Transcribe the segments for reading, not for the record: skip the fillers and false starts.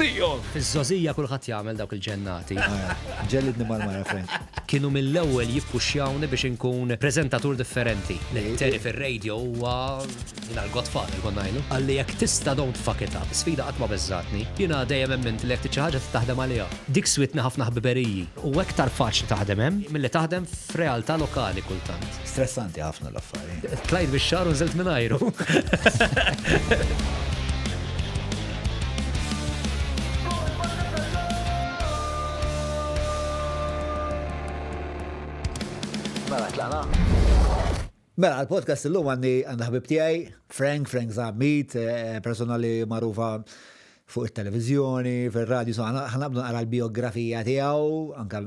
Tihom! Fiż-żgħożija kulħadd jagħmel dawk il-ġennati. Ġellidni mal-mara, Frank. Kienu mill-ewwel jippuxxjawni biex inkun preżentatur differenti. Terry fir-radio huwa jiena l-godfather konna ngħidu. Qalli jekk tista' don't fuck it up. Sfida qatt ma beżżgħatni. Jiena dejjem emmint li jekk trid xi ħaġa trid taħdem għaliha. Dik swietni ħafna ħbiberiji. U aktar faċli taħdem hemm milli taħdem f'realtà lokali kultant. Stressanti ħafna l-affari. Tlajt bix-xagħar u nżilt mingħajru. Mela, tlaqna? Mela, għal-podcast illum għandi għandha ħbib tiegħi, Frank, Frank Zammit, eh, persona li magħrufa fuq it-televiżjoni, fir-radju, so ħanabdu naqra l-biografija tiegħu, anka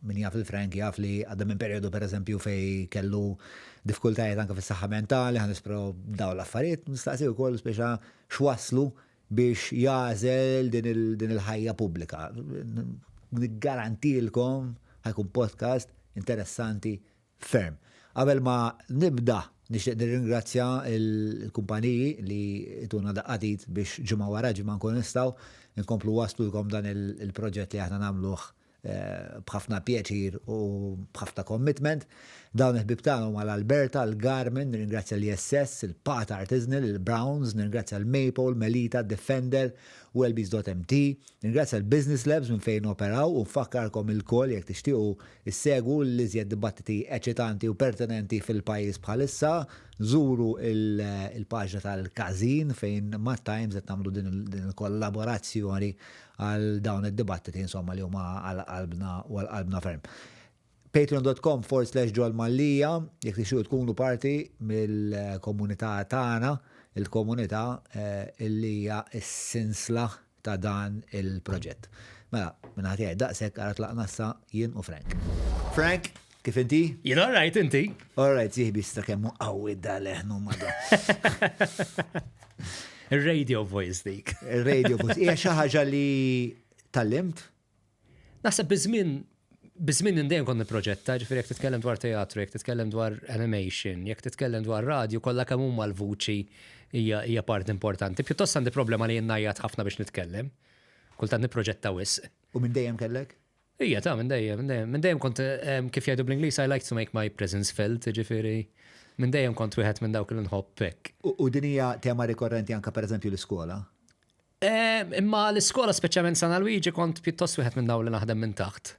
min jaf il-Frank jaf li għadda minn periodu per eżempju fej kellu diffikultajiet anka fis-saħħa mentali, ħa nispro daw l-affarijiet, nistaqsi wkoll speċa x'waslu biex jagħżel din il-ħajja pubblika. Niggarantilkom ħa jkun podcast interessanti ferm. Qabel ma nibda nixtieq nirringrazzja l-kumpaniji li tuna daqqa t'id biex ġimgħa wara ġimgħa nkunu nistgħu nkomplu waslulkom dan il-proġett li aħna nagħmluh b'ħafna pjaċir u b'ħafna commitment. Dawn il-ħbieb tagħna huma l-Alberta, l-Garmin, nirringrazzja l-ISS, il-Pata Artisanal, il-Browns, nirringrazzja l-Maple, Melita, Defender, Wellbees.mt, nirringrazzja l-Business Labs minn fejn operaw u nfakkarkom ilkoll jekk tixtiequ issegwu l-iżjed dibattiti eċitanti u pertinenti fil-pajjiż bħalissa, żuru l-paġna tal-Każin fejn mat-Times qed nagħmlu din il-kollaborazzjoni għal dawn id-dibattiti insomma li huma għal qalbna u għal qalbna ferm. Patreon.com forward slash Joel Mallia, jekk tixtiequ tkunu parti mill-komunità tagħna, il-komunità eh, illi hija s-sinsla ta' dan il-proġett. Mela, minn ħati daqshekk ara tlaqna issa jien u Frank. Frank, kif inti? Jien all right, inti? All right, sieħbi sta kemm hu qawwi dal-leħnu madwa. Il-radio voice dik. Il-radio voice. Hija xi ħaġa li tallimt? Naħseb biż-żmien biż-żmien dejjem kont nipproġetta, ġifieri jekk titkellem dwar teatru, jekk titkellem dwar animation, jekk titkellem dwar radio, kollha kemm huma l-vuċi hija part importanti. Pjuttost għandi problema li jien ngħajjat ħafna biex nitkellem. Kultant nipproġetta wisq. U minn dejjem kellek? Ija, ta' minn dejjem, minn dejjem. Minn dejjem kont, kif jgħidu bl-Ingliż, I like to make my presence felt, ġifieri, minn dejjem kont wieħed minn dawk li nħobb hekk. U din hija tema rikorrenti anke pereżempju l-iskola? Imma l-iskola speċjalment San Alwiġi kont pjuttost wieħed minn dawn li naħdem minn taħt.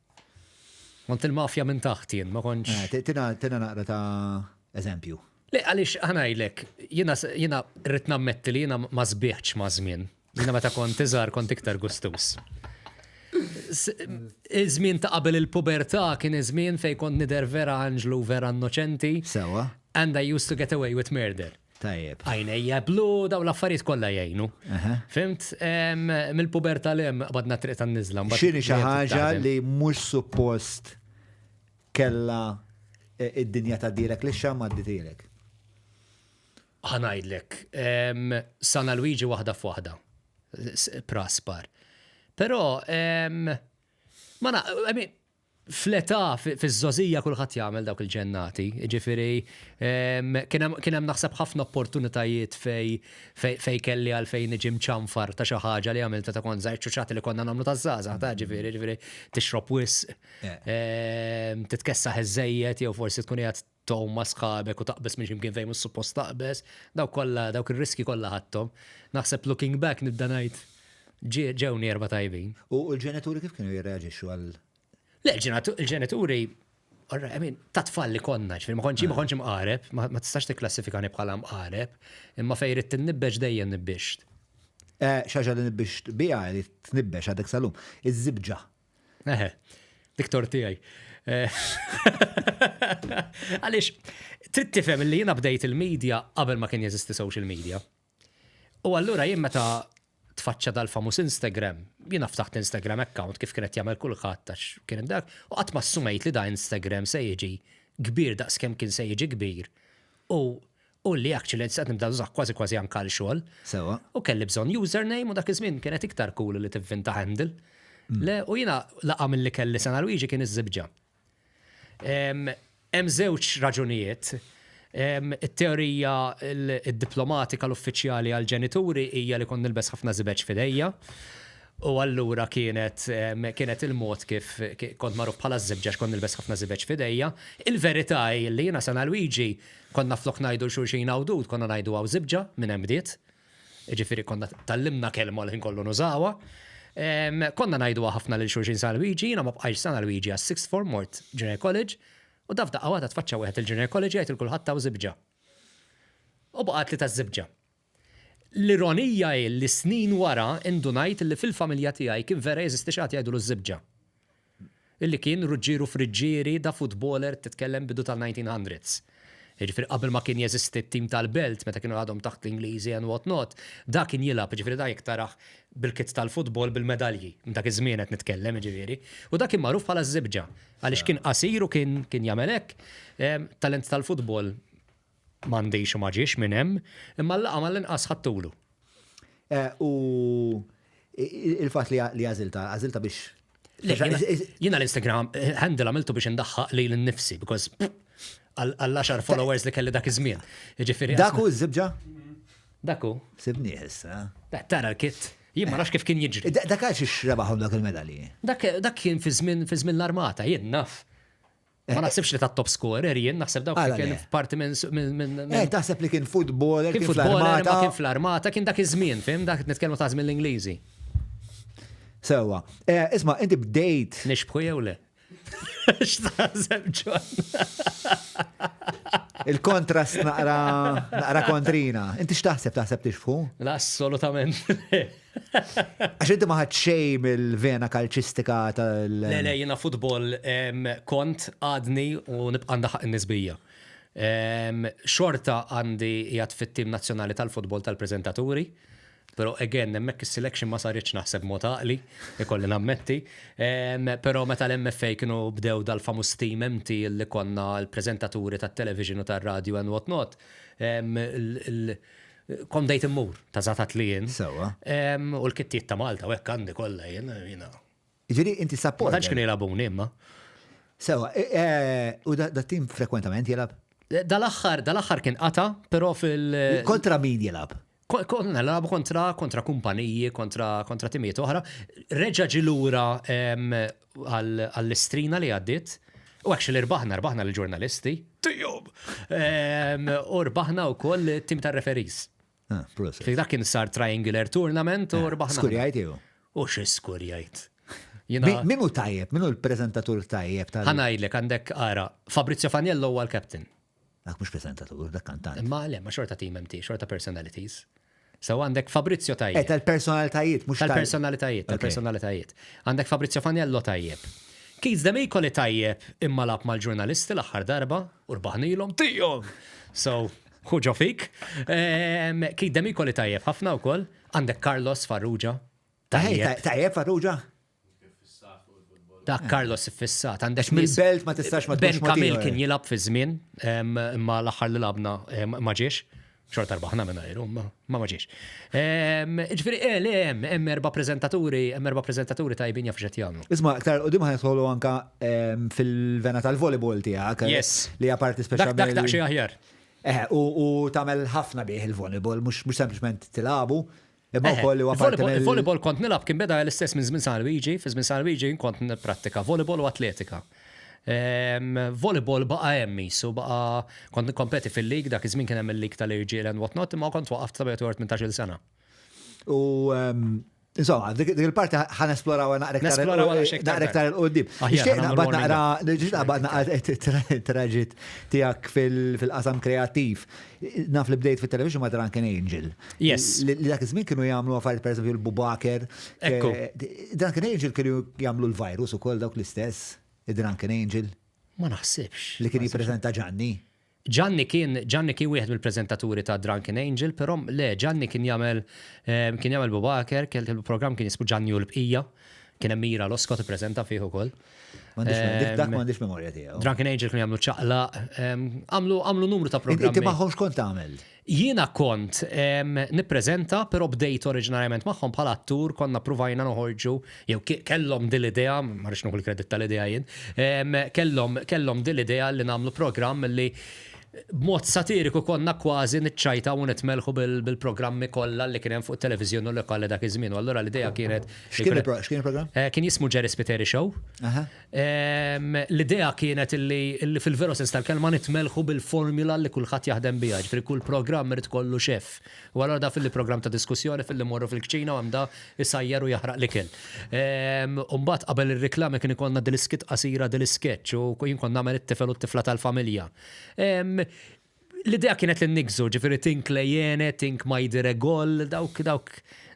Kont il-mafja minn taħt jien, ma kontx. Eh, tina tina naqra ta' eżempju. Le, għaliex ħa ngħidlek, jiena jiena rrid nammetti li jiena ma sbiħtx maż-żmien. Jiena meta kont iżgħar kont iktar gustuż. Iż-żmien ta' qabel il-pubertà kien iż-żmien fejn kont nidher vera anġlu u vera innoċenti. Sewwa. And I used to get away with murder. Tajjeb. Għajnejja blu, dawn l-affarijiet kollha jgħinu. Fimt? Mill-pubertà 'l hemm qbadna t-triq tan-niżla. X'inhi xi ħaġa li mhux suppost kellha id-dinja tgħaddilek lixxa ma għadditielek? Ħa ngħidlek, San Alwiġi waħda f'waħda, praspar. Però, ma na, I mean, fl-età, fiż-żgħożija kulħadd jagħmel dawk il-ġennati, jiġifieri kien hemm naħseb ħafna opportunitajiet fej fej kelli għalfejn niġi mċanfar ta' xi ħaġa li għamilt ta' kont żgħir ċuċati li konna nagħmlu taż-żgħażagħ ta' ġifieri, ġifieri tixrob wisq, titkessaħ iżżejjed jew forsi tkun qiegħed tgħum ma' sħabek u taqbeż minn x'imkien fejn mhux suppost taqbeż, dawk kollha, dawk ir-riskji kollha ħadthom. Naħseb looking back nibda ngħid ġewni erba' tajbin. U l-ġenituri kif kienu jirreaġixxu għal? Le, il-ġenituri, I mean, ta' tfal li konna, ġifieri ma kontx ma kontx imqareb, ma tistax tikklassifikani bħala mqareb, imma fejn ridt innibbex dejjem nibbixt. Eh, xi ħaġa li nibbixt biha li tnibbex għadek sal-lum, iż-żibġa. Eħe, dik tort tiegħi. Eh, għaliex, trid tifhem li jiena bdejt il-media qabel ma kien jeżisti social media. U allura jien meta tfaċċa dal-famuż Instagram, jiena ftaħt Instagram account kif kienet jagħmel kulħadd għax kien dak, u qatt ma assumejt li da Instagram se jiġi kbir daqs kemm kien se jiġi kbir. U U li actually qed nibda nużah kważi kważi anke għal xogħol. Sewwa. U kelli bżonn username u dak iż-żmien kienet iktar cool li tivvinta handle. Le, u jiena laqa' milli kelli San Alwiġi kien iż-żibġa. Hemm żewġ raġunijiet. It-teorija id-diplomatika l-uffiċjali għall-ġenituri hija li kont nilbes ħafna żibeġ f'idejja. U allura kienet kienet il-mod kif kont magħruf bħala ż-żibġa għax kont nilbes ħafna żibeġ f'idejja. Il-verità hi li jiena San Alwiġi konna flok ngħidu 'l xulxin hawn dud konna ngħidu hawn żibġa minn hemm bdiet. Jiġifieri konna tgħallimna kelma l-ħin kollu nużawha. Konna ngħiduha ħafna lil xulxin San Alwiġi, jiena ma bqajtx San Alwiġi għas-sixth form mort Junior College u da f'daqqa waħda tfaċċa wieħed il-Junior College jgħid 'il kulħadd hawn żibġa. U baqgħet li taż-żibġa. L-ironija hi li snin wara indunajt li fil-familja tiegħi kien vera jeżisti xi ħadd jgħidulu ż-żibġa. Illi kien Ruġġieru Friggieri da footballer titkellem bidu tal-1900s. Jiġifieri qabel ma kien jeżisti t-tim tal-Belt meta kienu għadhom taħt l-Ingliżi and what not, da kien jilgħab, jiġifieri da jekk tarah bil-kit tal-futbol bil-medalji, minn dak iż-żmien qed nitkellem jiġifieri. U da kien magħruf bħala ż-żibġa għaliex kien qasir u kien kien jagħmel hekk. Talent tal-futbol M'għandix u ma ġiex minn hemm, imma l-laqam għall-inqas ħadtulu. U il-fatt li għażiltha, għażiltha biex. Jiena l-Instagram handle għamiltu biex indaħħaq lili nnifsi, because għall-għaxar followers li kelli dak iż-żmien. Jiġifieri. Dak hu ż-żibġa? Dak hu. Sibnieh issa. Tara l-kit. Jien ma nafx kif kien jiġri. Dak għal xiex rebaħhom dak il-medalji? Dak kien fi żmien l-armata, jien naf. Ma naħsibx li ta' top scorer jien, naħseb dawk li kien parti minn. Eh, taħseb li kien footballer, kien fl-armata. Kien fl-armata, kien dak iż-żmien, fim, dak nitkellmu ta' żmien l-Ingliżi. Sewa. Eh, isma' inti bdejt. Nixbħu jew le? X'taħseb John? Il-kontrast naqra naqra kontrina. Inti x'taħseb taħseb tixbħu? Assolutament. Għax inti ma ħadt xejn mill-vena kalċistika tal. Le, le, jiena futbol kont għadni u nibqa' ndaħħaq in-nies bija. Xorta għandi qiegħed fit-tim nazzjonali tal-futbol tal-preżentaturi, però again hemmhekk is-selection ma saritx naħseb b'mod għaqli, ikolli nammetti. Però meta l-MFA kienu bdew dal-famuż team MT li konna l-preżentaturi tat-television u tar-radju and what not, Kont bdejt immur, ta' zatat li jien. Sewa. U l-kittijiet ta' Malta u hekk għandi kollha jien, jiena. Ġifieri inti support. Ma tantx kienu jilagħbuni imma. Sewa, e, e, u da tim frekwentament jilgħab? Dal-aħħar, dal-aħħar kien qata, però fil. Kontra min jilgħab? Konna nilagħbu kontra kontra kumpaniji, kontra kontra timijiet oħra. Reġa' ġie lura għall-istrina li għaddiet. U actually rbaħna, rbaħna l-ġurnalisti. Tijom! U rbaħna u koll tim ta' referees. Ah, Dak kien sar triangular tournament u ah, rbaħna. Skurjajt jew? U xi skurjajt. Min hu tajjeb, min hu l-prezentatur tajjeb tal. Ħanajdlek għandek ara, Fabrizio Faniello huwa l-captain. Dak mhux preżentatur, dak kantant. Imma le, ma xorta team MT, xorta personalities. So għandek Fabrizio tajjeb. Eh, tal-personalitajiet, mhux tal-personalitajiet, tal-personalitajiet. Għandek Fabrizio Faniello tajjeb. Keith Demicoli tajjeb imma lab mal-ġurnalisti l-aħħar darba u rbaħnilhom tijom. So, hu ġo fik. Ehm, Keith Demicoli tajjeb ħafna wkoll. Għandek Carlos Farrugia. Tajjeb. Tajjeb Farrugia? Dak Carlos iffissat. Għandek mill-belt ma tistax ma Ben Kamil kien jilgħab fi żmien, imma l-aħħar li labna ma ġiex. Xorta rbaħna minn ajru, ma ma ġiex. Ġifieri, eh, le hemm hemm erba' preżentaturi, hemm erba' preżentaturi tajbin jafu x'qed jagħmlu. Isma' aktar qudiem ħa anka fil-vena tal-volleyball tiegħek. Yes. Li hija parti speċjali. Dak dak xi aħjar. Eh, u tagħmel ħafna bih il-volleyball, mhux sempliċement tilagħbu, Imma wkoll huwa parti mill. Il-volleyball kont nilgħab kien beda l-istess minn żmien San Luigi, fi żmien San Luigi kont nipprattika volleyball u atletika. Volleyball baqa' hemm qisu, baqa' kont nikkompeti fil-league, dak iż-żmien kien hemm il-league tal-irġiel and what not, imma kont waqaft ta' bejn 18-il sena. U Insomma, dik il-parti ħa nesplorawha naqra iktar naqra iktar 'il quddiem. Nixtieq naqbad naqra nixtieq naqbad naqra traġit tiegħek fil-qasam kreattiv. Naf li bdejt fit-television ma' Drunken Angel. Yes. Li dak iż-żmien kienu jagħmlu affarijiet pereżempju l-Bubaker. Ekku. Drunken Angel kienu jagħmlu l-virus ukoll dawk l-istess, id-Drunken Angel. Ma naħsibx. Li kien jippreżenta Gianni. Gianni kien Gianni kien wieħed mill-preżentaturi ta' Drunken Angel, però le Gianni kien jagħmel kien jagħmel Bubaker, kellu programm kien jismu Gianni u l-bqija. Kien hemm Mira Losco tippreżenta fih ukoll. Dik dak m'għandix memorja tiegħu. Drunken Angel kienu jagħmlu ċaqlaq, għamlu għamlu numru ta' programmi. Inti magħhom x'kont tagħmel? Jiena kont nippreżenta, però bdejt oriġinarjament magħhom bħala attur, konna pruvajna noħorġu, jew kellhom din l-idea, ma rridx nieħu l-kredit tal-idea jien, kellhom kellhom din l-idea li nagħmlu programm li B'mod satiriku konna kważi niċċajtaw u nitmelħu bil-programmi kollha li kien hemm fuq it-televiżjoni lokali dak iż-żmien. U allura l-idea kienet. X'kien il-programm? Kien jismu Jerry Spiteri Show. L-idea kienet illi fil-veru sens tal-kelma nitmelħu bil-formula li kulħadd jaħdem biha, ġifieri kull programm irid ikollu chef. U allura da fil-programm ta' diskussjoni filli mmorru fil-kċina u hemm da jsajjar u jaħraq l-ikel. U mbagħad qabel ir-riklami kien ikollna dil-iskit qasira dil-iskeċċ u jien kont nagħmel it-tifel u t-tifla tal-familja. L-idea kienet li nniggżu, ġifieri think Le Iene, think Mai Dire Gol, dawk dawk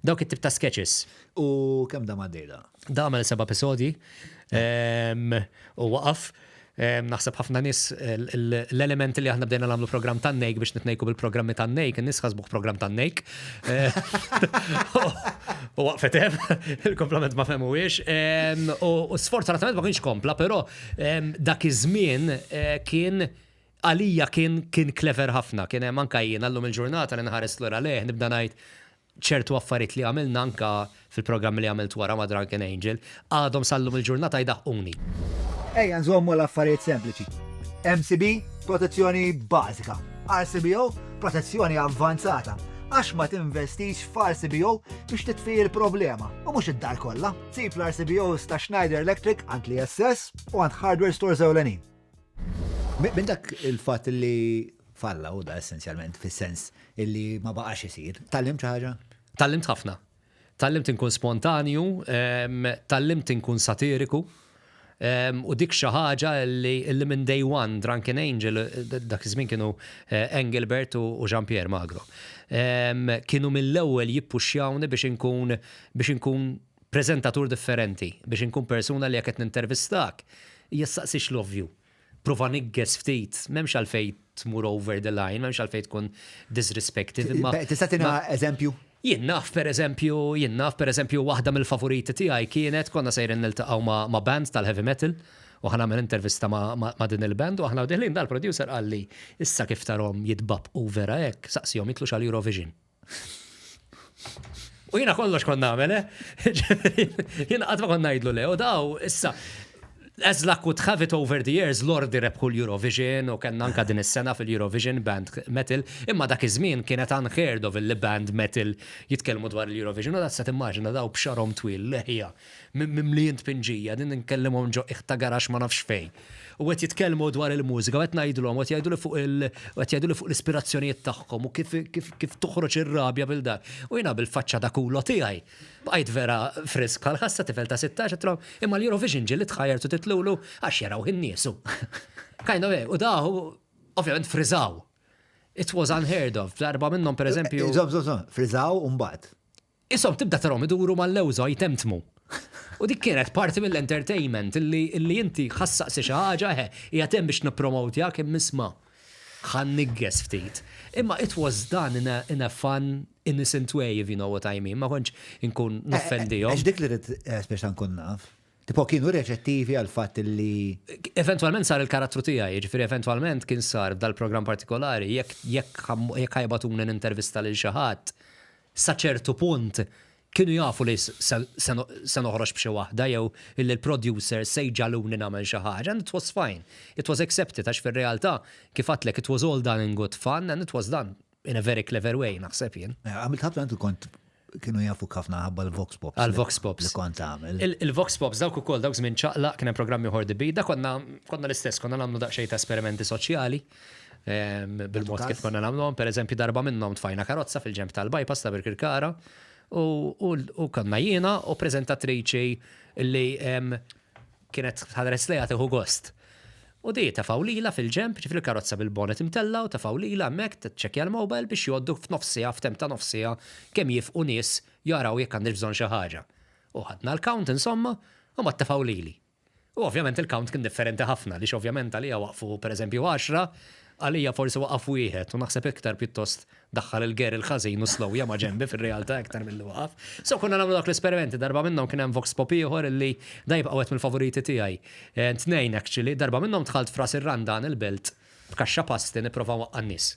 dawk it-tip ta' sketches. U kemm dam għaddej da? Da għamel seba' episodji u waqaf. Naħseb ħafna nies l-element li aħna bdejna nagħmlu programm tan-nejk biex nitnejku bil-programmi tan-nejk, in-nies ħasbuh programm tan-nejk. U waqfet hemm, il-komplement ma fehmuhiex. U sfortunatament ma kienx kompla, però Dak iż-żmien kien għalija kien kien clever ħafna, kien hemm anke jiena llum il-ġurnata li nħares lura lejh nibda ngħid ċertu affarijiet li għamilna anke fil-programmi li għamilt wara ma' Drunken Angel għadhom sal-lum il-ġurnata jdaħquni. Ejja nżommu l-affarijiet sempliċi. MCB, protezzjoni bażika. RCBO, protezzjoni avvanzata. Għax ma tinvestix f'RCBO biex titfi l-problema u mhux id-dar kollha. Sib l-RCBOs ta' Schneider Electric għand l-ISS u għand hardware stores ewlenin. Minn dak il-fatt li falla u da essenzjalment fis-sens illi ma baqax isir, tgħallimt xi ħaġa? Tgħallimt ħafna. Tgħallimt inkun spontanju, tgħallimt inkun satiriku, u dik xi ħaġa li minn day one Drunken Angel, dak iż-żmien kienu Engelbert u Jean Pierre Magro, kienu mill-ewwel jippuxxjawni biex inkun biex inkun preżentatur differenti, biex inkun persuna li jekk qed nintervistak, hija ssaqsix l-ovvju. Prova nigges ftit, m'hemmx għalfejn tmur over the line, m'hemmx għalfejn tkun disrespective, imma. Tista' tina eżempju? Jien naf pereżempju, jien naf pereżempju waħda mill-favoriti tiegħi kienet konna sejrin niltaqgħu ma' band tal-heavy metal u ħa nagħmel intervista ma' din il-band u aħna u deħlin dal-producer qalli issa kif tarhom jitbabbqu vera hekk, saqsihom jitlux għal Eurovision. U jiena kollox kont nagħmel, eh? Jiena qatt ma kont ngħidlu le, u daw issa as luck would have it over the years, Lordi rebħu l-Eurovision u kellna anka din is-sena fil-Eurovision band metal, imma dak iż-żmien kienet unheard of illi band metal jitkellmu dwar l-Eurovision u sa timmaġina daw b'xarhom twil, leħja, mimlijin tpinġija, din nkellimhom ġo qiegħ ta' garaxx ma nafx fejn. U qed jitkellmu dwar il-mużika, u qed ngħidulhom, u qed jgħiduli fuq il, u qed jgħiduli fuq l-ispirazzjonijiet tagħhom u kif kif kif toħroġ ir-rabja bil dan. U jiena bil-faċċa ta' culo tiegħi bqajt vera frisk bħal ħassa tifel ta' 16 għedtilhom, imma l-Eurovision ġieli tħajjartu titlulu għax jarawh in-nies hu. Kind of, u daw ovvjament friżaw. It was unheard of. Darba minnhom pereżempju. Żomm, żomm, żomm, friżaw u mbagħad. Ishom tibda tarahom iduru mal-lewża jtemtmu. U dik kienet parti mill-entertainment illi illi inti ħa ssaqsi xi ħaġa, eħe, qiegħed hemm biex nippromotjak imma isma' ħa nigges ftit. Imma it was done in a in a fun, innocent way if you know what I mean, ma kontx inkun noffendihom. Għax dik li rrid speċa nkun naf. Tipo kienu reċettivi għall-fatt li. Eventwalment sar il-karattru tiegħi, jiġifieri eventwalment kien sar f'dal-programm partikolari, jekk jekk jekk ħa jibgħatuni nintervista lil xi ħadd, sa ċertu punt kienu jafu li se noħroġ b'xi waħda jew illi l-producers se jġagħluni nagħmel xi ħaġa and it was fine. It was accepted għax fir-realtà, kif għedtlek, it was all done in good fun and it was done in a very clever way, naħseb jien. Għamilt ħafna inti kont kienu jafuk ħafna ħabba l-Vox Pops. Għal-Vox Pops. Li kont tagħmel. Il-Vox Pops dawk ukoll dawk żmien ċaqlaq kien hemm programm ieħor di da konna konna l-istess konna nagħmlu daqsxejn ta' esperimenti soċjali. Bil-mod kif konna nagħmluhom, pereżempju darba minnhom tfajna karozza fil-ġenb tal-bypass ta' Birkirkara u konna jiena u preżentatriċi li kienet tħares lejha tieħu gost. U di tefgħu lilha fil-ġenb, ġifieri l-karozza bil-bonnet imtella' u tefgħu lilha hemmhekk tiċċekkja l-mobile biex jgħoddu f'nofs siegħa f'temp ta' nofs siegħa kemm jifqu nies jaraw jekk għandhiex bżonn xi ħaġa. U ħadna l-count insomma u mbagħad tefgħu lili. U ovvjament il-count kien differenti ħafna għaliex ovvjament għalija waqfu pereżempju għaxra, għalija forsi waqaf wieħed u naħseb iktar pjuttost daħħal il-gear il-ħażin u slowja ma' ġenbi fir-realtà iktar milli waqaf. So konna nagħmlu dawk l-esperimenti, darba minnhom kien hemm vox pop ieħor illi da jibqa' wieħed mill-favoriti tiegħi. Tnejn actually, darba minnhom dħalt f'Ras ir-Randan il-Belt b'kaxxa pasti nipprova nwaqqa' n-nies.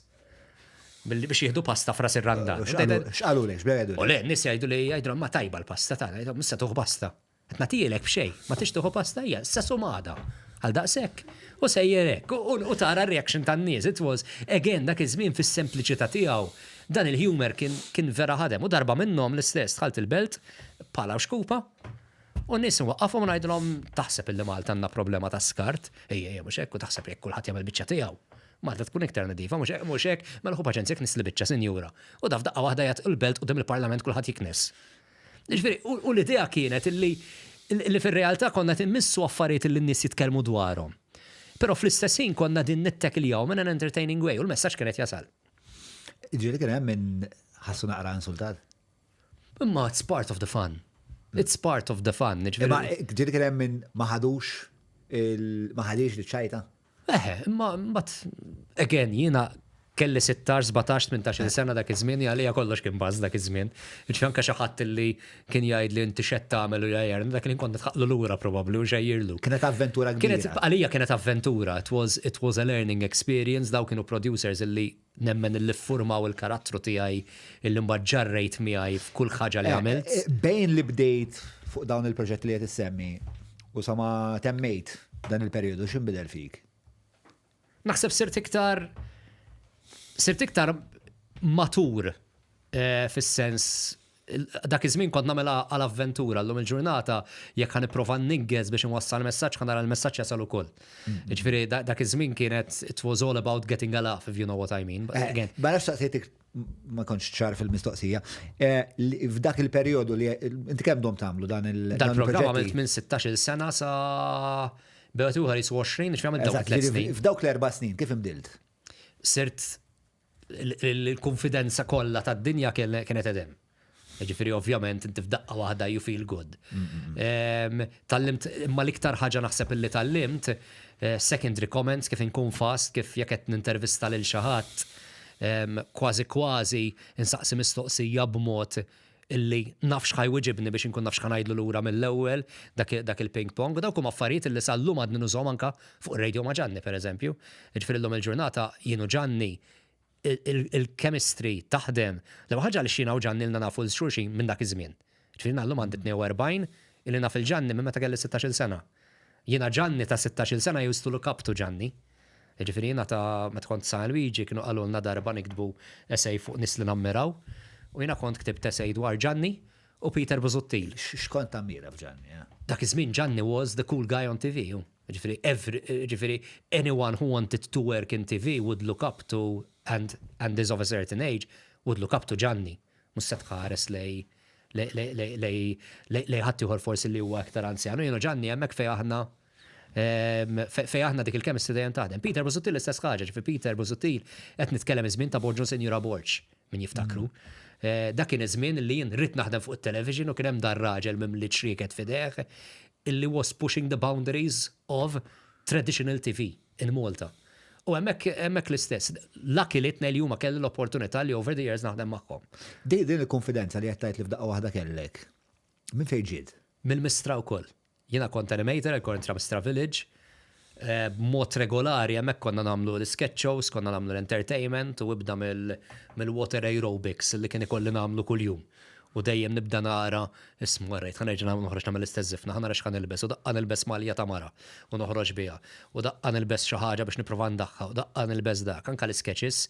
Billi biex jieħdu pasta f'Ras ir-Randan. X'qalulek, x'bdew jgħidulek? U le, n-nies jgħiduli jgħidulhom ma tajba l-pasta tagħna, jgħidulhom issa tuħ pasta. Qed nagħtihielek b'xejn, ma tridx tieħu pasta hija, issa sum għada. Għal daqshekk. U sejjer hekk. U tara r-reaction tan-nies. It was, again, dak iż-żmien fis-sempliċità tiegħu, dan il-humor kien kien vera ħadem. U darba minnhom l-istess, dħalt il-belt, pala u xkupa, u n-nies nwaqqafhom u ngħidilhom taħseb illi Malta għandna problema ta' skart, ejja ejja mhux hekk, u taħseb jekk kulħadd jagħmel biċċa tiegħu. Malta tkun iktar nadifa, mhux hekk, mhux hekk, mela ħu paċenzja knis li biċċa sinjura. U daf daqqa waħda jgħat il-belt quddiem il-Parlament kulħadd jiknes. Jiġifieri, u l-idea kienet illi li fir-realtà konna qed immissu affarijiet illi n-nies jitkellmu dwarhom. Però fl-istess ħin konna din nittekiljaw in an entertaining way u l-messaġġ kien qed jasal. Ġieli kien hemm min ħassu naqra insultat? Imma it's part of the fun. It's part of the fun. Imma ġieli kien hemm min ma ħadux ma ħadix li ċajta? Eħe, imma mbagħad again jiena kelli 16, 17, 18 sena dak iż-żmien, għalija kollox kien baż dak iż-żmien. Ġifieri anke xi ħadd li kien jgħid li inti x'qed tagħmel u jgħajjarni, dak li kont nitħaqlu lura probabbli u xejjirlu. Kienet avventura kbira. Kienet għalija kienet avventura, it was, it was a learning experience, daw kienu producers illi nemmen illi ffurmaw il-karattru tiegħi illi mbagħad ġarrejt miegħi f'kull ħaġa li għamilt. Bejn li bdejt fuq dawn il-proġetti li qed issemmi u sa ma temmejt dan il-perjodu x'inbidel fik? Naħseb sirt iktar sirt iktar matur fis-sens dak iż-żmien kont nagħmilha għal avventura, llum il-ġurnata jekk ħa nipprova nniggez biex inwassal messaġġ ħa nara l-messaġġ jasal ukoll. Jiġifieri dak iż-żmien kienet it was all about getting a laugh if you know what I mean. But again. Ma nafx saqsejtek ma kontx ċar fil-mistoqsija. F'dak il-perjodu li inti kemm dom tagħmlu dan il- Dan il-programm għamilt minn 16-il sena sa bejn ieħor jisu 20, ġifieri għamilt dawk it-tliet snin. F'dawk l-erba' snin kif inbdilt? Sirt il-konfidenza kollha tad-dinja kienet edem. Ġifieri ovvjament inti f'daqqa waħda you feel good. Tallimt imma l-iktar ħaġa naħseb illi tallimt eh, secondary comments kif inkun fast kif jekk qed nintervista lil xi ħadd kważi kważi insaqsi mistoqsija b'mod illi naf x'ħa jwiġibni biex inkun naf x'ħa ngħidlu lura mill-ewwel dak dak il-ping pong u dawk huma affarijiet illi sal-lum għadni nużahom anke fuq ir-radio ma' Ġanni pereżempju. Jiġifieri llum il-ġurnata jien u Ġanni il-chemistry taħdem. L-ewwel ħaġa għaliex jiena u Ġanni ilna nafu 'l xulxin minn dak iż-żmien. Jiġifieri jiena llum għandi 42 illi naf 'il Ġanni minn meta kelli 16-il sena. Jiena Ġanni ta' 16-il sena used to look up to Ġanni. Jiġifieri jiena ta' meta kont San Luigi kienu qalulna darba niktbu essay fuq nies li nammiraw u jiena kont ktibt essay dwar Ġanni u Peter Busuttil. X'kont tammira f'Ġanni? Dak iż-żmien Ġanni was the cool guy on TV. Jiġifieri every, jiġifieri anyone who wanted to work in TV would look up to and and is of a certain age would look up to Ġanni. Mhux se tħares lej lej ħaddieħor forsi li huwa iktar anzjan. U jiena Ġanni hemmhekk fejn aħna fejn aħna dik il-chemistry dejjem taħdem. Peter Busuttil l-istess ħaġa, ġifieri Peter Busuttil qed nitkellem iż-żmien ta' Borg u Sinjura Borg, min jiftakru. Dak kien iż-żmien li jien ridt naħdem fuq it-television u kien hemm dar-raġel mimli ċrieket f'idejh illi was pushing the boundaries of traditional TV in Malta. U hemmhekk hemmhekk l-istess. Luckily t-tnejn li huma kelli l-opportunità li over the years naħdem magħhom. Din il-konfidenza li qed tgħid li f'daqqa waħda kellek, minn fejn ġiet? Mill-Mistra wkoll. Jiena kont animator għal Kontra Mistra Village. B'mod regolari hemmhekk konna nagħmlu l-sketch shows, konna nagħmlu l-entertainment u ibda mill-water aerobics li kien ikolli nagħmlu kuljum. U dejjem nibda nara, isma' rajt, ħa nerġa' noħroġ nagħmel l-istess żifna, ħa nara x'ħa nilbes, u daqqa nilbes malja ta' mara u noħroġ biha, u daqqa nilbes xi ħaġa biex nipprova ndaħħa, u daqqa nilbes dak. Anke l-isketches,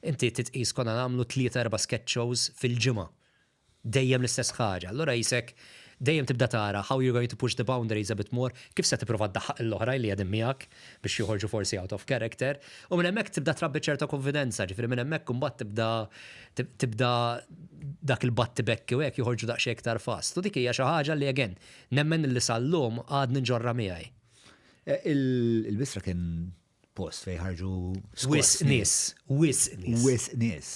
inti titqis konna nagħmlu tlieta erba' sketch shows fil-ġimgħa. Dejjem l-istess ħaġa. Allura qisek dejjem tibda tara how you're going to push the boundaries a bit more, kif se tipprova ddaħħaq lill-oħrajn li qegħdin miegħek biex joħorġu forsi out of character. U minn hemmhekk tibda trabbi ċerta konfidenza, ġifieri minn hemmhekk imbagħad tibda tibda dak il-battibekki u hekk joħorġu daqsxejn iktar fast. U dik hija xi ħaġa li again nemmen li sal-lum għadni nġorrha miegħi. Il-Bistra kien post fejn ħarġu Wisq nies, wisq nies. Wisq nies.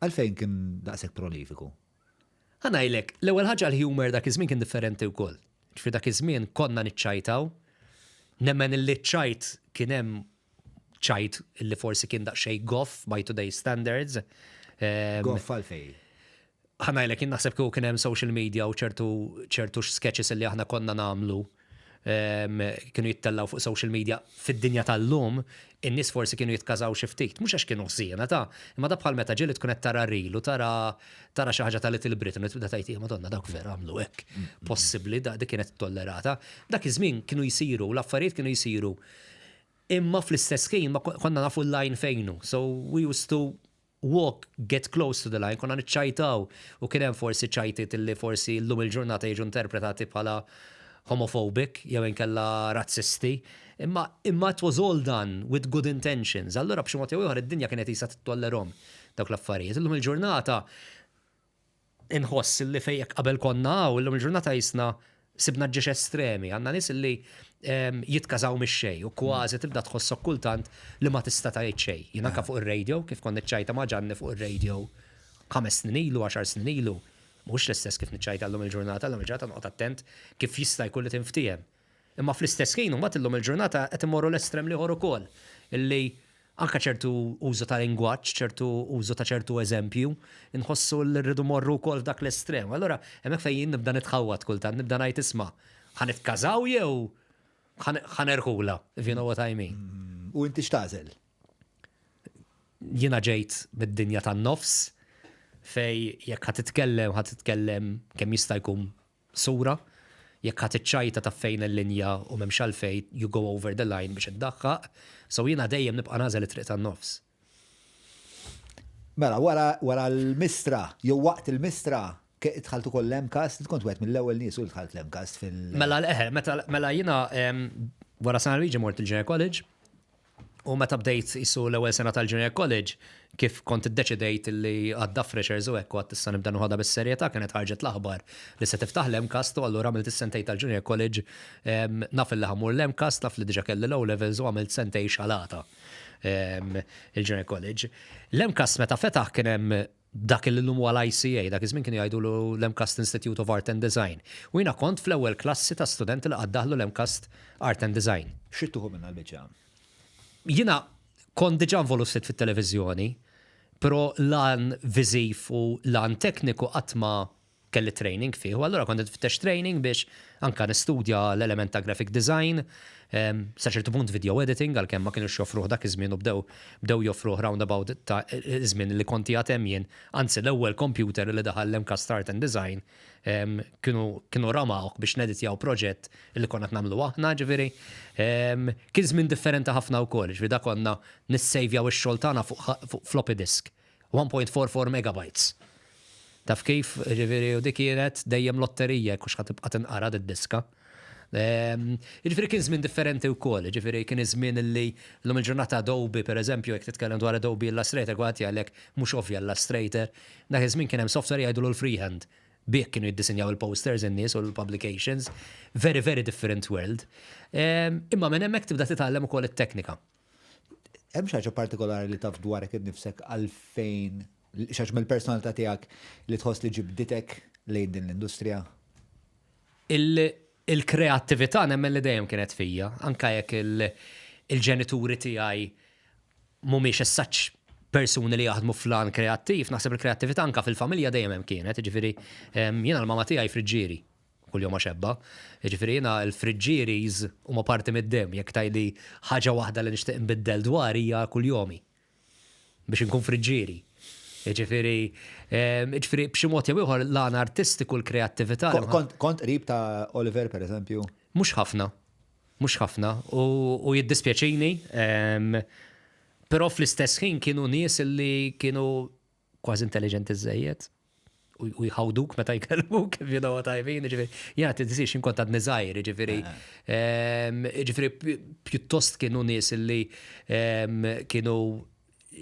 Għalfejn kien daqshekk prolifiku? Ħa ngħidlek, l-ewwel ħaġa l-humor dak iż-żmien kien differenti wkoll. Ġifieri dak iż-żmien konna niċċajtaw. Nemmen illi ċ-ċajt kien hemm ċajt illi forsi kien daqsxejn goff by today's standards. Goff għalfejn? Ħa ngħidlek, jien naħseb kieku kien hemm social media u ċertu ċertu sketches illi aħna konna nagħmlu. kienu jittellaw fuq social media fid-dinja tal-lum, in-nies forsi kienu jitkażaw xi ftit, mhux għax kienu ħżiena ta' imma da bħal meta ġieli tkun qed tara reel u tara tara xi ħaġa ta' Little Britain u tibda tgħid "Ija, Madonna dawk vera għamlu hekk. Possibbli da dik kienet tollerata. Dak iż-żmien kienu jsiru, l-affarijiet kienu jsiru imma fl-istess ħin ma konna nafu l-line fejn hu. So we used to walk, get close to the line, konna niċċajtaw u kien hemm forsi ċajtiet illi forsi llum il-ġurnata jiġu interpretati bħala homophobic jew inkella razzisti. Imma imma it was all done with good intentions. Allura b'xi mod jew ieħor id-dinja kienet qisha tittollerhom dawk l-affarijiet. Illum il-ġurnata inħoss li fejn jekk qabel konna hawn, illum il-ġurnata qisna sibna ġiex estremi, għandna nies li jitkażaw mix-xejn u kważi tibda tħossok kultant li ma tista' tgħid xejn. Jien anke fuq ir-radio, kif kont niċċajta ma' Ġanni fuq ir-radio ħames snin ilu, għaxar snin ilu, mhux l-istess kif niċċajta llum il-ġurnata, llum il-ġurnata noqgħod attent kif jista' jkun li tinftiehem. Imma fl-istess ħin imbagħad illum il-ġurnata qed immorru l-estrem l-ieħor ukoll, illi anke ċertu użu ta' lingwaġġ, ċertu użu ta' ċertu eżempju, inħossu li rridu mmorru wkoll f'dak l-estrem. Allura hemmhekk fejn jien nibda nitħawwad kultant, nibda ngħid isma' ħa nitkażaw jew ħa nerħulha, if you know what I mean. U inti x'tagħżel? Jiena ġejt mid-dinja tan-nofs fejn jekk ħa titkellem ħa titkellem kemm jista' jkun sura, jekk ħa tiċċajta taf fejn il-linja u m'hemmx għalfejn you go over the line biex iddaħħaq, so jiena dejjem nibqa' nagħżel it-triq tan-nofs. Mela, wara wara l-Mistra, jew waqt il-Mistra, dħalt ukoll l-MCAST, int kont wieħed mill-ewwel nies u li dħalt l-MCAST fil. Mela, eħe, meta mela jiena wara San Luigi mort il-Junior College, U meta bdejt qisu l-ewwel sena tal-Junior College, kif kont iddeċidejt li għadda freshers u hekk u għad issa nibda noħodha bis-serjetà kienet ħarġet l-aħbar li se tiftaħ l-MCAST u allura għamilt is-sentejn tal-Junior College naf illi ħa mmur l-MCAST, naf li diġà kelli l-O Levels u għamilt sentejn xalata il-Junior College. L-MCAST meta fetaħ kien hemm dak li llum huwa l-ICA, dak iż-żmien kienu jgħidulu l-MCAST Institute of Art and Design. U jiena kont fl-ewwel klassi ta' studenti li qatt daħlu l-MCAST Art and Design. X'ridt tieħu minnha l-biċċa? Jiena kont diġà involut ftit fit-televiżjoni, però l-għan viżiv u l-għan tekniku qatt ma kelli training fih u allura kont qed nfittex training biex anka nistudja l-element ta' graphic design, sa ċertu punt video editing għalkemm ma kinux joffruh dak iż-żmien u bdew bdew joffruh round about ta' iż-żmien li kont qiegħed hemm jien. Anzi l-ewwel computer li daħal l-MCAST Art and Design kienu kienu ramawh biex neditjaw proġett li konna qed nagħmlu aħna, ġifieri kien żmien differenti ħafna wkoll, ġifieri dak konna nissejvjaw ix-xogħol tagħna fuq floppy disk. 1.44 megabytes. Taf kif, ġifieri, u dik kienet dejjem lotterija jekk hux ħa tibqa' tinqara did-diska. Jiġifieri kien żmien differenti wkoll, jiġifieri kien iż-żmien li llum il-ġurnata Adobe, pereżempju, jekk titkellem dwar Adobe Illustrator, kulħadd jgħidlek mhux ovvja Illustrator. Dak iż-żmien kien hemm software jgħidulu l-freehand. Bih kienu jiddisinjaw il-posters in-nies u l-publications. Very, very different world. Imma minn hemmhekk tibda titgħallem ukoll it-teknika. Hemm xi ħaġa partikolari li taf dwarek innifsek għalfejn, xi ħaġa mill-personalità tiegħek li tħoss li ġibditek lejn din l-industrija? Il-kreattività nemmen li dejjem kienet fija, anke jekk il-ġenituri tiegħi mhumiex as such persuni li jaħdmu fl-għan kreattiv, naħseb il-kreattività anke fil-familja dejjem hemm kienet, jiġifieri jiena l-mama tiegħi friġġieri. Kuljum għax ebba. Jiġifieri jiena l-friġġieris huma parti mid-demm, jekk tgħidli ħaġa waħda li nixtieq inbiddel dwari hija kuljomi. Biex inkun friġġieri. Jiġifieri, jiġifieri b'xi mod jew ieħor l-għan artistiku, l-kreattività. Kont qrib ta' Oliver, pereżempju? Mhux ħafna. Mhux ħafna. U jiddispjaċini. Però fl-istess ħin kienu nies li kienu kważi intelligenti żejjed u jħawduk meta jkellmuk, if you know what I mean, ġifieri, jena t-tisix kont għadni żgħir, ġifieri, ehm, ġifieri pjuttost kienu nies li ehm, kienu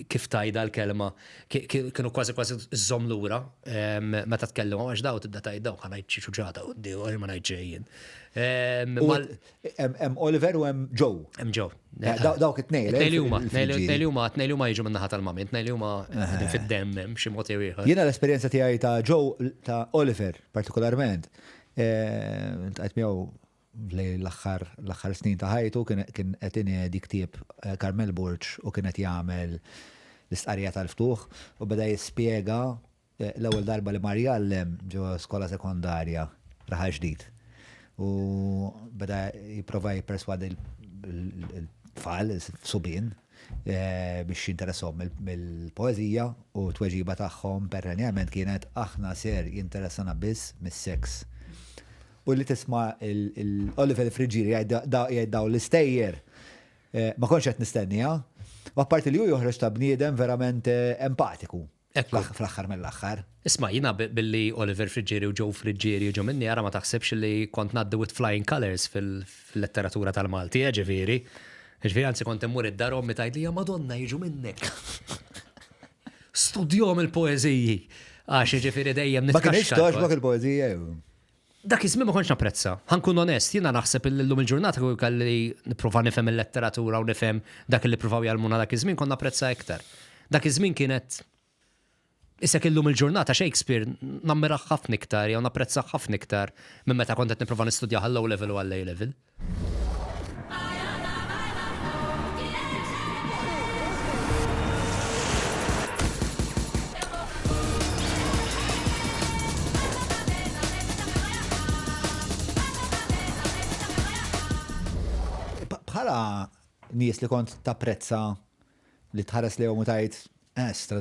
kif tajda l-kelma, kienu kważi kważi żżomm lura ehm, meta tkellmu għax daw tibda tajda daw ħanajt xi ċuċata u ma ngħid xejn. Hemm Oliver u hemm Joe. Hemm Joe. Eh, dawk it-tnejn. Tnejn li huma, tnejn li huma, tnejn li huma jiġu min-naħa tal-mami, tnejn li huma eh. fid-demm hemm xi mod jew ieħor. Jiena l-esperjenza tiegħi ta' Joe ta' Oliver partikolarment, eh, ntqajt miegħu l-aħħar l-aħħar snin ta' ħajtu kien qed inedi ktieb Carmel Borg u kien qed jagħmel l-istqarrija tal-ftuħ u beda jispjega L-ewwel darba li mar jgħallem ġo skola sekondarja Raħal Ġdid. U beda jipprova jipperswadi l-tfal, subien, eh, biex jinteressahom mill-poeżija u t-tweġiba tagħhom perenjament kienet aħna ser jinteressana biss mis-seks. U li tisma' l-Oliver Friggieri jgħid dawn l-istejjer eh, ma kontx qed nistenniha. U apparti li hu joħroġ ta' bniedem verament eh, empatiku. Ekku. Fl-aħħar mill-aħħar. Isma' jiena billi Oliver Friggieri u Joe Friggieri jiġu minni ara ma taħsibx li kont ngħaddi with flying colours fil-letteratura tal-Malti, eh, ġifieri. Ġifieri anzi kont immur id-dar ommi tgħidli ja Madonna jiġu minnek. Studjom il-poeżiji. Għax ġifieri dejjem Ma kienx togħġbok il-poeżija jew? Dak iż-żmien ma kontx napprezza. Ħa nkun onest, jiena naħseb illi llum il-ġurnata kieku kelli nipprova nifhem il-letteratura u nifhem dak illi ppruvaw jgħallmuna dak iż-żmien kont napprezza iktar. Dak iż-żmien kienet isek illum il-ġurnata Shakespeare nammirah ħafna iktar jew napprezzah ħafna iktar minn meta kont qed nipprova nistudjah għall-O level u għall-A level. Bħala nies li kont tapprezza li tħares lejhom u tgħid Estra,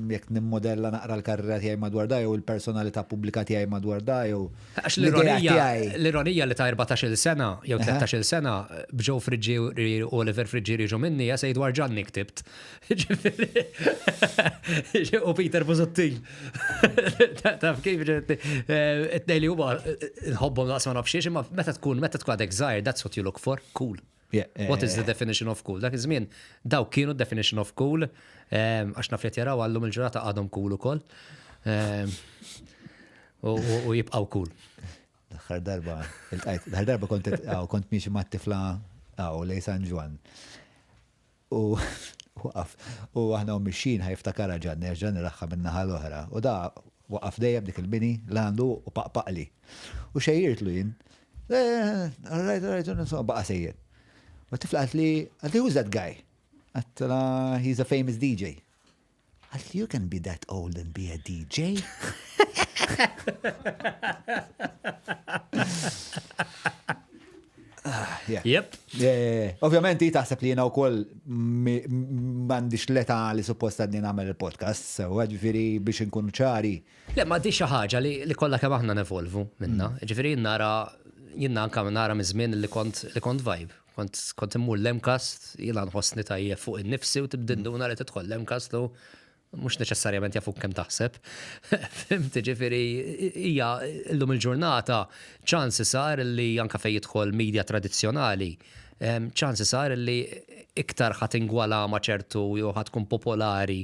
jekk nimmodella naqra l-karriera tiegħi madwar da jew il-personalità pubblika tiegħi madwar da jew. Għax l-ironija l-ironija li ta' 14-il sena jew 13-il sena b'Joe Friggieri u Oliver Friggieri jiġu minni essay dwar Ġanni ktibt. U Peter Busuttil. Taf kif it-tnejn li huma nħobbhom daqs ma nafx xiex, imma meta tkun meta tkun għadek żgħir that's what you look for, cool. What is the definition of cool? Dak iż-żmien dawk kienu definition of cool, ehm, għax naf li jaraw għallum il-ġurnata għadhom cool ukoll. Ehm, u jibqgħu cool. L-aħħar darba, l-aħħar darba kont kont miexi mat-tifla għaw lej San Ġwan. U waqaf, u aħna u mixin ħajftakara ġanni, għax ġanni raħħa min-naħa l-oħra. U da waqaf dejjem dik il-bini l-għandu u paqpaqli. U xejjirtlu jien. Eh, all right, all right, insomma, baqa sejjer. U tifla għalt li, għalt li, who's that guy? Għatla, he's a famous DJ. Għalt you can be that old and be a DJ. Ah, yep. Ovvjament, taħseb li jena u koll mandiċ l-età li suppost għadni namel il-podcast, sewa ġifiri biex nkunu ċari. Le, ma di xi ħaġa li kollha kemm aħna nevolvu minna. Mm. Ġifieri nara jiena anka nara miż-żmien li kont li kont vibe. Kont kont immur l-MCAST, jiena nħossni tajjeb fuq in-nifsi u tibdinduna li tidħol l-MCAST u mhux neċessarjament jafuk kemm taħseb. Fhimt, ġifieri hija llum il-ġurnata ċans sar li anka fejn jidħol media tradizzjonali, ċans sar li iktar ħa tingwala ma' ċertu jew ħa tkun popolari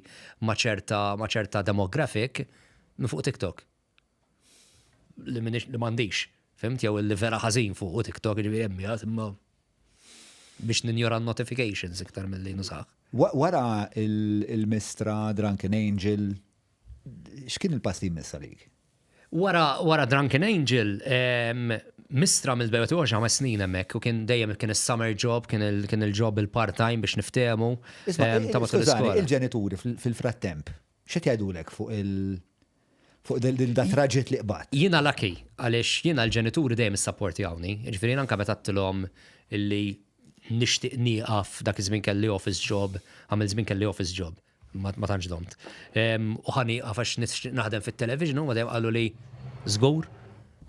ma' ċerta ma' ċerta demographic minn fuq TikTok. Li minix li m'għandix, fhimt, jew li vera ħażin fuq TikTok, ġifieri hemm qiegħed imma biex ninjora notifications iktar milli nużah. Wara il-Mistra Drunken Angel, x'kien il-pass li jmiss għalik? Wara, wara Drunken Angel, Mistra mill-bejgħet u ħames snin hemmhekk u kien dejjem kien is-summer job, kien il-job il-part-time biex niftehmu. Skużani, il-ġenituri fil-frattemp, x'qed jgħidulek fuq il- fuq din da traġit li qbadt? Jiena lucky għaliex jiena l-ġenituri dejjem issapportjawni. Jiġifieri jien anke meta għedtilhom illi nixtieq nieqaf dak iż-żmien kelli office job, għamilt żmien kelli office job. Ma tantx domt. U ħa nieqaf għax nixtieq naħdem fit-television huma dejjem qalu li żgur,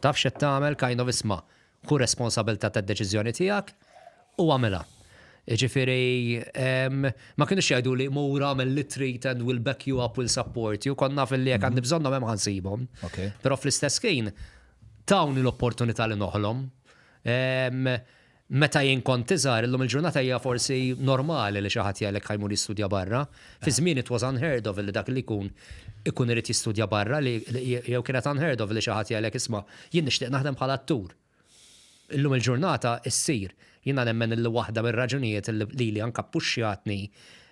taf x'qed tagħmel, kind of isma' ħu responsabilità tad-deċiżjoni tiegħek u agħmilha. Jiġifieri ma kinux jgħiduli mur agħmel li trid and we'll back you up, we'll support you, kont naf li jekk għandi bżonnhom hemm ħa nsibhom. Però fl-istess ħin tawni l-opportunità li noħlom. Meta jien kont iżgħar, illum il-ġurnata hija forsi normali li xi ħadd jgħidlek ħa jmur jistudja barra. Fi żmieni it was unheard of li dak li jkun ikun irid jistudja barra li jew kienet unheard of li xi ħadd jgħidlek isma' jien nixtieq naħdem bħala attur. Illum il-ġurnata issir. Jiena nemmen illi waħda mir-raġunijiet li lili anke ppuxxjatni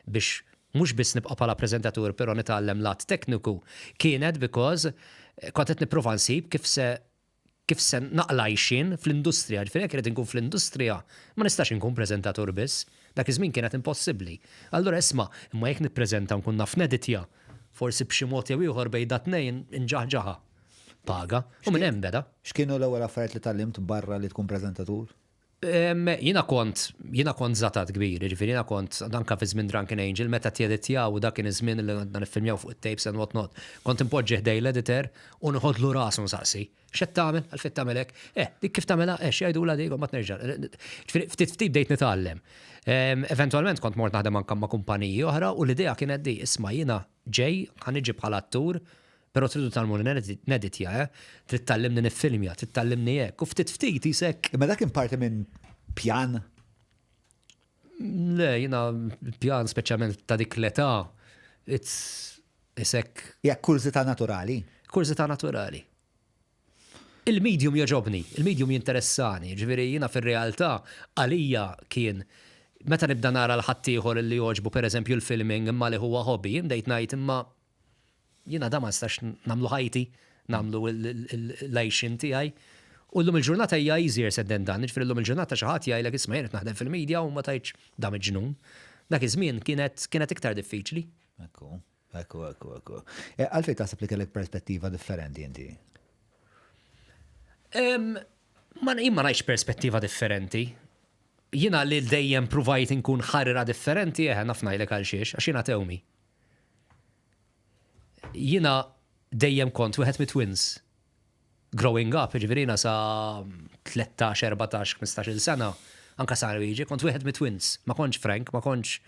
biex mhux biss nibqa' bħala preżentatur però nitgħallem l-att tekniku kienet because kont qed nipprova nsib kif se kif se naqla' għajxien fl-industrija, jiġifieri jekk irrid inkun fl-industrija, ma nistax inkun preżentatur biss. Dak iż-żmien kienet impossibbli. Allura isma', imma jekk nippreżenta u nkun naf neditja, forsi b'xi mod jew ieħor bejn dat-tnejn inġaħġaħha. Paga. U minn hemm beda. X'kienu l-ewwel affarijiet li tgħallimt barra li tkun preżentatur? Jiena kont, jiena kont żatat kbir, jiġifieri jiena kont, anke fi żmien Drunken Angel, meta tjeditjaw u dak kien iż-żmien li għadna niffilmjaw fuq it-tapes and what not, kont inpoġġi ħdej l-editor u noħodlu rasu nsaqsi, X'qed tagħmel? Għalfejn qed tagħmel hekk? Eh, dik kif tagħmilha? Eh, x'jgħidulha dik? U mbagħad nerġa'. Ġifieri ftit ftit bdejt nitgħallem. Eventwalment kont mort naħdem anke ma' kumpaniji oħra u l-idea kienet di, isma' jiena ġej, ħa niġi bħala attur, Però tridu tgħallmuni neditja, eh? Trid tgħallimni niffilmja, trid tgħallimni hekk. U ftit ftit isek. Imma dak kien parti minn pjan? Le, jiena pjan speċjalment ta' dik l-età, it's isek. Hija kurżità naturali? Kurżità naturali. Il-medium jogħġobni, il-medium jinteressani, ġifieri jiena fir-realtà għalija kien meta nibda nara 'l ħaddieħor li jogħġbu pereżempju l-filming imma li huwa hobby, jien bdejt ngħid imma Jiena da ma nistax nagħmlu ħajti, nagħmlu l-għixien tiegħi. U llum il-ġurnata hija easier said than done, jiġifieri llum il-ġurnata xi ħadd jgħidlek isma' jien qed naħdem fil-media u ma tgħidx da miġnun. Dak iż-żmien kienet kienet iktar diffiċli. Ekku, ekku, ekku, ekku. E, għalfejn taħseb li kellek perspettiva differenti inti? Ma jien ma ngħidx perspettiva differenti. Jiena li dejjem pruvajt inkun ħarira differenti, eħe naf ngħidlek għal xiex, għax jiena tewmi. Jiena dejjem kont wieħed mit-twins. Growing up, jiġifieri jiena sa 13, 14, 15-il sena, anke sa Luigi, kont wieħed mit-twins. Ma kontx Frank, ma kontx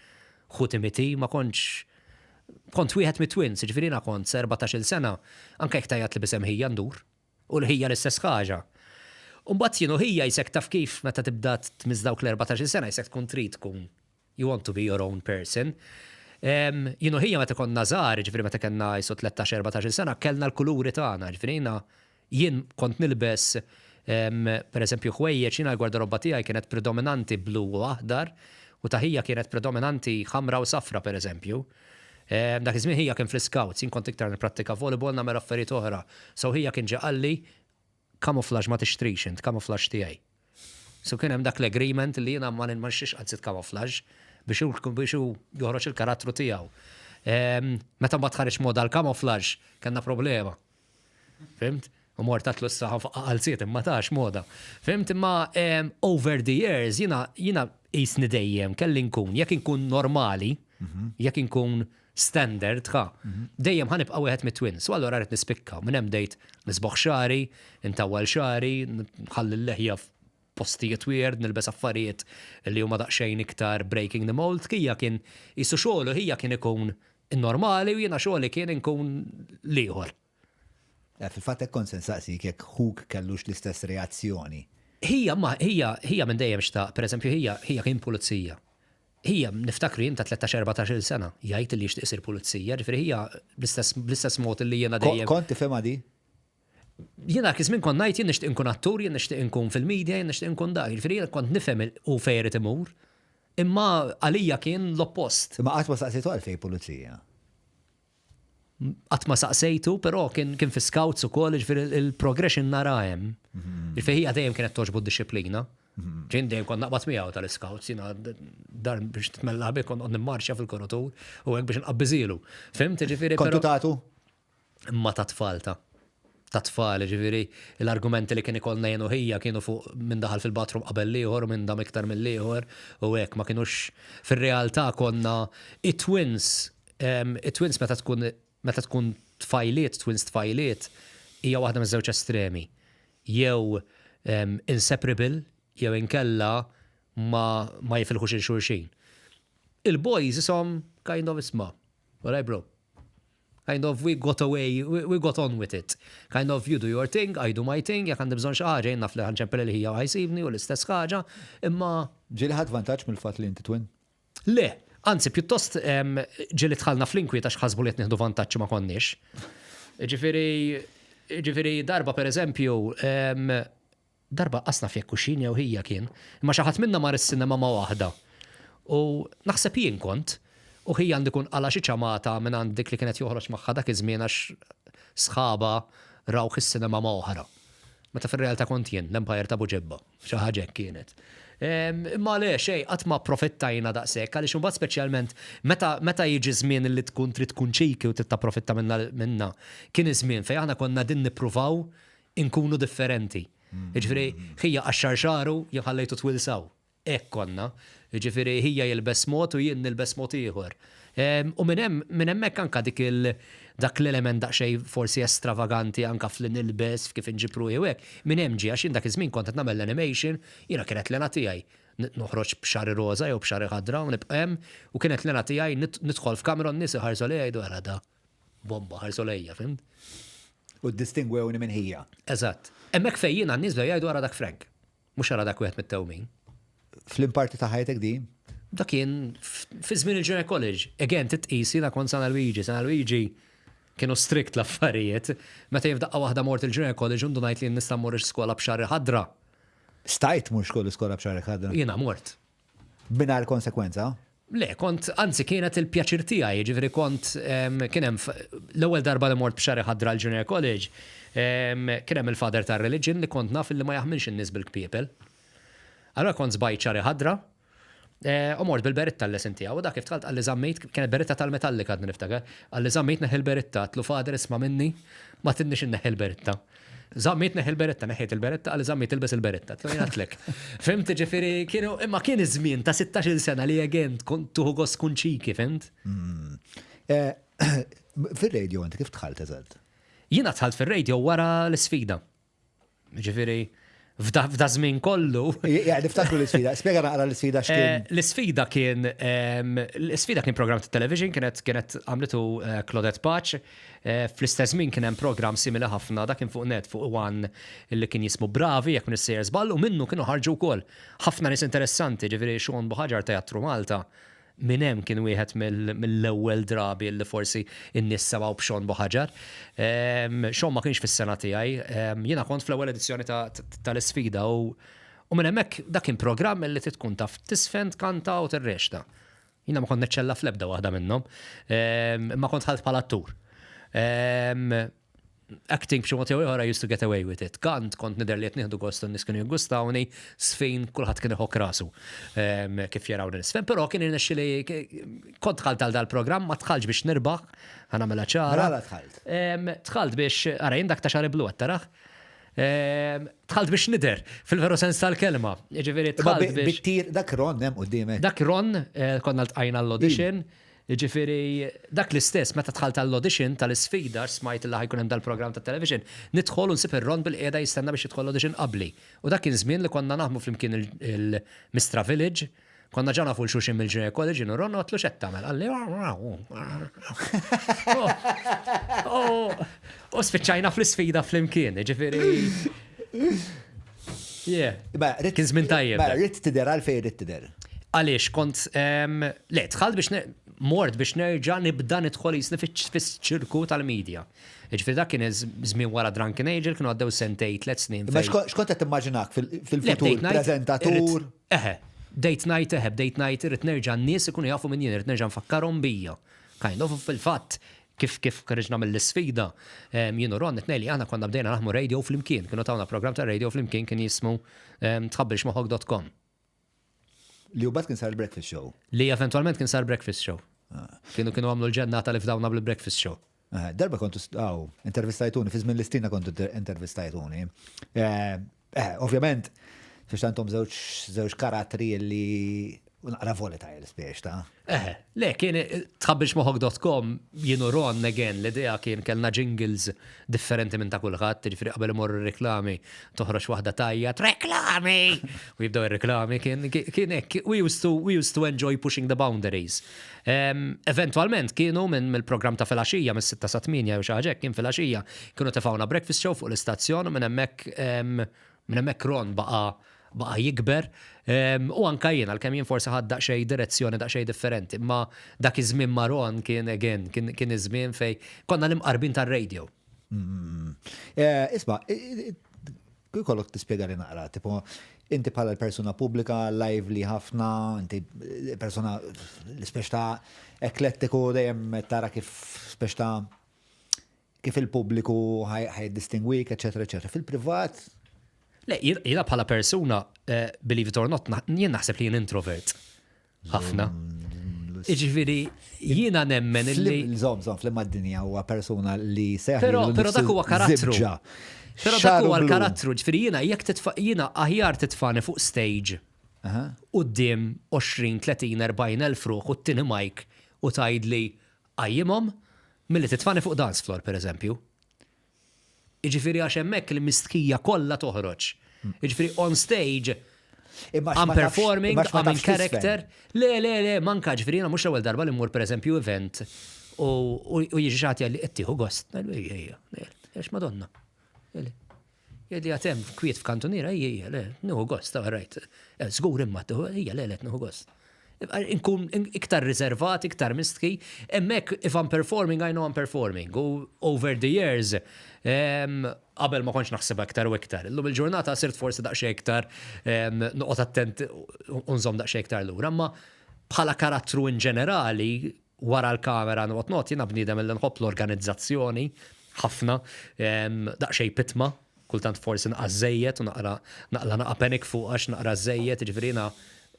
ħu Timothy, ma kontx kont wieħed mit-twins, jiġifieri jiena kont sa 14-il sena, anke jekk tgħajjatli b'isem ħija ndur. U l-ħija l-istess ħaġa. U mbagħad jien u ħija jisek taf kif meta tibda tmiss dawk l-14-il sena jisek tkun trid tkun You want to be your own person. Jien u ħija meta konna żgħar, jiġifieri meta kellna qisu 13, 14-il sena, kellna l-kuluri tagħna, jiġifieri jiena jien kont nilbes pereżempju ħwejjeġ, jiena l-gwardarobba tiegħi kienet predominanti blu u aħdar u ta' ħija kienet predominanti ħamra u safra pereżempju. Dak iż-żmien ħija kien fl-iscouts, jien kont iktar nipprattika volleyball nagħmel affarijiet oħra. So ħija kien ġie qalli Camouflage ma tixtrix int, camouflage tiegħi. So kien hemm dak l-agreement li jiena ma nixtrix qalziet camouflage biex hu biex hu joħroġ il-karattru tiegħu. Meta mbagħad ħareġ moda l-camouflage, kellna problema. Fhimt? U mort għatlu issa ħanfaqqa' qalziet imma tax moda. Fhimt? Imma over the years jiena jiena qisni dejjem kelli nkun, jekk inkun normali, jekk inkun standard, ħa. Dejjem ħa nibqa' wieħed mit-twins. U allura rrid nispikka. Minn hemm bdejt nisboħ xagħri, intawwal xagħri, nħalli l-leħja f'postijiet weird, nilbes affarijiet li huma daqsxejn iktar breaking the mold. Hija kien qisu xogħlu hija kien ikun in-normali u jiena xogħli kien inkun l-ieħor. Eh, fil-fatt hekk kont se nsaqsik jekk ħuk kellux l-istess reazzjoni. Hija ma hija hija minn dejjem xtaq, pereżempju hija hija kien pulizija. Hija niftakru jien ta' 13 14-il sena jgħid li jixtieq isir pulizija, ġifieri hija bl-istess bl-istess mod li jiena dejjem. Kont tifhimha di? Jiena dak iż-żmien kont ngħid jien nixtieq inkun attur, jien nixtieq inkun fil-media, jien nixtieq inkun dak. Ġifieri jiena kont nifhem hu fejn irid imur. Imma għalija kien l-oppost. Imma qatt ma saqsejtu għalfejn pulizija? Qatt ma saqsejtu, però kien kien fi scouts ukoll, jiġifieri il-progression nara hemm. Mhm. Jiġifieri hija dejjem kienet toġbu d-dixxiplina. Mhm. Ġien dejjem kont naqbad miegħu tal-scouts, jiena dar biex titmella bi kont nimmarxja fil-korotur u hekk biex nqabbiżilu. Fimt, jiġifieri. Kontu tagħtu? Imma ta' tfal ta' ta' tfal, ġifieri l-argumenti li kien ikollna jien u ħija kienu fuq min daħal fil-bathroom qabel l-ieħor u min dam iktar mill-ieħor u hekk ma kinux fir-realtà konna it-twins it-twins meta tkun meta tkun tfajliet, twins tfajliet, hija waħda miż-żewġ estremi. Jew inseparable jew inkella ma ma jifilħux il xulxin. Il-boys ishom kind of isma' all right bro. Kind of we got away, we got on with it. Kind of you do your thing, I do my thing, jekk għandi bżonn xi ħaġa jien naf li ħa nċempel lil ħija u ħa jsibni u l-istess ħaġa, imma. Ġieli ħadt vantaġġ mill-fatt li inti twin? Le, anzi pjuttost ġieli dħalna fl-inkwiet għax ħasbu li qed nieħdu vantaġġ u ma konniex. Jiġifieri, jiġifieri darba pereżempju, Darba qas naf jekk hux jien jew ħija kien, imma xi ħadd minna mar is-cinema ma' waħda. U naħseb jien kont. U ħija għandu jkun qala' xi ċamata mingħand dik li kien qed joħroġ magħha dak iż-żmien għax sħabha rawh is-cinema ma' oħra. Meta fir-realtà kont jien, l-Empire ta' Buġibba, xi ħaġa hekk kienet. Imma le, xejn, qatt ma approfittajna daqshekk, għaliex imbagħad speċjalment meta meta jiġi żmien li tkun trid tkun cheeky u trid tapprofitta minnha minnha, kien iż-żmien fejn aħna konna qegħdin nippruvaw inkunu differenti. Jiġifieri, ħija qaxxar xagħru, jien ħallejtu twil s'hawn. Hekk konna. Jiġifieri ħija jilbes mod u jien nilbes mod ieħor. U minn hemm, minn hemmhekk anke dik il, dak l-element daqsxejn forsi estravaganti anke f'li nilbes, f'kif inġib ruħi u hekk, minn hemm ġie għax jien dak iż-żmien kont qed nagħmel l-animation, jiena kienet l-hena tiegħi noħroġ b'xagħri roża jew b'xagħri ħadra u nibqa' hemm u kienet l-hena tiegħi nidħol f'kamra u n-nies iħarsu lejja jgħidu ara da, bomba ħarsu lejja, fhimt? U ddistingwewni minn ħija. Eżatt. Hemmhekk fejn jiena n-nies bdew jgħidu ara dak Frank. Mhux ara dak wieħed mit-tewmin. F'liem parti ta' ħajtek din? Dak kien fi żmien il-Junior College. Again, trid tqis jiena kont San Alwiġi. San Alwiġi kienu strict l-affarijiet. Meta jien f'daqqa waħda mort il-Junior College u ndunajt li jien nista' mmur skola b'xagħri ħadra. Stajt tmur skola b'xagħrek ħadra? Jiena mort. Mingħajr konsekwenza? Le, kont, anzi kienet il-pjaċir tiegħi, jiġifieri kont, kien hemm, l-ewwel darba li mort b'xagħri ħadra l-Junior College, kien hemm il-father tar-religion li kont naf li ma jaħmilx in-nies bil-kpiepel. Allura kont żbajt xagħri ħadra, u mort bil-beritta l-lesson tiegħu, u dak kif dħalt qalli żammejt, kienet beritta tal-Metallica għadni niftakar, qalli żammejt neħħi l-beritta, għedtlu father isma' minni, ma tgħidnix inneħħi l-beritta. Zammit neħi l-beretta, neħħejt il-beretta, għalli zammit ilbes il-beretta. Tlu jgħatlek. Fimt, ġifiri, kienu, imma kien iż-żmien ta' 16 sena li again kont tuħu gost tkun ċiki, fimt? Mm. Eh, fil-radio inti kif dħalt eżatt? Jiena dħalt fil-radio wara l-sfida. Ġifiri, f'da żmien kollu. Ja, niftakru l-isfida. Spjega naqra l-isfida x'kien. Eh, l-isfida kien l-isfida kien programm ta' television kienet kienet għamlitu eh, Claudette Paċ. Eh, fl-istess żmien kien hemm programm simili ħafna dak kien fuq net fuq One li kien jismu Bravi jekk minn żball u minnu kienu ħarġu wkoll ħafna nies interessanti, ġifieri Sean Buħaġar Teatru Malta Minn hemm kien wieħed mill-ewwel drabi li forsi n-nies semgħu b'Sean Buhagiar. Sean ma kienx fis-sena tiegħi, jiena kont fl-ewwel edizzjoni tal-isfida u minn hemmhekk dak kien programm li trid tkun taf tiżfen, tkanta u tirreċta. Jiena ma kont neċċella fl-ebda waħda minnhom, imma kont dħalt bħala attur. Acting b'xi mod jew ieħor I used to get away with it. Kant kont nidher li qed nieħdu gost u n-nies kienu jiggustawni, sfin kulħadd kien iħokk rasu ehm, kif jarawni nisfen, però kien irnexxi li kont dħalt għal dal-programm ma dħaltx biex nirbaħ, ħa nagħmilha ċara. Mela dħalt? Ehm, dħalt biex, ara jien dak ta' xagħri blu qed tarah. Ehm, dħalt biex nidher, fil-veru sens tal-kelma. Jiġifieri dħalt biex. Bit-tir dak Ron hemm quddiemek. Dak Ron, eh, konna ltqajna l-audition. Jiġifieri, dak l-istess, meta dħalt għall-audition tal-isfida, għax smajt li ħa jkun hemm dal-programm tat-television, nidħol u nsib ir-Ron bilqiegħda jistenna biex jidħol l-audition qabli. U dak kien żmien li konna naħdmu flimkien il-Mistra Village, konna ġa nafu 'l xulxin mill-Junior College, jien u Ron, u għedtlu x'qed tagħmel? Qalli U spiċċajna fl-isfida flimkien, jiġifieri. Yeah. Kien żmien tajjeb. Mela, ridt tidher għalfejn ridt tidher? Għaliex kont le dħalt biex mort biex nerġa' nibda nidħol jisni fis-ċirku tal-medja. Ġifieri dak kien żmien wara Drunken Angel kienu għaddew sentej, tliet snin. Ma x'kont qed timmaġinak fil-futur preżentatur? Eħe, bdejt ngħid eħe, bdejt ngħid irrid nerġa' n-nies ikunu jafu min jien, irrid nerġa' nfakkarhom bija. Kind of fil-fatt Kif kif ħriġna mill-isfida, jien u Ron it-tnejn li aħna konna bdejna naħdmu radio flimkien, kienu tawna programm ta' radio flimkien kien jismu tħabbilxmoħħok dot com. Li mbagħad kien sar breakfast show. Li eventwalment kien sar breakfast show. Kienu kienu għamlu l-ġennata li fdawna bil-breakfast show. Eh, darba kontu, għaw, intervistajtuni, fi żmien l-istina kontu intervistajtuni. Eh, eh, ovvjament, biex tantom żewġ karattri li naqra volatile spiex ta' Eħe, le, kien tħabbilxmoħok.com jien u Ron again l-idea kien kellna jingles differenti minn ta' kulħadd, jiġifieri qabel imorru reklami toħroġ waħda tajjat reklami! U jibdew ir-reklami kien kien hekk. We used to we used to enjoy pushing the boundaries. Eventwalment kienu minn mill-programm ta' filgħaxija mis-sitta sa tmienja jew xi ħaġa hekk kien filgħaxija kienu tefgħuna breakfast show fuq l-istazzjon u minn hemmhekk Minn hemmhekk Ron baqa' baqa' jikber u anke jien għalkemm jien forsi ħadt daqsxejn direzzjoni daqsxejn differenti imma dak iż-żmien ma' Ron kien again kien kien iż-żmien fejn konna l-imqarbin tar-radio. Isma', jkollok tispjegali naqra, tipo inti bħala l-persuna pubblika lively ħafna, inti persuna l-ispex ta' eklettiku dejjem tara kif spex ta' kif il-pubbliku ħa jiddistingwik, eċetera, eċetera. Fil-privat, Le, jiena bħala persuna, eh, believe it or not, jien naħseb li jien introvert. Ħafna. Iġifieri, jiena nemmen li. Zom, zom, fl dinja huwa persuna li seħ. Però, però dak huwa karattru. Però dak huwa l-karattru, ġifieri jiena jekk titfa' jiena aħjar titfani fuq stage. Quddiem 20, 30, 40 elf ruħ u t-tieni mic u tgħidli qajjimhom milli titfani fuq dance floor pereżempju. Jiġifieri għax hemmhekk il-mistħija kollha toħroġ. Jiġifieri on stage I'm performing, I'm in character. Le, le, le, manka ġifieri jiena mhux l-ewwel darba li mmur pereżempju event u jiġi xi ħadd jgħidli qed tieħu gost. Ngħidlu ejja, ejja, għax Madonna. Jgħidli għad hemm kwiet f'kantuniera, ejja, ejja, le, nieħu gost, all right. Eh, żgur imma tieħu, ejja, le, le, nieħu gost. Inkun iktar riservat, iktar mistħi. Hemmhekk if I'm performing, I know I'm performing. U over the years, qabel ma kontx naħsibha iktar u iktar. Illum il-ġurnata sirt forsi daqsxejn iktar noqgħod attent u nżomm daqsxejn iktar lura. Imma bħala karattru in ġenerali, wara l-kamera and what not, jiena bniedem li nħobb l-organizzazzjoni ħafna, daqsxejn pitma, Kultant forsi naqra żejjed u naqra naqla naqa' panic fuq għax naqra żejjed, jiġifieri jiena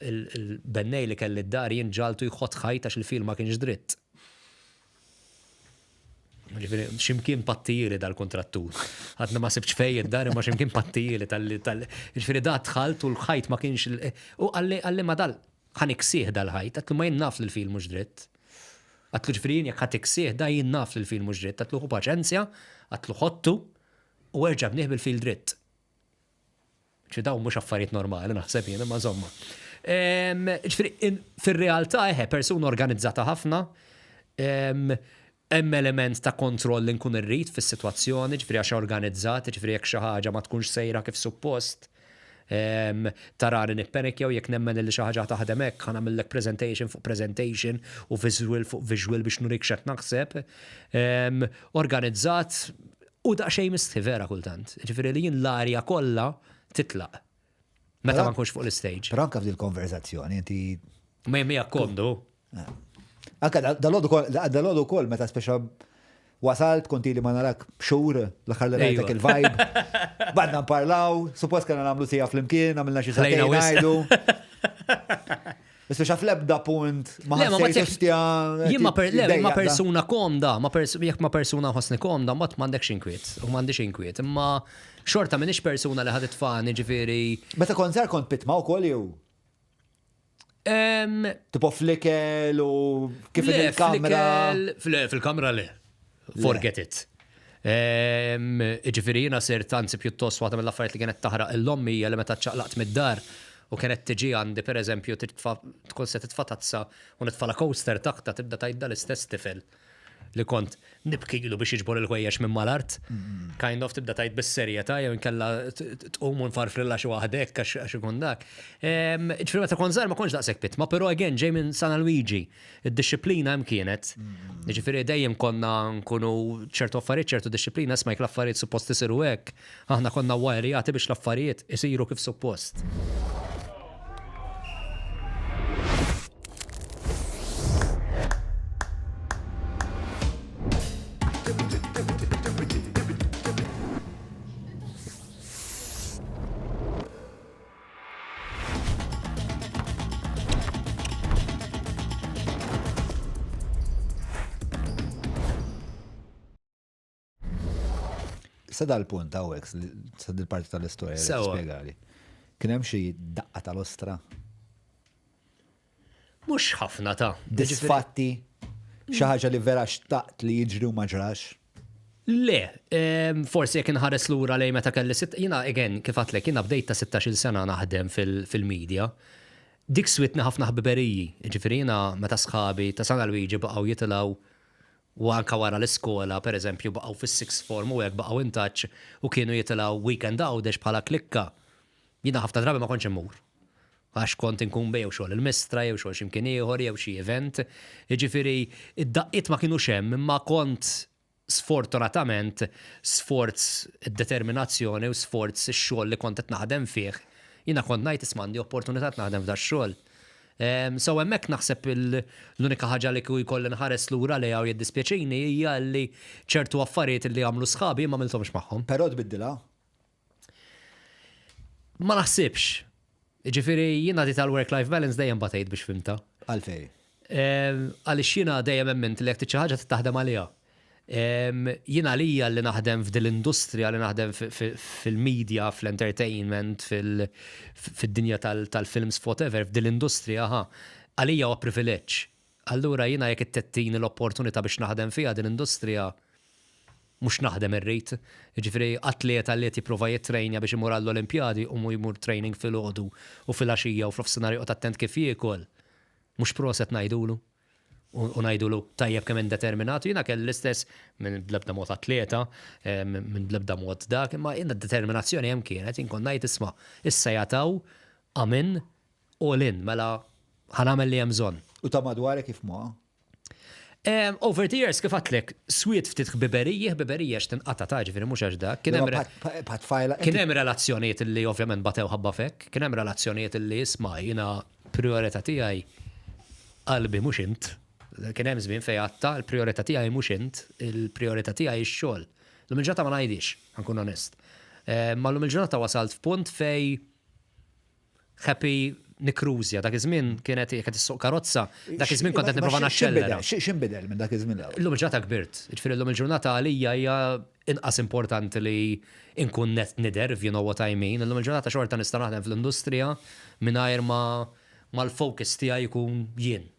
il-bennej li kelli d-dar jien ġagħaltu jħott ħajt għax il-fil ma kienx dritt. Ġifieri x'imkien pattijieli dal-kuntrattur. Għadna ma sibtx fejn id-dar imma x'imkien pattijieli tal tal jiġifieri da dħalt u l-ħajt ma kienx u qalli qalli ma dal ħa niksih dal-ħajt, għedtlu ma jien naf li l-fil mhux dritt. Għedtlu ġifieri jien jekk ħa tiksih da jien naf li l-fil mhux dritt, għedtlu ħu paċenzja, għedtlu ħottu, U erġa' bnieh bil-fil dritt. Ġifieri dawn mhux affarijiet normali naħseb jien, imma insomma. Ġifieri fir-realtà eħe persuna organizzata ħafna, hemm element ta' kontroll li nkun irrid fis-sitwazzjoni, ġifieri għax organizzat, ġifieri jekk xi ħaġa ma tkunx sejra kif suppost, tarani nippenikja u jekk nemmen li xi ħaġa taħdem hekk ħa nagħmillek presentation fuq presentation u visual fuq visual biex nurik x'qed naħseb. Organizzat, U daqsxejn mistħi vera kultant. Ġifieri li jien l-arja kollha titlaq. Meta ma nkunx fuq l-istage. Però anke f'dil konverzazzjoni inti. Ma jemmi komdu. Eh. Anke dal-għodu kol meta speċa wasalt konti li ma narak xhur l-aħħar li rajtek il-vibe. Badna nparlaw, suppost kellna nagħmlu sija flimkien, għamilna xi sagħtejn ngħidu. Speċa fl-ebda punt ma ħassejt ostja. Jien ma ma persuna komda, ma jekk ma persuna ħossni komda, mbagħad m'għandekx inkwiet u m'għandix inkwiet. Imma xorta m'iniex persuna li ħadet tfani ġifieri. Meta kont żgħar kont pitma wkoll jew? Tipo flikel u kif il-kamra. Fil-kamra le. Forget it. Ġifieri jiena sirt anzi pjuttost waħda mill-affarijiet li kienet taħraq l-ommi hija li meta ċċaqlaqt mid-dar u kienet tiġi għandi pereżempju tkun se titfa' tazza u nitfalha coaster taħtha tibda tgħid dal-istess tifel li kont nibkilu biex jiġbor il-ħwejjeġ minn mal-art. Kind of tibda tgħid bis-serjetà jew inkella tqum u nfarfrilha xi waħda hekk għax ikun dak. Ġifieri meta kont żgħir ma kontx daqshekk pitma, però again ġej minn San Alwiġi. Id-dixxiplina hemm kienet. Jiġifieri dejjem konna nkunu ċertu affarijiet, ċertu dixxiplina, isma' jekk l-affarijiet suppost isiru hekk, aħna konna wajrjati biex l-affarijiet isiru kif suppost. Sa dal-punt hawnhekk, sa dil-parti tal-istorja li spjegali. Kien hemm xi daqqa tal-ostra? Mhux ħafna ta' Disfatti, xi ħaġa li vera xtaqt li jiġri u ma ġrax? Le, forsi jekk inħares lura lejn meta kelli sitt, jiena again kif għadtlek jiena bdejt ta' 16-il sena naħdem fil-media. Dik switni ħafna ħbiberiji, jiġifieri jiena meta sħabi ta' San Alwiġi baqgħu jitilgħu u anke wara l-iskola pereżempju baqgħu fis-sixth form u hekk baqgħu in touch u kienu jitilgħu weekend Għawdex bħala klikka. Jiena ħafna drabi ma kontx immur. Għax kont inkun jew xogħol il-mistra jew xogħol xi mkien ieħor jew xi event. Jiġifieri id-daqqiet ma kinux hemm imma kont sfortunatament sforz id-determinazzjoni u sforz ix-xogħol li kont qed naħdem fih, jiena kont ngħid isma' għandi opportunità qed naħdem f'dax-xogħol. So hemmhekk naħseb l-unika ħaġa li kieku jkolli nħares lura lejha u jiddispjaċini hija li ċertu affarijiet li għamlu sħabi jien m'għamilthomx magħhom. Però tbiddilha? Ma naħsibx. Jiġifieri jiena di tal-work-life balance dejjem batejt biex fhimtha. Għalfejn? Għaliex jiena dejjem emmint li jekk trid xi ħaġa trid taħdem għaliha. Jien għalija li naħdem f'din l-industrija, li naħdem fil-media, fl-entertainment, fid-dinja tal-films, whatever, f'din l-industrija, ħa, għalija huwa privileġġ. Allura jiena jekk ittini l-opportunità biex naħdem fiha din l-industrija, mhux naħdem irrid. Jiġifieri atleta li qed jipprova jittrejnja biex imur għall-Olimpjadi u mhu jmur training filgħodu u filgħaxija u f'nofsinhar joqgħod attent kif jiekol, mhux proset ngħidulu? U ngħidulu tajjeb kemm int determinat. U jiena kelli l-istess minn bl-ebda mod atleta, minn bl-ebda mod dak, imma jiena d-determinazzjoni hemm kienet, jien kont ngħid isma' issa jagħtaw amen all in, mela ħa nagħmel li hemm bżonn. U ta' madwarek kif ma? Over the years, kif għedtlek, swiet ftit ħbiberiji, ħbiberiji għax tinqata' ta' ġifieri mhux għax dak. Kien hemm Kien hemm relazzjonijiet li ovvjament batew ħabba f'hekk, kien hemm relazzjonijiet li isma' jiena priorità tiegħi qalbi mhux int. Kien hemm żmien fejn għadtha, il-priorità tiegħi mhux int, il-priorità tiegħi x-xogħol. Lum il-ġurnata ma ngħidhiex, ħa nkun onest. Ma lum il-ġurnata wasalt f'punt fejn happy nikrużja. Dak iż-żmien kienet jekk qed issuq karozza, dak iż-żmien kont qed nipprova naċċellera. X'inbidel minn dak iż-żmien 'l hawn? Illum il-ġurnata kbirt. Jiġifieri llum il-ġurnata għalija hija inqas importanti li nkun net nidher, if you know what I mean. Illum il-ġurnata xorta nista' naħdem fl-industrija mingħajr ma l-focus tiegħi jkun jien.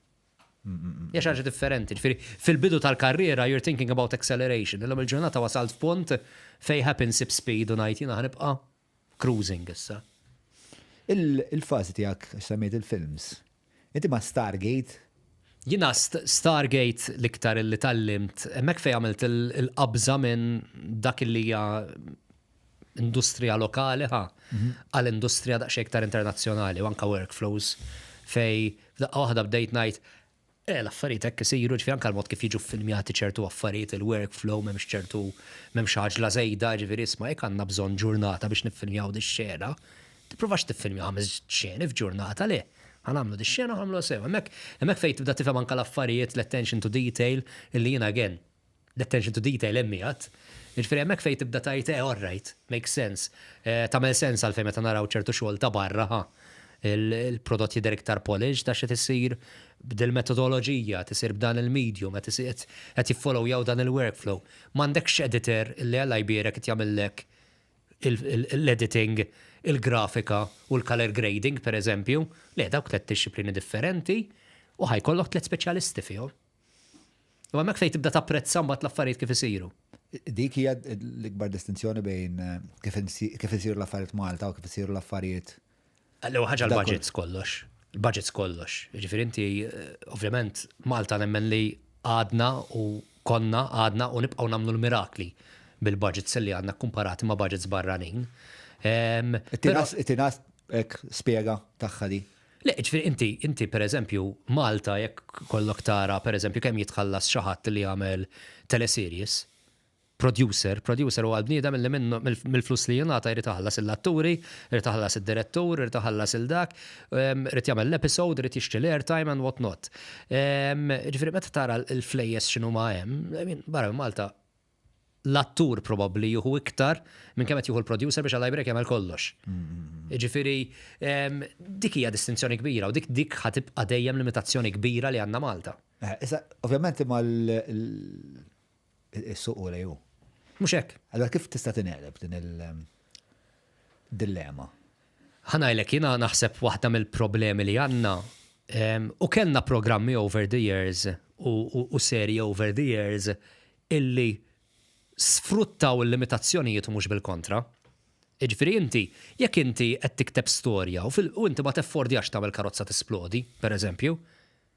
Hija xi ħaġa differenti. Ġifieri fil-bidu tal-karriera you're thinking about acceleration. Illum il-ġurnata wasalt f'punt fejn happy nsib speed u ngħid jiena ħa nibqa' cruising issa. Il-fażi tiegħek għax semmejt il-films. Inti ma' Stargate? Jiena Stargate l-iktar illi tgħallimt, hemmhekk fejn għamilt il-qabża minn dak illi hija industrija lokali ħa għal industrija daqsxejn iktar internazzjonali u anke workflows fejn f'daqqa waħda bdejt ngħid Eh, l-affarijiet hekk isiru, ġifieri anke l-mod kif jiġu ffilmjati ċertu affarijiet, il-workflow, m'hemmx ċertu, m'hemmx għaġla żejda, ġifieri isma' jekk għandna bżonn ġurnata biex niffilmjaw dix-xena, tippruvax tiffilmja ħames xeni f'ġurnata, le. Ħa nagħmlu dix-xena u ħa nagħmluha sew. Hemmhekk, hemmhekk fejn tibda tifhem anke l-affarijiet, l-attention to detail, illi jiena again, L-attention to detail hemm qiegħed. Jiġifieri hemmhekk fejn tibda tgħid eh all right, makes sense. Eh, tagħmel sens għalfejn meta naraw ċertu xogħol ta' barra ħa. Il-prodott jidher iktar polished għax qed isir b'dil-metodoloġija, qed isir b'dan il-medium, qed isir qed jiffollowjaw dan il-workflow. M'għandekx editor li Alla jbierek qed jagħmillek l-editing, il-grafika u l-color grading pereżempju. Le, dawk tliet dixxiplini differenti u ħa jkollok tliet speċjalisti fihom. U hemmhekk fejn tibda tapprezza mbagħad l-affarijiet kif isiru. Dik hija l-ikbar distinzjoni bejn eh, kif isiru l-affarijiet Malta u kif isiru l-affarijiet. L-ewwel ħaġa l-budgets kollox. Il-budgets kollox. Jiġifieri inti eh, ovvjament Malta nemmen li għadna u konna għadna u nibqgħu nagħmlu l-mirakli bil-budgets li għandna komparati ma' budgets barranin. It-tinas spjega tagħha di. Le, ġifieri inti, inti pereżempju, Malta jekk kollok tara pereżempju kemm jitħallas xi ħadd li jagħmel teleseries, producer, producer huwa l-bniedem li mill-flus li jingħata jrid iħallas lill-atturi, irid iħallas id-direttur, irid iħallas il dak, irid jagħmel l-episode, irid jixtri l-airtime and what not. Ġifieri meta tara l-flejjes x'inhuma hemm, barra minn Malta l-attur probabbli jieħu iktar minn kemm qed jieħu l-producer biex Alla jbierek jagħmel kollox. Jiġifieri dik hija distinzjoni kbira u dik dik ħa tibqa' dejjem limitazzjoni kbira li għandna Malta. Eh, issa, ovvjament imma l-suq u lejhu. Mhux hekk. Allora kif tista' tingħeleb din il-dilemma? Ħa ngħidlek, jiena naħseb waħda mill-problemi li għandna u kellna programmi over the years u serji over the years illi sfruttaw il-limitazzjonijiet u mhux bil-kontra. Jiġifieri inti, jekk inti qed tikteb storja u u inti ma teffordjax tagħmel karozza tisplodi, per eżempju,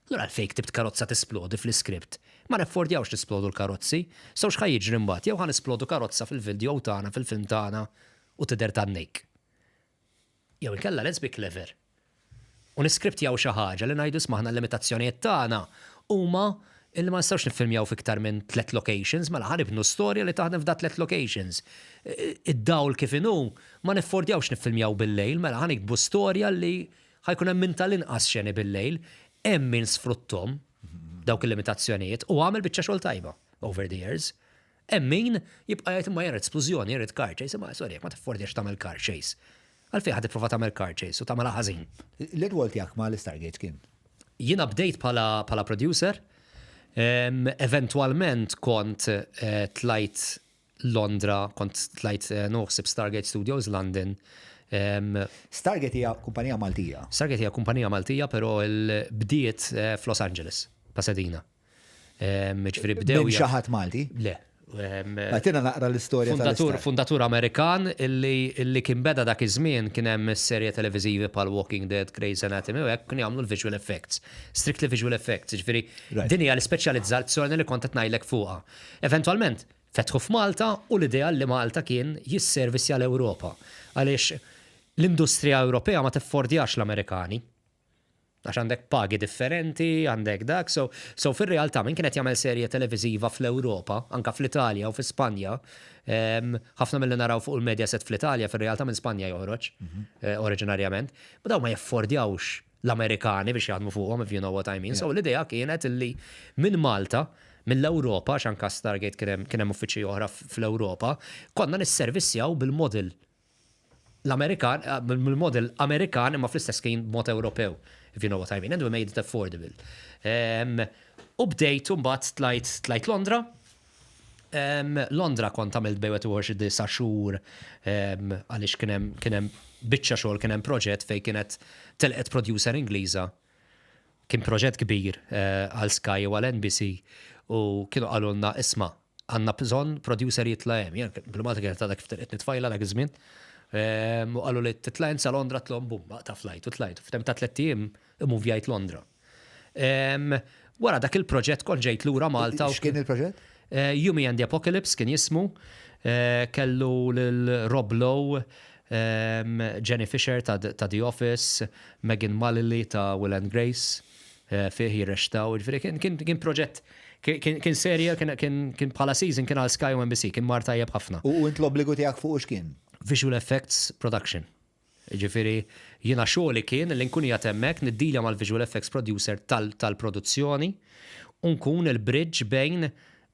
allura għalfejn ktibt karozza tisplodi fl-iskript? Ma neffordjawx nisplodu l-karozzi. So x'ħa jiġri mbagħad? Jew ħa nisplodu karozza fil-video tagħna, fil-film tagħna u tidher tan-nejk. Jew inkella let's be clever u niskriptjaw xi ħaġa li ngħidu isma' aħna l-limitazzjonijiet tagħna huma illi ma nistgħux niffilmjaw f'iktar minn tliet locations, mela ħa nibnu storja li taħdem f'da tliet locations. Id-dawl kif inhu ma niffordjawx niffilmjaw bil-lejl, mela ħa niktbu storja li ħa jkun hemm minn tal-inqas xeni bil-lejl. Hemm min sfrutthom dawk il-limitazzjonijiet u għamel biċċa xogħol tajba over the years. Hemm min jibqa' jgħid imma jien rrid splużjoni, jien rrid car chase, imma sorry jekk ma tiffordjax tagħmel car chase. Għalfejn ħa tipprova tagħmel car chase u tagħmilha ħażin. L-irwol tiegħek ma' l-Stargate kien? Jiena bdejt bħala producer, eventwalment kont eh, tlajt Londra, kont tlajt eh, noħsib Stargate Studios London. Stargate hija kumpanija Maltija. Stargate hija kumpanija Maltija, però l-bdiet eh, f'Los Angeles, Pasadena. Ġifieri bdew. Minn xi ħadd Malti? Le. Għatina naqra l-istorja. Fundatur, fundatur Amerikan illi, illi kien beda dak iż-żmien kien hemm serje televiżivi bħal Walking Dead, Grey's Anatomy u hekk kien jagħmlu l-visual effects. Strictly visual effects, ġifieri din hija l-ispeċjalizzazzjoni li kont qed ngħidlek fuqha. Eventwalment fetħu f'Malta u l-idea li Malta kien jisservisja l-Ewropa. Għaliex l-industrija Ewropea ma tiffordjax l-Amerikani. Għax għandek pagi differenti, għandek dak, so, so fir-realtà min kien qed jagħmel serje televiżiva fl-Ewropa, anka fl-Italja u fi Spanja, ħafna milli naraw fuq il-Mediaset fl-Italja fir-realtà minn Spanja joħroġ oriġinarjament, ma dawn ma jaffordjawx l-Amerikani biex jaħdmu fuqhom, if you know what I mean. So l-idea kienet illi minn Malta, mill-Ewropa, għax anka Stargate kien hemm uffiċċji oħra fl-Ewropa, konna nisservissjaw bil-model l-Amerikan, mill-model Amerikan imma fl-istess kien mod Ewropew, if you know what I mean, and we made it affordable. U bdejt mbagħad tlajt tlajt Londra. Londra kont għamilt bejn wieħed u ieħor xi disa' xhur għaliex kien hemm kien hemm biċċa xogħol kien hemm proġett fejn kienet telqet producer Ingliża. Kien proġett kbir għal Sky u għal NBC u kienu qalulna isma' Għandna bżonn producer jitla' hemm. Jien bil-Malti kienet għadha kif telqitni tfajla dak iż-żmien. Ehm, u qalu li titla' int sa Londra tlhom bum, ta' flight u tlajt. F'temp ta' tlett ijiem imuvjajt Londra. Ehm, wara dak il-proġett kont ġejt lura Malta. X'kien il-proġett? Eh, Yumi and the Apocalypse kien jismu. Eh, kellu lil Rob Lowe, ehm, Jenny Fisher ta' The Office, Megan Mullally ta' Will and Grace. Eh, fih jirrextaw, ġifieri kien proġett kien serja, kien bħala season kien għal Sky u NBC, kien mar tajjeb ħafna. U int l-obbligu tiegħek fuq x'kien? Visual Effects Production. Ġifieri jiena xogħli kien li nkun qiegħed hemmhekk niddilja mal-visual effects producer tal-produzzjoni u nkun il-bridge bejn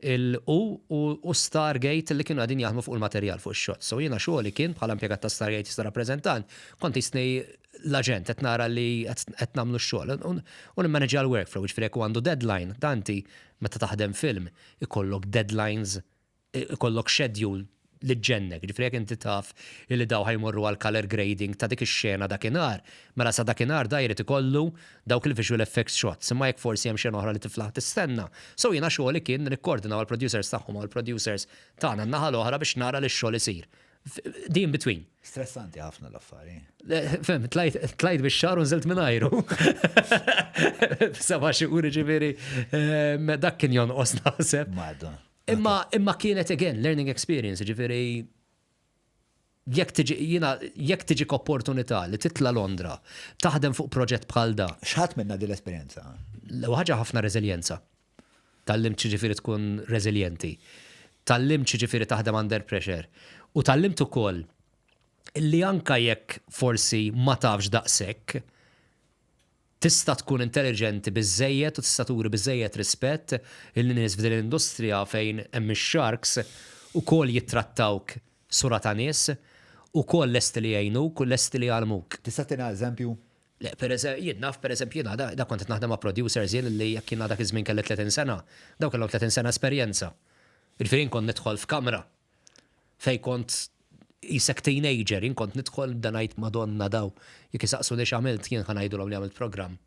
il-u u Stargate li kienu qegħdin jaħdmu fuq il-materjal fuq ix-shots. So jiena xogħli kien bħala impjegat ta' Stargate jista' rappreżentant, kont jisni l-aġent qed nara li qed nagħmlu x-xogħol u nimmaneġġja l-workflow, jiġifieri jekk hu għandu deadline, dan inti meta taħdem film ikollok deadlines, ikollok schedule li ġġennek, ġifieri jekk inti taf li daw ħa jmorru għal color grading ta' dik ix-xena dakinhar, mela sa dakinhar da jrid ikollu dawk il-visual effects shots, imma jekk forsi hemm xena oħra li tiflaħ tistenna. So jiena xogħli kien nikkordina mal-producers tagħhom u mal-producers tagħna n-naħa l-oħra biex nara li x-xogħol isir. The in between. Stressanti ħafna l-affari. Fem, tlajt biex xar u nżilt minn ajru. Seba xhur ġifieri ehm, dak kien jonqos naħseb. Madonna. Imma imma kienet again learning experience, ġifieri jekk tiġi jiena jekk tiġik opportunità li titla' Londra, taħdem fuq proġett bħal da. X'ħadd minna din l-esperjenza? L-ewwel ħaġa ħafna reżiljenza. Tgħallimt x'jiġifieri tkun reżiljenti. Tgħallimt x'jiġifieri taħdem under pressure. U tgħallimt ukoll li anke jekk forsi ma tafx daqshekk, tista' tkun intelliġenti biżżejjed u tista' turi biżżejjed rispett illi nies f'din l-industrija fejn hemm ix-sharks ukoll jittrattawk sura ta' nies, ukoll lesti li jgħinuk u lesti li jgħallmuk. Tista' ttina eżempju? Le, per eżempju, jien naf, per eżempju, jiena da kont qed naħdem ma' producers jien li jekk jiena dak iż-żmien kelli 30 sena, dawk kellhom 30 sena esperjenza. Jiġifieri jien kont nidħol f'kamra fejn kont qisek teenager, jien kont nidħol nibda ngħid Madonna daw, jekk isaqsuni x'għamilt jien ħa ngħidulhom li għamilt programm.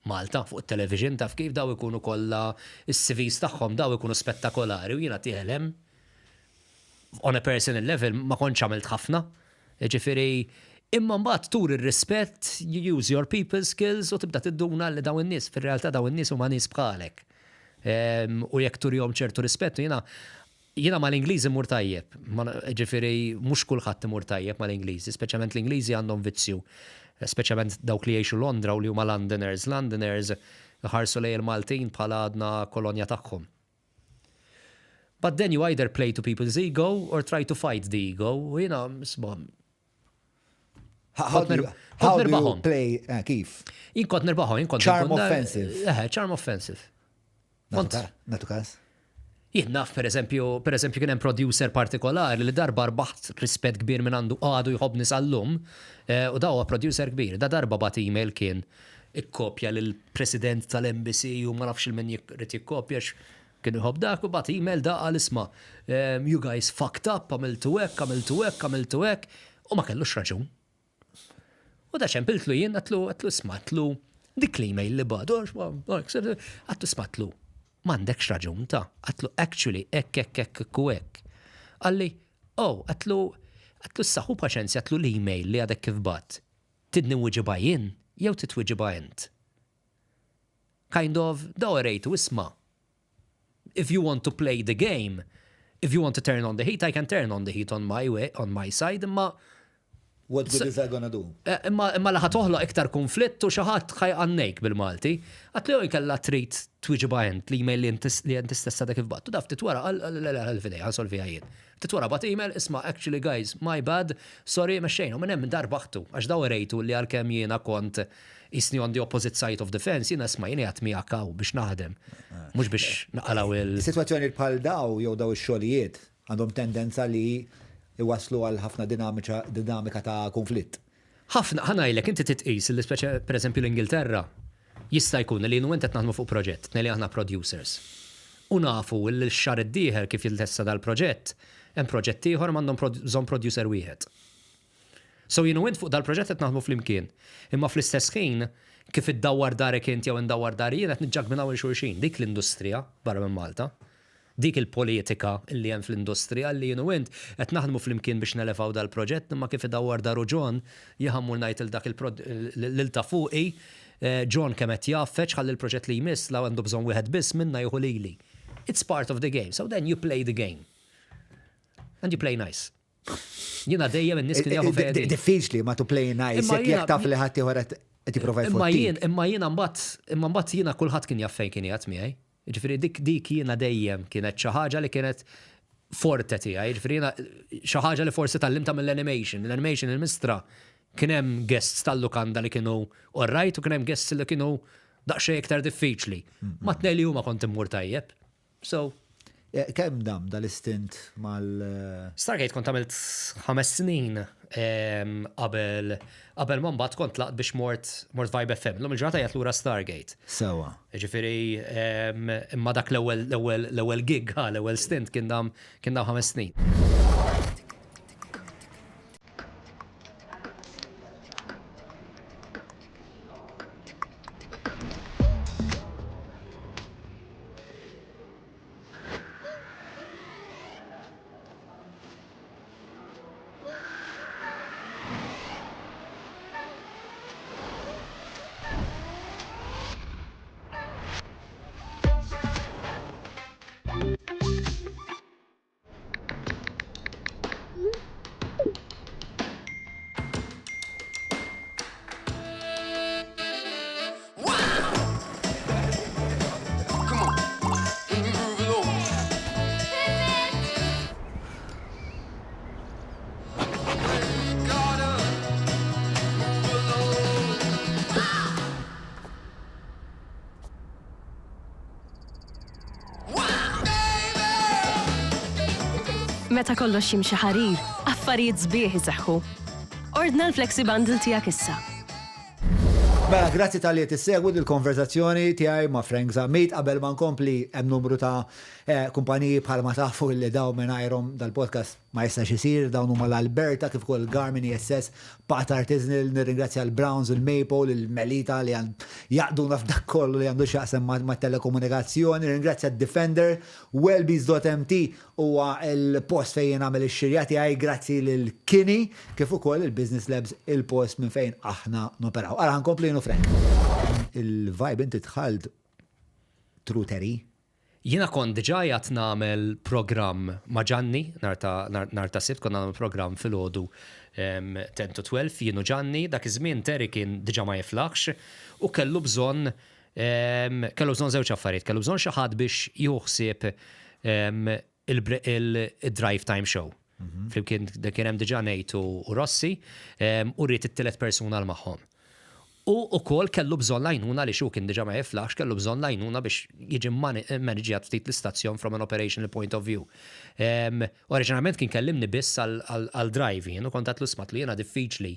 Malta fuq it-television taf kif daw ikunu kollha is-CVs tagħhom daw ikunu spettakolari u jiena dieħel hemm on a personal level ma kontx għamilt ħafna. Jiġifieri imma mbagħad turi r-rispett, you use your people skills u tibda tinduna li dawn in-nies fir-realtà dawn in-nies huma nies bħalek. U jekk turihom ċertu rispett u jiena Jiena mal-Ingliżi mmur tajjeb, jiġifieri mhux kulħadd imur tajjeb mal-Ingliżi, speċjalment l-Ingliżi għandhom vizzju, speċjalment dawk li jgħixu Londra u li huma Londoners. Londoners iħarsu lejn il-Maltin bħala għadna kolonja tagħhom. But then you either play to people's ego or try to fight the ego u jiena isma' How do you, how do you play, eh, kif? Jien kont nirbaħhom, jien kont. Charm offensive. Eh, charm offensive. Natu kas? Jien naf pereżempju, pereżempju kien hemm producer partikolari li darba rbaħt rispett kbir minn għandu u għadu jħobbni sal-lum, u da huwa producer kbir. Da darba bagħat email kien ikkopja lill-president tal-NBC u ma nafx 'il min ried jikkopja għax kien iħobb dak u bagħat email da qal isma' you guys fucked up, għamiltu hekk, għamiltu hekk, għamiltu hekk u ma kellux raġun. U da ċempiltlu jien għatlu għatlu isma' għatlu dik l-email li bagħtu għatlu isma' għatlu m'għandekx raġun ta' għatlu actually hekk hekk hekk hekk u hekk. Qalli, oh, għatlu għatlu issa ħu paċenzja għatlu l-email li għadek kif bgħatt. Tridni nwiġibha jien jew trid twiġibha int? Kind of, da urejtu isma' If you want to play the game, if you want to turn on the heat, I can turn on the heat on my way, on my side, imma What good is that gonna do? Eh, imma imma li toħloq iktar konflitt u xi ħadd ħajqannejk bil-Malti. Għat li kella trid twiġiba int l-email li inti stessa dak kif battu. Daf titwara għal fidej ħansolviha jien. Titwara bat email isma' actually guys, my bad, sorry mexxejn. U minn hemm darbaħtu għax daw rejtu li għalkemm jiena kont Qisni on the opposite side of the fence, jiena isma' jien qiegħed miegħek hawn biex naħdem, mhux biex naqalgħu il. Sitwazzjonijiet bħal daw jew daw ix-xogħlijiet għandhom tendenza li jwasslu għal ħafna dinamika ta' kunflitt. Ħafna, ħa ngħidlek, inti trid tqis li speċi pereżempju l-Ingilterra, jista' jkun li jien u int qed naħdmu fuq proġett, tnejn li aħna producers. U nafu li x-xahar id-dieħel kif jitlesta dal-proġett, hemm proġett ieħor imma għandhom bżonn producer wieħed. So jien u int fuq dal-proġett qed naħdmu flimkien. Imma fl-istess ħin, kif iddawwar darek int jew indawwar dari jien qed niġġagminaw 'il xulxin. Dik l-industrija barra minn Malta. Dik il-politika li hemm fl-industrija li jien u int qed naħdmu flimkien biex nelevaw dal-proġett imma kif idawwar daru John, jien ħa mmur ngħid lil dak lil ta' fuqi, John kemm qed jgħaffeġ ħalli l-proġett li jmiss la għandu bżonn wieħed biss minna jieħu lili. It's part of the game. So then you play the game. And you play nice. Jiena dejjem in-nies kienu jafu fejn. Diffiċli ma to play nice jekk jekk taf li ħadd ieħor qed jipprova Imma jien imma jiena mbagħad imma mbagħad jiena kulħadd kien jaf fejn kien qiegħed miegħi. Jiġifieri dik dik jiena dejjem kienet xi ħaġa li kienet forte tiegħi, jiġifieri jiena xi ħaġa li forsi tgħallimtha mill-animation. L-animation il-mistra kien hemm guests tal-lukanda li kienu alright u kien hemm guests li kienu daqsxejn iktar diffiċli. Ma tnejn li huma kont immur tajjeb. So. Kemm dam dal-istint mal. Stargate kont għamilt 5 snin qabel qabel ma mbagħad kont tlaqt biex mort mort Vibe FM. Illum il-ġurnata qiegħed lura Stargate. Sewwa. Jiġifieri imma dak l-ewwel l-ewwel l-ewwel gig, ha, l-ewwel stint kien dam kien dam 5 snin. Meta kollox jimxi ħarir, affarijiet sbieħ iseħħu. Ordna l-Flexi Bundle tiegħek issa. Mela, grazzi talli qed issegwu dil-konversazzjoni tiegħi ma' Frank Zammit. Qabel ma nkompli hemm numru ta' eh, kumpaniji bħalma tafu li daw mingħajrhom dal-podcast ma jistax isir, dawn huma l-Alberta kif ukoll Garmin ISS, Pat Artisanal, nirringrazzja l-Browns, il-Maple, il-Melita li jaqduna f'dak kollu li għandu x'jaqsam ma' telekomunikazzjoni, nirringrazzja d-Defender, Wellbees.mt Huwa l-post fejn jien nagħmel ix-xirja tiegħi grazzi lil Kini kif ukoll il-Business Labs il-post minn fejn aħna noperaw. Ara ħa nkomplu jien u Frank. Il-vibe inti dħalt through Terry? Jiena kont diġà qiegħed nagħmel programm ma' Ġanni nhar ta' nhar ta' Sibt konna nagħmlu programm filgħodu 10 to 12 jien u Ġanni. Dak iż-żmien Terry kien diġà ma jiflaħx u kellu bżonn Kellu bżonn żewġ affarijiet, kellu bżonn xi ħadd biex jieħu ħsieb il-drive time show. Mhm. Flimkien kien hemm diġà Nate u Rossi u rrid it-tielet persuna l magħhom. U ukoll kellu bżonn l-għajnuna li xu kien diġà ma jiflaħx, kellu bżonn l-għajnuna biex jiġi mmaniġġjat ftit l-istazzjon from an operational point of view. Oriġinarjament kien kellimni biss għal drive jien u kont għedtlu isma' għedtlu jiena diffiċli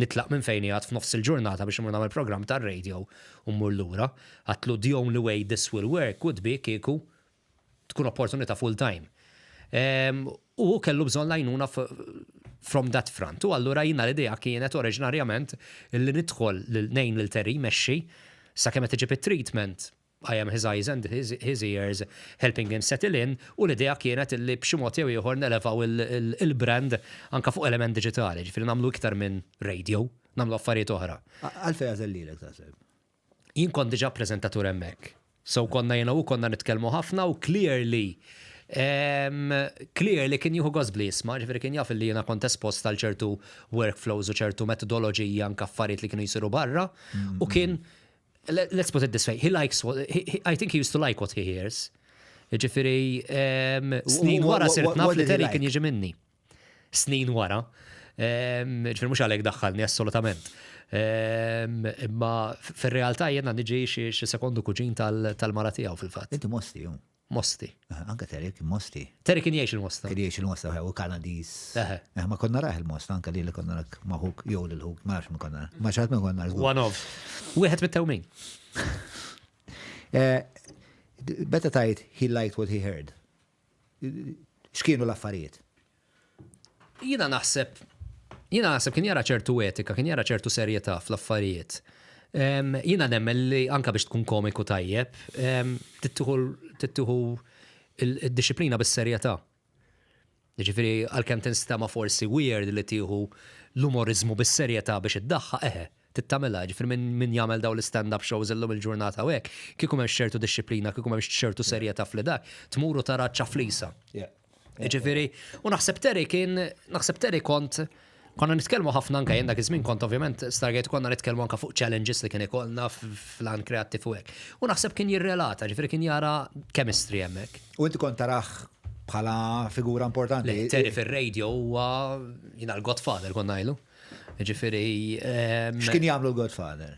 nitlaq minn fejn qiegħed f'nofs il-ġurnata biex immur nagħmel programm tar-radio u mmur lura. Għedtlu the only way this will work would be kieku tkun opportunità full time. U hu kellu bżonn l-għajnuna from that front. U allura jiena l-idea kienet oriġinarjament li nidħol ngħin lil Terry jmexxi sakemm qed iġib it-treatment I am his eyes and his, his ears helping him settle in u l-idea kienet li b'xi mod jew ieħor nelevaw il-brand anka fuq element diġitali, ġifieri nagħmlu iktar minn radio, nagħmlu affarijiet oħra. Għalfejn għażel lilek taħseb? Jien kont diġà preżentatur hemmhekk. So konna jiena u konna nitkellmu ħafna u clearly clearly kien jieħu gost bli jisma', ġifieri kien jaf li jiena kont espost għal ċertu workflows u ċertu metodoloġija anke affarijiet li kienu jsiru barra u kien let's put it this way, he likes what, he, I think he used to like what he hears. Ġifieri, snin wara sirt naf li Terry kien jiġi minni. Snin wara. Ġifieri mhux għalhekk daħħalni assolutament. Imma fir-realtà jiena niġi xi sekondu kuġin tal-mara tiegħu fil-fatt. Inti Mosti, ju? Mosti. Anka Terry kien Mosti. Terry kien jgħix il-Mosta. Kien jgħix il-Mosta, u Kanadiż. Ma konna raħ il-Mosta, anka li li konna rak maħuk, jew lil-ħuk, ma nafx ma konna. Ma xaħat ma konna rak. One of. Wieħed mit-tewmin. Beta tajt, he liked what he heard. X'kienu l-affarijiet? Jiena naħseb kien jara ċertu etika, kien jara ċertu serjetà fl-affarijiet. Jiena nemmen li anka biex tkun komiku tajjeb, tieħu il-dixxiplina bis-serjetà. Ġifieri għalkemm tinstema forsi weird li tieħu l-umorizmu bis-serjetà biex iddaħħa eħe, tittamela, ġifieri min jagħmel daw l-stand-up shows illum il-ġurnata u hekk, kieku m'hemmx ċertu dixxiplina, kieku m'hemmx ċertu serjetà fl-dak, tmuru tara ċaflisa. Ġifieri, u naħseb Terry kien, naħseb Terry kont, konna nitkellmu ħafna anka jien dak iż-żmien kont ovvjament Stargate konna nitkellmu anka fuq challenges li kien ikollna f'lan kreattiv u hekk. U naħseb kien jirrelata, ġifieri kien jara chemistry hemmhekk. U inti kont tarah bħala figura importanti. Le, Terry fir-radio huwa jiena l-Godfather konna ngħidu. Ġifieri. X'kien jagħmlu l-Godfather?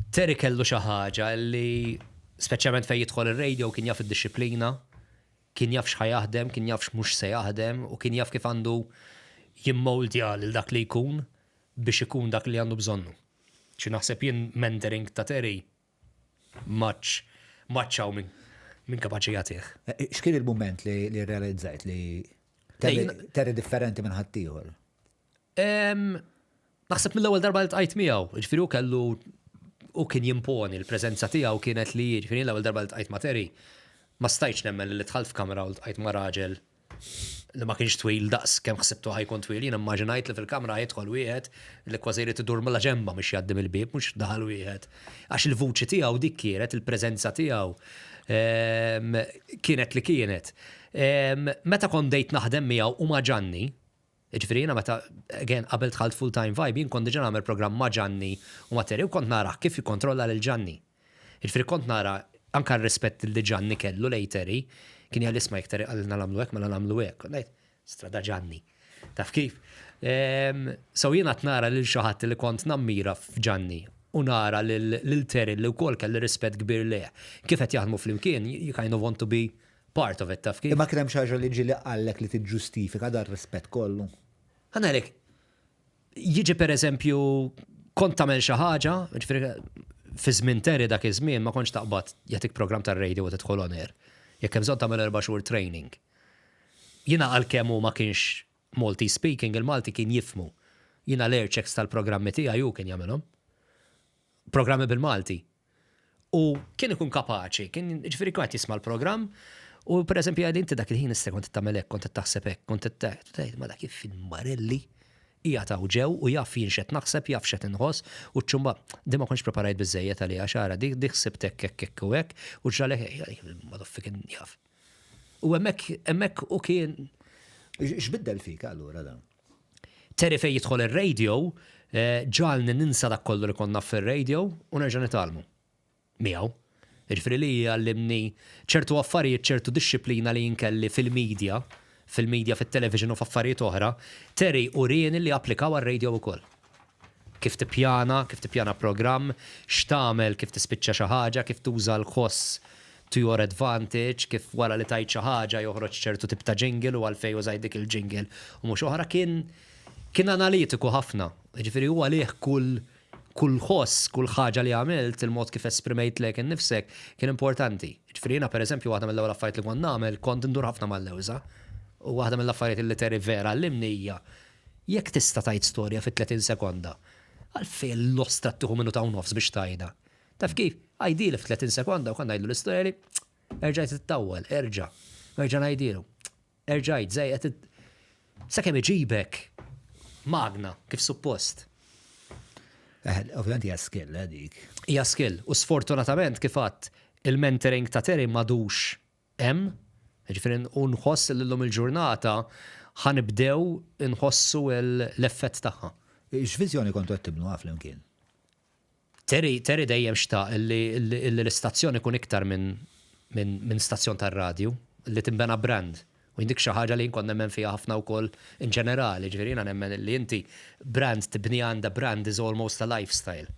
Terry kellu xi ħaġa li speċjalment fejn jidħol ir-radio kien jaf id-dixxiplina, kien jaf x'ħa jaħdem, kien jaf x'mhux se jaħdem u kien jaf kif għandu jimmoldja lil dak li jkun biex ikun dak li għandu bżonnu. Xi naħseb jien mentoring ta' Terry much much hawn minn kapaċi jagħtih. X'kien il-moment li realizzajt li Terry differenti minn ħaddieħor? Naħseb mill-ewwel darba li ltqajt miegħu, ġifieri hu kellu u kien jimponi l-preżenza tiegħu kienet li ġifieri l-ewwel darba li ltqajt ma' Terry ma stajtx nemmen li dħalt f'kamra u ltqajt ma' raġel li ma kienx twil daqs kemm ħsibtu ħa jkun twil, jien immaġinajt li fil-kamra jidħol wieħed li kważi jrid idur mill-ġemba biex jgħaddi mill-bieb, mhux daħal wieħed. Għax il-vuċi tiegħu dik kienet, il-preżenza tiegħu kienet li kienet. Meta kont bdejt naħdem miegħu u ma' Ġanni, ġifieri jiena meta, again, qabel dħalt full time Vibe, jien kont diġà nagħmel programm ma' Ġanni u ma' Terry u kont nara kif jikkontrolla lil Ġanni. Ġifieri kont nara anka r-rispett li Ġanni kellu lejn Terry, kien jgħal isma' jekk Terry qalilna nagħmlu hekk mela nagħmlu hekk. Kont ngħid, strada Ġanni. Taf kif? So jiena nara lil xi ħadd li kont nammira f'Ġanni u nara lil Terry li wkoll kelli rispett kbir leh. Kif qed jaħdmu flimkien, you kind of want to be part of it, taf kif? Imma kien hemm xi ħaġa li ġieli qallek li tiġġustifika dar rispett kollu. Ħa ngħidlek, jiġi per eżempju, kont tagħmel xi ħaġa, ġifieri fi żmien Terry dak iż-żmien ma kontx taqbad jagħtik program tar-radio u tidħol on air. Jekk hemm bżonn tagħmel 4 xhur training. Jiena għalkemm hu ma kienx Malti speaking, il-Malti kien jifhmu. Jiena l-air checks tal-programmi tiegħi hu kien jagħmelhom. Programmi bil-Malti. U kien ikun kapaċi, kien ġifieri kont jisma' l-programm, u per eżempju għad inti dak il-ħin issa kont tagħmel hekk, kont taħseb hekk, kont tgħid ma dak kif il-marelli hija taw ġew u jaf jien x'qed naħseb, jaf x'qed inħoss u ċumba di ma kontx preparajt biżejjed għaliha xara, dik ħsibt hekk hekk hekk u hekk u ġralek ma doffi kien jaf. U hemmhekk u kien X'biddel fik allura dan? Terry fej jidħol ir-radio, ġagħalni ninsa dak kollu li konna fir-radio u nerġa' nitgħallmu miegħu. Ġifieri li għallimni ċertu affarijiet, ċertu dixxiplina li jinkelli fil-media, fit-television u f'affarijiet oħra, Terry urieni li applikaw għal-radio ukoll. Kif tippjana, kif tippjana programm, x'tagħmel, kif tispiċċa xi ħaġa, kif tuża l-ħoss to your advantage, kif wara li tgħid xi ħaġa joħroġ ċertu tip ta' jingle u għalfejn użajt dik il-jingle u mhux oħra, kien kien analitiku ħafna. Jiġifieri hu għalih kull kull ħoss, kull ħaġa li għamilt, il-mod kif esprimejt lilek innifsek kien importanti. Jiġifieri jiena, pereżempju, waħda mill-ewwel affarijiet li kont nagħmel, kont indur ħafna mal-lewża. U waħda mill-affarijiet li Terry vera għallimni hija jekk tista' tgħid storja fi 30 sekonda, għalfejn l-ostra tieħu minuta u nofs biex tgħidha? Taf kif? Għidili f'30 sekonda u kont ngħidlu l-istorja li erġajt tittawwal, erġa'. Erġa' ngħidilu. Erġajt, żejqet sakemm iġibek magna kif suppost. Ovvjament hija skill dik. Hija skill u sfortunatament, kif għadt, il-mentoring ta' Terry m'għadux hemm, ġifieri u nħoss li llum il-ġurnata ħa nibdew nħossu l-effett tagħha. X'viżjoni kontu qed tibnu flimkien? Terry dejjem xtaq li l-istazzjon ikun iktar minn stazzjon tar-radju, li timbena brand. U dik xi ħaġa li nkun nemmen fiha ħafna wkoll in ġenerali, ġifieri jiena nemmen li inti brand tibni għandha, brand is almost a lifestyle.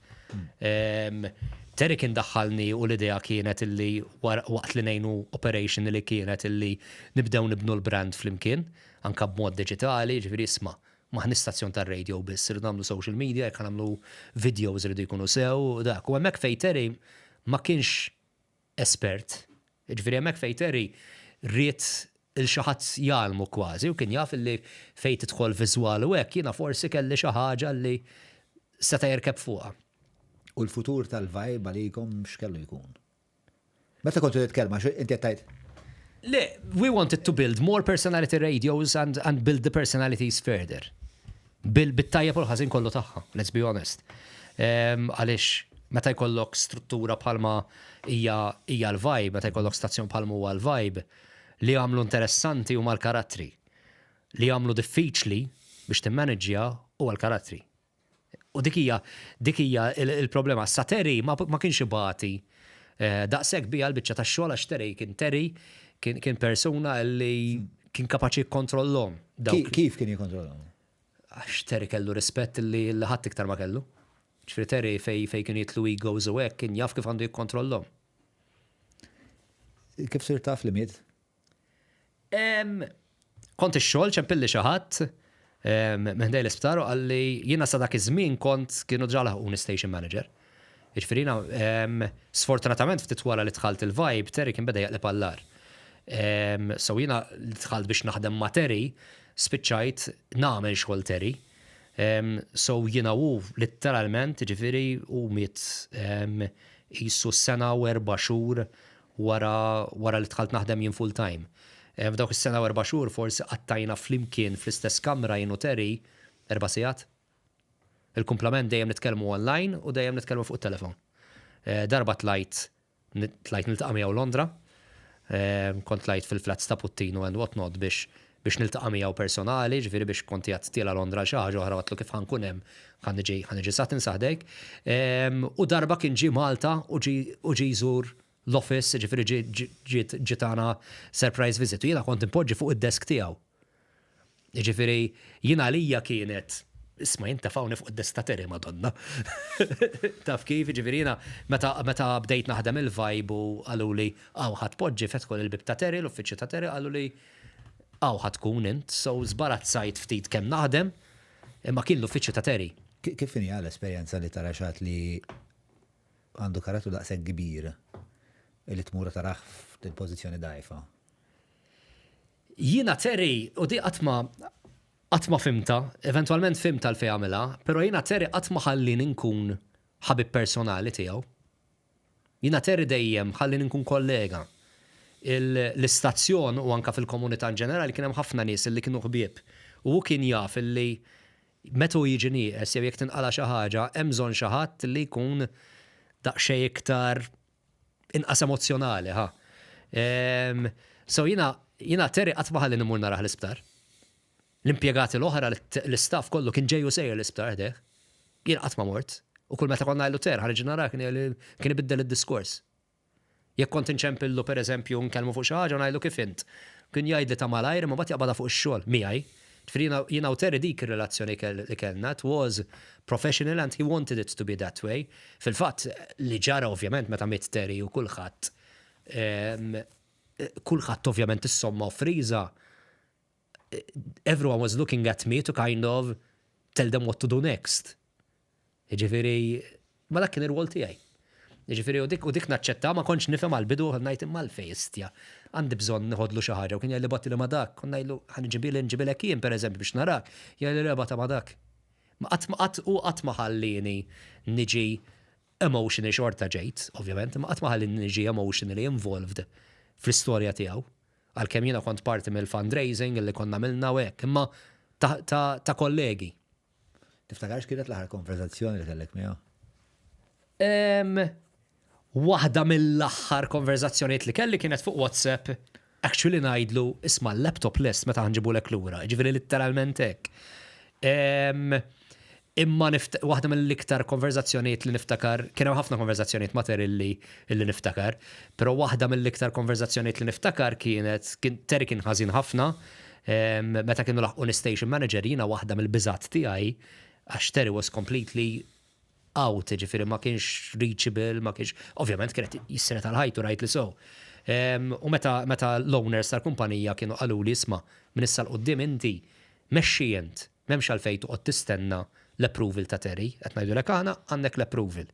Terry kien daħħalni u l-idea kienet illi waqt li ngħinu operation li kienet illi nibdew nibnu l-brand flimkien, anka b'mod digitali, ġifieri isma', m'aħniex stazzjon tar-radio biss, irridu nagħmlu social media, jekk nagħmlu videos irridu jkunu sew, dak. U hemmhekk fejn Terry ma kienx espert. Ġifieri hemmhekk fejn Terry ried lil xi ħadd jgħallmu kważi u kien jaf li fejn tidħol viżwal u hekk jiena forsi kelli xi ħaġa li seta' jerkeb fuqha. U l-futur tal-Vibe għalikom x'kellu jkun? Meta kontu titkellma, inti qed tgħid? Le, we wanted to build more personality radios and build the personalities further. Bil-tajjeb u l-ħażin kollu tagħha, let's be honest. Għaliex meta jkollok struttura bħalma hija l-Vibe, meta jkollok stazzjon bħalma huwa l-Vibe, li għamlu interessanti huma l-karattri. Li għamlu diffiċli biex timmanagġja huwa l-karattri. U dik hija il-problema. Sa Terry ma kienx ibati daqshekk bija l-biċċa tax-xogħol għax Terry kien Terry kien persuna li kien kapaċi jikkontrollhom. Kif kien jikkontrollhom? Għax Terry kellu rispett li ħadd iktar ma kellu. Ġifieri Terry fej kien jidħlu egos u hekk kien jaf kif għandu jikkontrollhom. Kif sirt taf li miet? Kont ix-xogħol, ċempilli xi ħadd minn ħdejn l-isptar u qalli. Jiena sa dak iż-żmien kont kienu ġa laħquni station manager. Jiġifieri sfortunatament ftit wara li dħalt il-Vibe, Terry kien beda jaqleb għall-agħar. So jiena dħalt biex naħdem ma' Terry, spiċċajt nagħmel xogħol Terry. So jiena u literalment, ġifieri u miet qisu sena u 4 xhur wara li dħalt naħdem jien full time. F'dawk is-sena u 4 xhur forsi qattajna flimkien fl-istess kamra jien u Terry 4 sigħat. Il-kumplament dejjem nitkellmu online u dejjem nitkellmu fuq il-telefon. Darba tlajt niltaqa' miegħu Londra, kont tlajt fil-flats ta' Puttinu and what not biex niltaqa' miegħu personali, ġifieri biex kont qiegħed tiela' Londra xi ħaġa oħra, għedtlu kif ħa nkun hemm ħa niġi Sutton sa ħdejk. U darba kien ġi Malta u ġi jżur l-office, ġifieri ġie tana surprise visit. U jiena kont impoġġi fuq id-desk tiegħu. Ġifieri jiena għalija kienet, isma', jinta fawni fuq id-desk ta' Terry, madonna. Taf kif, ġifieri jiena meta bdejt naħdem il-Vibe u qallu li hawn ħa tpoġġi, fetħu l-bib ta' Terry, l-uffiċċju ta' Terry, qallu li hawn ħa tkun int, so żbarazzajt ftit kemm naħdem, imma kien l-uffiċċju ta' Terry. Kif inhi l-esperjenza li tara xi ħadd li għandu karattru daqshekk kbir li tmur tarah f'dil-pożizzjoni dgħajfa? Jiena Terry, u di qatt ma fhimtha, eventualment fhimtha għalfejn għamilha, pero jiena Terry qatt ma ħallini nkun ħabib personali tiegħu. Jiena Terry dejjem ħallini nkun kollega. L-istazzjon u anka fil-komunità in ġenerali kien hemm ħafna nies li kienu ħbieb. U hu kien jaf li meta hu jiġi nieqes jew jekk tinqala xi ħaġa, hemm bżonn xi ħadd li jkun daqsxejn iktar inqas emozjonali, ha. So jiena Terry qatt ma ħallini mmur narah l-isptar. L-impjegati l-oħra, l-istaff kollu kien ġejju sejjer l-isptar ħdejh. Jien qatt ma mort. U kull meta konna ngħidlu, "Ter, ħa niġi narak", kien ibiddel id-diskors. Jekk kont inċempillu, per eżempju, nkellmu fuq xi ħaġa u ngħidlu, "Kif int?" Kien jgħidli ta' malajr, imma mbagħad jaqbadha fuq ix-xogħol miegħi. Ġifieri jiena u Terry dik ir-relazzjoni li kellna, it was professional and he wanted it to be that way. Fil-fatt, li ġara ovvjament meta miet Terry u kulħadd, kulħadd ovvjament issomma u friża, everyone was looking at me to kind of tell them what to do next. Jiġifieri, ma dak kien ir-rwol tiegħi. Jiġifieri u dik u dik naċċetta ma kontx nifhem għall-bidu ngħid imma għalfejn istja. Għandi bżonn nieħodlu xi ħaġa u kien jgħidli bagħtili ma' dak, kont ngħidlu ħa nġibilek nġibilek jien pereżempju biex narak, jgħidli le bagħtha ma' dak. Ma qatt ma qatt hu qatt ma ħallieni niġi emotionally xorta ġejt, ovvjament, imma qatt ma ħallieni niġi emotionally involved fl-istorja tiegħu. Għalkemm jiena kont parti mill-fundraising li konna għamilna u hekk, imma ta' kollegi. Tiftakar x'kienet l-aħħar konversazzjoni li kellek miegħu? Waħda mill-aħħar konversazzjonijiet li kelli kienet fuq WhatsApp, actually ngħidlu isma' l-laptop lest meta ħanġibulek lura, ġifieri litteralment hekk. Imma waħda mill-iktar konverzazzjonijiet li niftakar, kien hemm ħafna konverzazzjonijiet ma' Terry li li niftakar, però waħda mill-iktar konverzazzjonijiet li niftakar kienet, kien Terry kien ħażin ħafna, meta kienu laħquni station manager jiena waħda mill-biżgħat tiegħi għax Terry was completely out, jiġifieri ma kienx reachable, ma kienx, ovvjament kien qed jisseret għal ħajtu rightly so. U meta meta l-owners tal-kumpanija kienu qaluli isma' minn issa 'l quddiem inti mexxi int. M'hemmx għalfejn toqgħod tistenna l-approval ta' Terry, qed ngħidulek aħna għandek l-approval.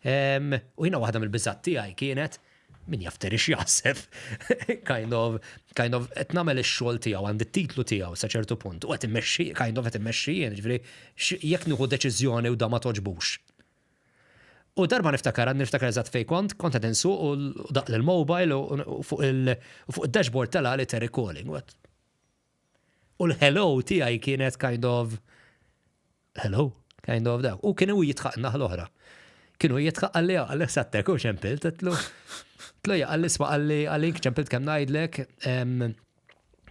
U jiena waħda mill-biżgħat tiegħi kienet min jaf Terry x'jaħseb. Kind of, kind of qed nagħmel ix-xogħol tiegħu għandi t-titlu tiegħu sa ċertu punt u qed immexxi, kind of qed immexxi jien, ġifieri jekk nieħu deċiżjoni u da ma togħġbux. U darba niftakar, għadni niftakar eżatt fejn kont, kont qed insuq u daqq l-mobile u fuq il-dashboard tela' li Terry calling. U l-hello tiegħi kienet kind of hello, kind of dak. U kien hu jitħaq naħa l-oħra. Kienu jitħaq għalli għalli sattek u ċempilt, tlu. Tlu għalli isma għalli għalli ċempilt kemm ngħidlek,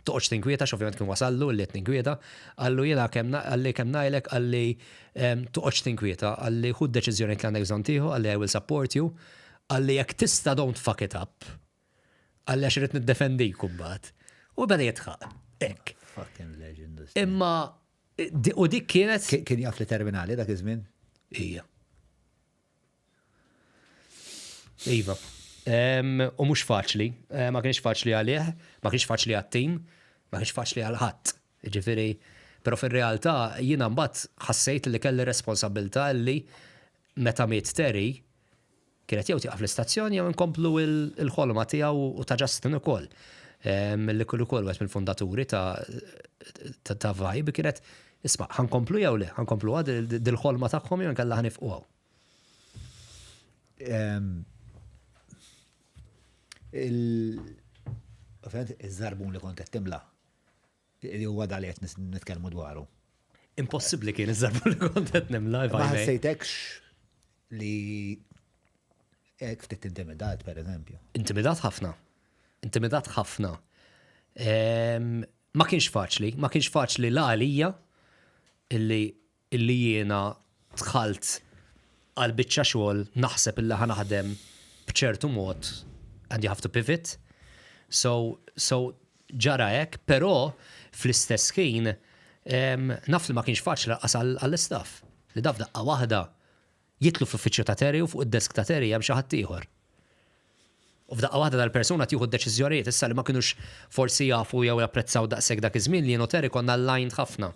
toqgħodx tinkwieta, x'ovvjament kien wasallu li qed ninkwieta, għallu jiena kemm għalli kemm ngħidlek għalli toqgħodx tinkwieta, għalli ħu d-deċiżjoni li għandek bżonn tieħu, għalli I will support you, għalli jekk tista' don't fuck it up. Qalli għax irrid niddefendik imbagħad. U beda jidħaq. Hekk. Fucking legend. Imma u dik kienet. Kien jaf li terminali dak iż-żmien? Ija. Iva. U mhux faċli, eh, ma kienx faċli għalih, ma kienx faċli għat-tim, ma kienx faċli għal ħadd. Ġifieri, però fir-realtà jiena mbagħad ħassejt li kelli responsabilità li meta miet Terry, Kienet jew tieqaf l-istazzjon jew inkomplu l-ħolma tiegħu u ta' Justin ukoll. Li kull ukoll wieħed mill-fundaturi ta' Vibe kienet isma' ħankomplu jew le, ħankomplu dil-ħolma tagħhom jew inkella ħanifqu hawn. Ovvjament iż-żarbun li kont qed timla Li huwa da li qed nitkellmu dwaru. Impossibbli kien iż-żarbu li kont qed nimla. Ma ħassejtekx li hekk ftit intimidat pereżempju. Intimidat ħafna. Intimidat ħafna. Ma kienx faċli, ma kienx faċli la għalija illi illi jiena dħalt għal biċċa xogħol naħseb illi ħa naħdem b'ċertu mod and you have to pivot. So, so ġara hekk, però fl-istess ħin naf li ma kienx faċli lanqas għall-istaff. Li da f'daqqa waħda jidħlu fl-uffiċċju ta' Terry u fuq id-desk ta' Terry hemm xi ħadd ieħor. U f'daqqa waħda dal-persuna tieħu d-deċiżjonijiet issa li ma kinux forsi jafu jew japprezzaw daqshekk dak iż-żmien li jien u Terry konna aligned ħafna.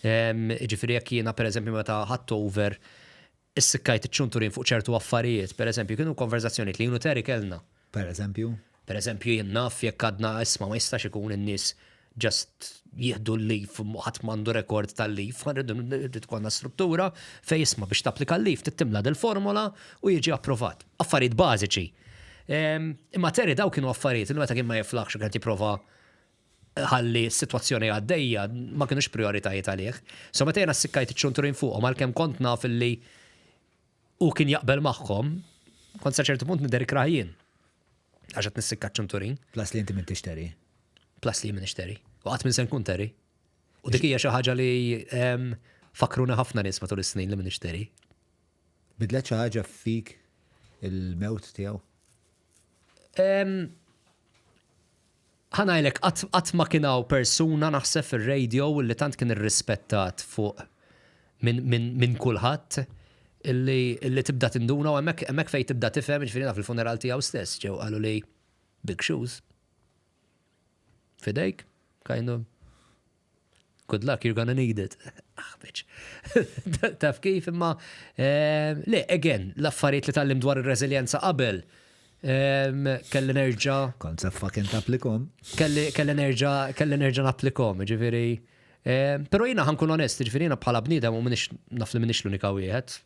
Jiġifieri jekk jiena pereżempju meta ħadt over issikkajt iċ-ċunturin fuq ċertu affarijiet, pereżempju kienu konverżazzjonijiet li jien u Terry kellna. Pereżempju? Pereżempju jien naf jekk għadna isma' ma jistax ikun in-nies just jieħdu l-leave ħadd m'għandu rekord tal-leave, rrid ikollna struttura fejn isma' biex tapplika l-leave trid timla dil-formola u jiġi approvat. Affarijiet bażiċi. Imma Terry daw kienu affarijiet li meta kien ma jiflaħx u kien jipprova ħalli s-sitwazzjoni għaddejja ma kinux prioritajiet għalih. So meta jiena ssikkajt iċ-ċunturin fuqhom għalkemm kont naf illi hu kien jaqbel magħhom, kont sa ċertu punt nidher ikrah jien. Għax qed nissikka ċ-ċunturin. Plus li inti m'intix Terry. Plus li jien m'iniex Terry. U qatt minn se nkun Terry. U dik hija xi ħaġa li fakruni ħafna nies matul is-snin li m'iniex Terry. Bidlet xi ħaġa fik il-mewt tiegħu? Ħa ngħidlek, qatt ma kien hawn persuna naħseb fir-radio li tant kien irrispettat fuq minn min, min kulħadd illi, illi tibda tinduna u hemmhekk hemmhekk fejn tibda tifhem, jiġifieri jiena fil-funeral tiegħu stess ġew qalu li big shoes. Fidejk, kind of. Good luck, you're gonna need it. Ah, bitch. Taf kif imma, eh, le, again, l-affarijiet li tallim dwar ir-reżiljenza qabel, kelli nerġa'. Kont se fucking tapplikom. Kelli kelli nerġa' kelli nerġa' napplikom, ġifieri. Però jiena ħankun onest, ġifieri jiena bħala bniedem u minix naf li minix l-unika wieħed.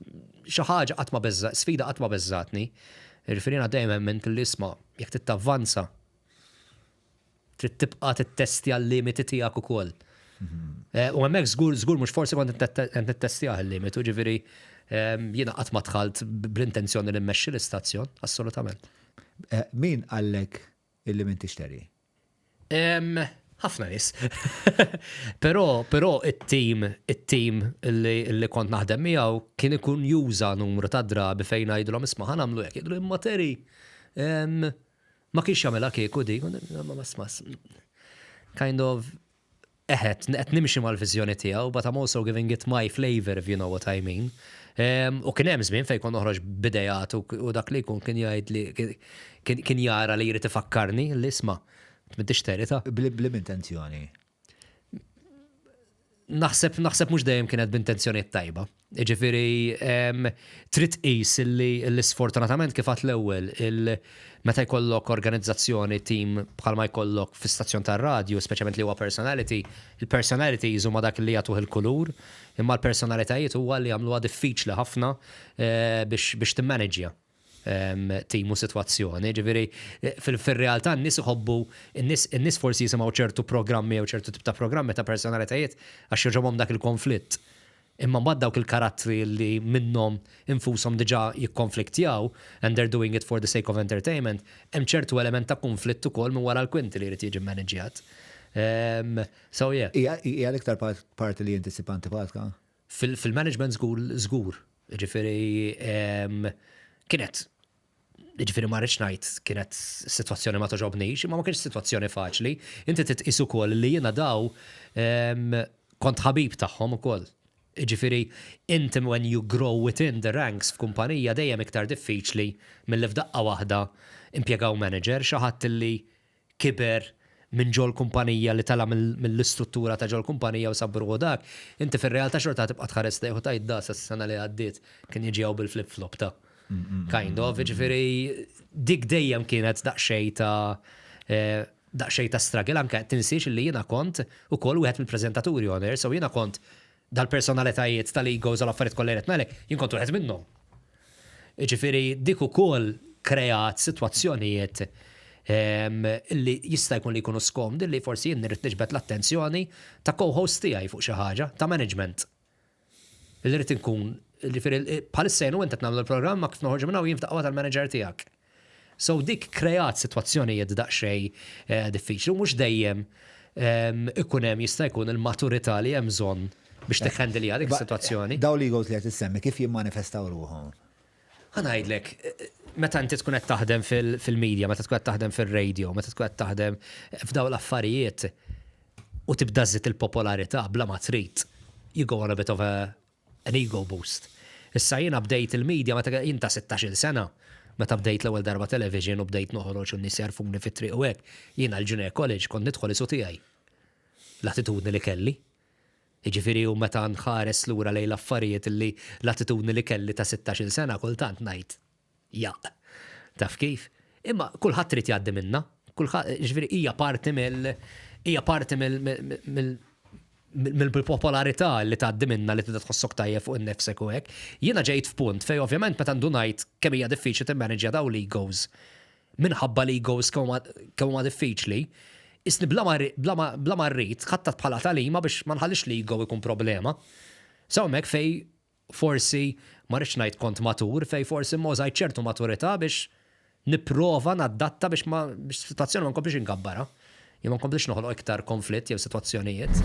Xi ħaġa qatt ma beżża, sfida qatt ma beżżatni. Ġifieri jiena dejjem emmint li isma' jekk titavvanza Trid tibqa' tittestja l-limiti tiegħek ukoll. Eh, u hemmhekk żgur żgur mhux forsi kont qed nittestjah il-limitu, ġifieri ehm, jiena qatt ma dħalt bl-intenzjoni li mmexxi l-istazzjon, assolutament. Eh, min qallek illi m'intix teri? Ehm, ħafna nies. Però però it-tim it-tim li kont naħdem miegħu kien ikun juża numru ta' drabi fejn ngħidulhom isma' ħa nagħmlu hekk, jgħidulu imma Terry. Ehm, Ma kienx jagħmilha kieku dik, ma ma kind of eħe, qed nimxi mal-viżjoni tiegħu, but I'm also giving it my flavor, if you know what I mean. U kien hemm żmien fejn kont noħroġ b'idejat u dak li jkun kien jgħid li kien jara li jrid ifakkarni li isma' m'intix terita. B'liema intenzjoni? Naħseb naħseb mhux dejjem kienet b'intenzjonijiet tajba. Jiġifieri trid tqis li sfortunatament kif għadt l-ewwel meta jkollok organizzazzjoni, tim bħalma jkollok fi stazzjon tar-radju, speċjalment li huwa personality, il-personalities huma dak li jagħtuh il-kulur, imma l-personalitajiet huwa li jagħmluha diffiċli ħafna eh, biex biex timmaniġġja. Tim u sitwazzjoni. Ġifieri fir-realtà n-nies iħobbu n-nies forsi jisimgħu ċertu programmi jew ċertu tip ta' programmi ta' personalitajiet għax jogħġobhom dak il-konflitt. Imma mbagħad dawk il-karattri li minnhom infushom diġà jikkonfliktjaw and they're doing it for the sake of entertainment, hemm ċertu element ta' kunflitt ukoll minn wara l-kwinti li jrid jiġi mmaniġġjat. So yeah. Hija l-iktar parti li inti ssib antipatka? Fil-management żgur żgur. Ġifieri kienet ġifieri ma rridx ngħid kienet sitwazzjoni ma toġobnix, imma ma kienx sitwazzjoni faċli. Inti titqis ukoll li jiena daw kont ħabib tagħhom ukoll. Ġifieri inti when you grow within the ranks f'kumpanija dejjem iktar diffiċli milli f'daqqa waħda impjegaw manager, xi ħadd li kiber minn ġol-kumpanija li tela' mill-istruttura ta' ġol-kumpanija u sab ruħu dak, inti fir-realtà xorta tibqa' tħares lejh u tgħid da sas-sena li għaddiet kien jiġi hawn bil-flip flop ta' kind of, jiġifieri dik dejjem kienet daqsxejn ta' eh, daqsxejn ta' struggle anke tinsiex li jiena kont ukoll wieħed mill-preżentaturi on air, so jiena kont dal-personalitajiet tal-egos u l-affarijiet kollha li qed ngħidlek, jien kont wieħed minnhom. Jiġifieri dik ukoll kreat sitwazzjonijiet ehm, li jista' jkun li jkunu skomdi li forsi jien irrid niġbed l-attenzjoni ta' co-host tiegħi fuq xi ħaġa, ta' management. Li rrid inkun, jiġifieri bħalissa jien u int qed nagħmlu l-programm ma kif noħorġu minn hawn jien f'daqqa tal-manager tiegħek. So dik kreat sitwazzjonijiet daqsxejn eh, diffiċli u mhux dejjem ehm, ikun hemm jista' jkun il-maturità li hemm bżonn biex tiħħendilja dik is-sitwazzjoni. Daw l-egos li qed issemmi kif jimmanifestaw ruħhom? Ħa ngħidlek, meta inti tkun qed taħdem fil-media, meta tkun qed taħdem fir-radio, meta tkun qed taħdem f'daw l-affarijiet u tibda żżid il-popolarità bla ma trid, you go on a bit of a an ego boost. Issa jiena bdejt il-media meta jien ta' 16-il sena, meta bdejt l-ewwel darba television u bdejt noħroġ u n-nies jagħrfuni fit-triq u hekk, jiena l-junior college kont nidħol isu tiegħi. L-attitudni li kelli. Jiġifieri u meta nħares lura lejn l-affarijiet li l-attitudni li kelli ta' 16-il sena kultant ngħid jaq. Taf kif? Imma kulħadd irid jgħaddi minnha. Kulħadd, jiġifieri hija parti mill hija parti mill mill-popolarità li tgħaddi minnha li tibda tħossok tajjeb fuq innifsek u hekk. Jiena ġejt f'punt fejn ovvjament meta ndunajt kemm hija diffiċli timmanagja dawn l-egos minħabba l-egos kemm huma diffiċli, isni bla ma rrid ħadtha bħala tagħlima biex ma nħallix l-ego jkun problema. So hemmhekk fejn forsi, ma rridx ngħid kont matur, fejn forsi użajt ċertu maturità biex nipprova naddatta biex ma biex sitwazzjoni ma nkomplix inkabbarha. Jew ma nkomplix noħloq iktar konflitt jew sitwazzjonijiet.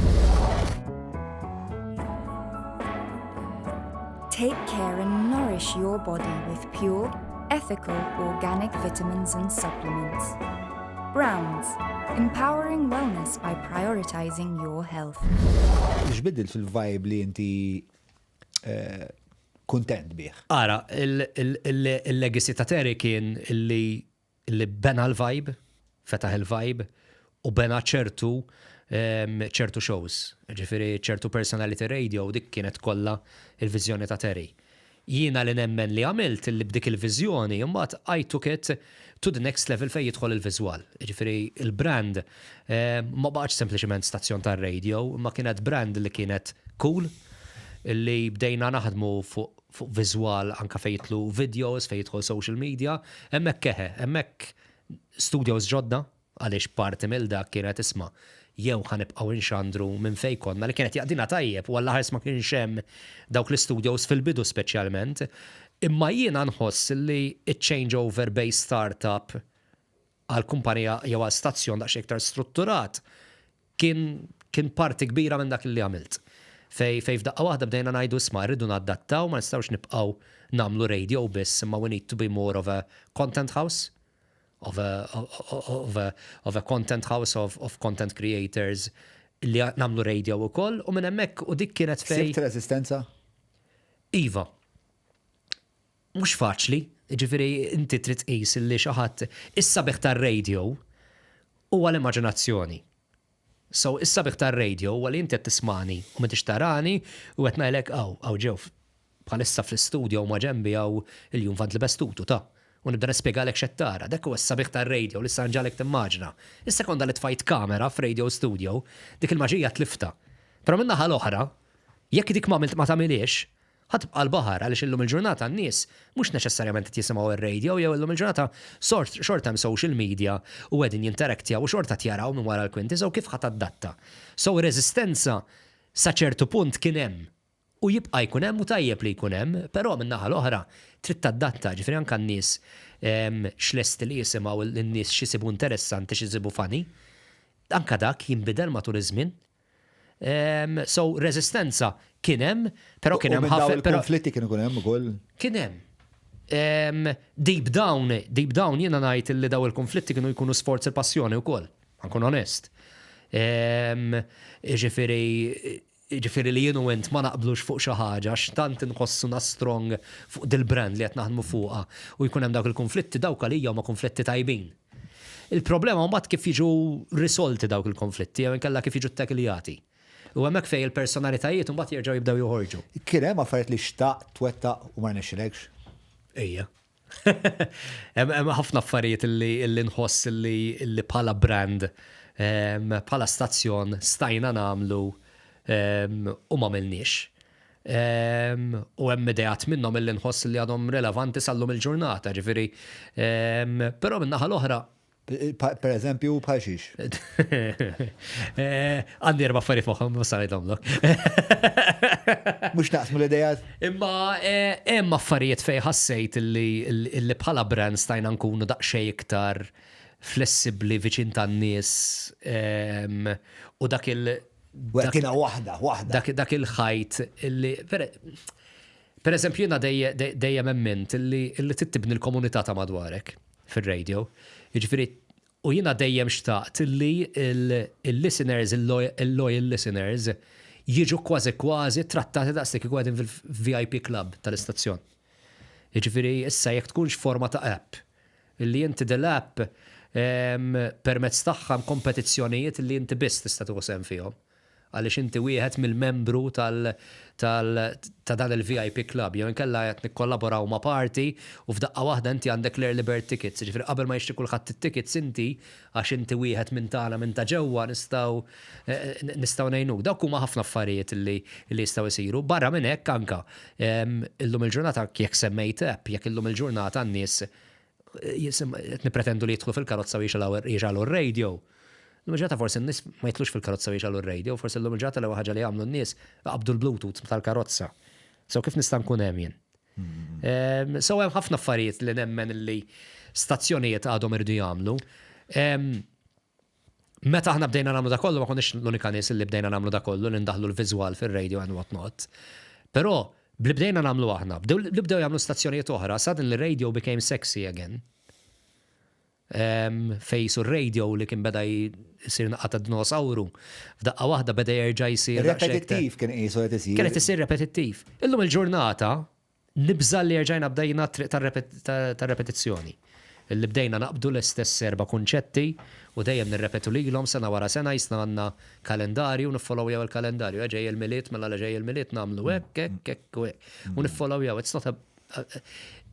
Take care and nourish your body with pure, ethical, organic vitamins and supplements. Browns, empowering wellness by prioritizing your health. X'biddil fil-vibe li inti kuntent bih? Ara, il-legacy ta' Terry kien li bena l-vibe, fetaħ il-vibe u bena ċertu shows. Ġifieri ċertu personality radio, dik kienet kollha il-viżjoni ta' Terry. Jiena li nemmen li għamilt li b'dik il-viżjoni, imbagħad I took it to the next level fej jidħol il-viżwal. Ġifieri il-brand ma baqgħetx sempliċement stazzjon tar-radio, ma kienet brand li kienet cool, li bdejna naħdmu fuq viżwal anka fejn jidħlu videos, fejn jidħol social media, hemmhekk keħe, hemmhekk studios ġodda, għaliex parti mill dak kienet, isma', jew ħa nibqgħu nxandru minn fej konna, li kienet jaqdina tajjeb u għall ma kienx hemm dawk l-studios fil-bidu speċjalment. Imma jiena nħoss li il-changeover bejn startup għal kumpanija jew għal stazzjon daqsxejn iktar strutturat kien parti kbira minn dak li għamilt. Fej f'daqqa waħda bdejna ngħidu, isma', rridu nadattaw, ma nistgħux nibqgħu nagħmlu radio biss, imma we need to be more of a content house, of a content house of content creators li nagħmlu radio u koll, u minn hemmhekk u dik kienet fej. Sibt resistenza? Iva. Mhux faċli, ġifieri inti trid tqis li xi ħadd, is-sabiħ tar-radio huwa l-immaġinazzjoni. So, is-sabiħ tar-radio huwa li inti qed tismani u m'intix tarani u qed ngħidlek hawn ġew bħalissa fl-istudio ma' ġembi hawn il-Jum Bestutu ta' u nibda nispjegalek x'qed tara. Dak huwa s-sabiħ tar-radio li issa nġagħlek timmaġina. Is-sekonda li tfajt kamera f'radio studio, dik il-maġija tliftha. Però min-naħa l-oħra, jekk dik ma ma tagħmilix, ħa tibqa' l-baħar, għaliex illum il-ġurnata n-nies mhux neċessarjament qed jisimgħu ir-radio jew illum il-ġurnata short term social media u qegħdin jinteraktjaw u xorta jaraw minn wara l-kwinti, so kif ħa tadatta? So resistenza sa ċertu punt kien hemm u jibqa' jkun hemm u tajjeb li jkun hemm, però minn naħa l-oħra trid tadatta, ġifieri anke n-nies x'lesti li jisimgħu, n-nies x'isibu interessanti, x'isibu funny. Anka dak jinbidel matul iż-żmien. So resistenza kien hemm, però kien hemm ħafna. Il-konflitti kienu kun hemm ukoll. Kien hemm. Deep down jiena ngħid li daw il-konflitti kienu jkunu sforz il-passjoni wkoll, nkun onest. Ġifieri li jien u int ma naqblux fuq xi ħaġa, x'tant inħossuna strong fuq dil-brand li qed naħdmu fuqha u jkun hemm dawk il-konflitti, dawk għalija huma konflitti tajbin. Il-problema mbagħad kif jiġu risolti dawk il-konflitti jew inkella kif jiġu ttekiljati. U hemmhekk fej il-personalitajiet mbagħad jerġgħu jibdew joħorġu. Kien hemm affarijiet li xtaqt twettaq u ma rnexxilekx? Ejja. Hemm ħafna affarijiet li nħoss li bħala brand, bħala stazzjon stajna nagħmlu u ma għamilniex. U hemm ideat minnhom illi nħoss li għadhom relevanti sal-lum il-ġurnata, ġifieri. Però min-naħa l-oħra Per eżempju, bħal xiex? Għandi erba' affarijiet moħħom, ma ngħidhomlok. Mhux naqsmu l-idejat? Imma hemm affarijiet fej ħassejt illi bħala brand stajna nkunu daqsxejn iktar flessibbli, viċin tan-nies u dak il- Wettina waħda, waħda. Dak il-ħajt illi. Per eżempju, jiena dejjem emmint illi tibni l-komunità ta' madwarek fil-radio. Jiġifieri, u jiena dejjem xtaqt li il-listeners, il-loyal listeners, jiġu kważi kważi trattati daqs li kieku qegħdin fil-VIP club tal-istazzjon. Jiġifieri, issa jekk tkunx forma ta' app, illi inti dell-app permezz tagħha kompetizzjonijiet li inti biss tista' tieħu sehem fihom, għaliex inti wieħed mill-membru ta' dan il-VIP club, jew inkella qed nikkollaboraw ma' party u f'daqqa waħda inti għandek l-early bird tickets, ġifieri qabel ma jixtri kulħadd it-tickets inti, għax inti wieħed minn tagħna, minn ta' ġewwa, nistgħu ngħinuk. Dawk huma ħafna affarijiet li jistgħu jsiru. Barra minn hekk anka illum il-ġurnata, jekk semmejt app, jekk illum il-ġurnata n-nies qed nipretendu li jidħlu fil-karozza u jixegħlu r-radio. L-lum forsi n-nies ma jitilgħux fil-karozza u jixegħlu r-radio, forsi l-lum il-ġurnata l ħaġa li jagħmlu n-nies qabdu l-Bluetooth tal-karozza. So kif nista' nkun hemm jien? So hemm ħafna affarijiet li nemmen li stazzjonijiet għadhom irdu jagħmlu. Meta aħna bdejna nagħmlu da kollu, ma konniex l-unika nies li bdejna nagħmlu da kollu, li ndaħlu l-viżwal fir-radio and what not. Però bli bdejna nagħmlu aħna, li bdew jagħmlu stazzjonijiet oħra, suddenly radio became sexy again. Fejn su radio li kien beda jsir naqra ta' dinosawru. F'daqqa waħda beda jerġa' jsir Repetittiv kien qisu qed isir. Kienet isir repetittiv. Illum il-ġurnata nibża li rġajna bdejna triq tar-repetizzjoni. Illi bdejna naqbdu l-istess erba' kunċetti u dejjem nirrepetu lilhom sena wara sena, jisna għandna kalendarju, niffollowjaw il-kalendarju. Ġej il-Milied, mela la ġej il-Milied nagħmlu hekk, hekk, hekk u hekk. U niffollowjaw. It's not a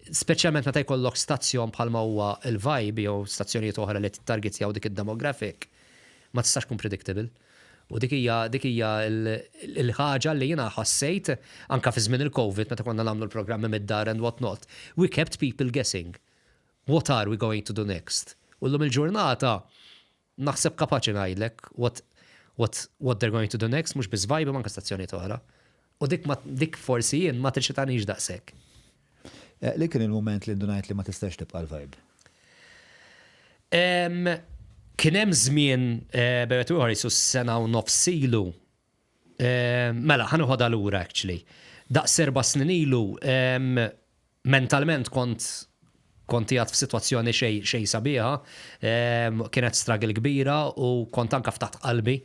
speċjalment meta jkollok stazzjon bħalma huwa il-Vibe jew stazzjonijiet oħra li tittargetjaw dik id-demographic, ma tistax tkun predictable. U dik hija l-ħaġa li jiena ħassejt anka fi żmien il-Covid, meta konna nagħmlu l-programmi mid-dar and what not. We kept people guessing. What are we going to do next? U llum il-ġurnata naħseb kapaċi ngħidlek what they're going to do next, mhux biss Vibe, anka stazzjonijiet oħra. U dik forsi jien ma teċċitanix daqshekk. Li kien il-moment li ndunajt li ma tistax tibqa' l-Vibe? Kien hemm żmien bejn ieħor jisu sena u nofs ilu. Mela, ħa noħodha lura actually. Daqs 4 snin ilu mentalment kont qiegħed f'sitwazzjoni xej xej sabiħa, kienet struggle kbira u kont anka ftaħt qalbi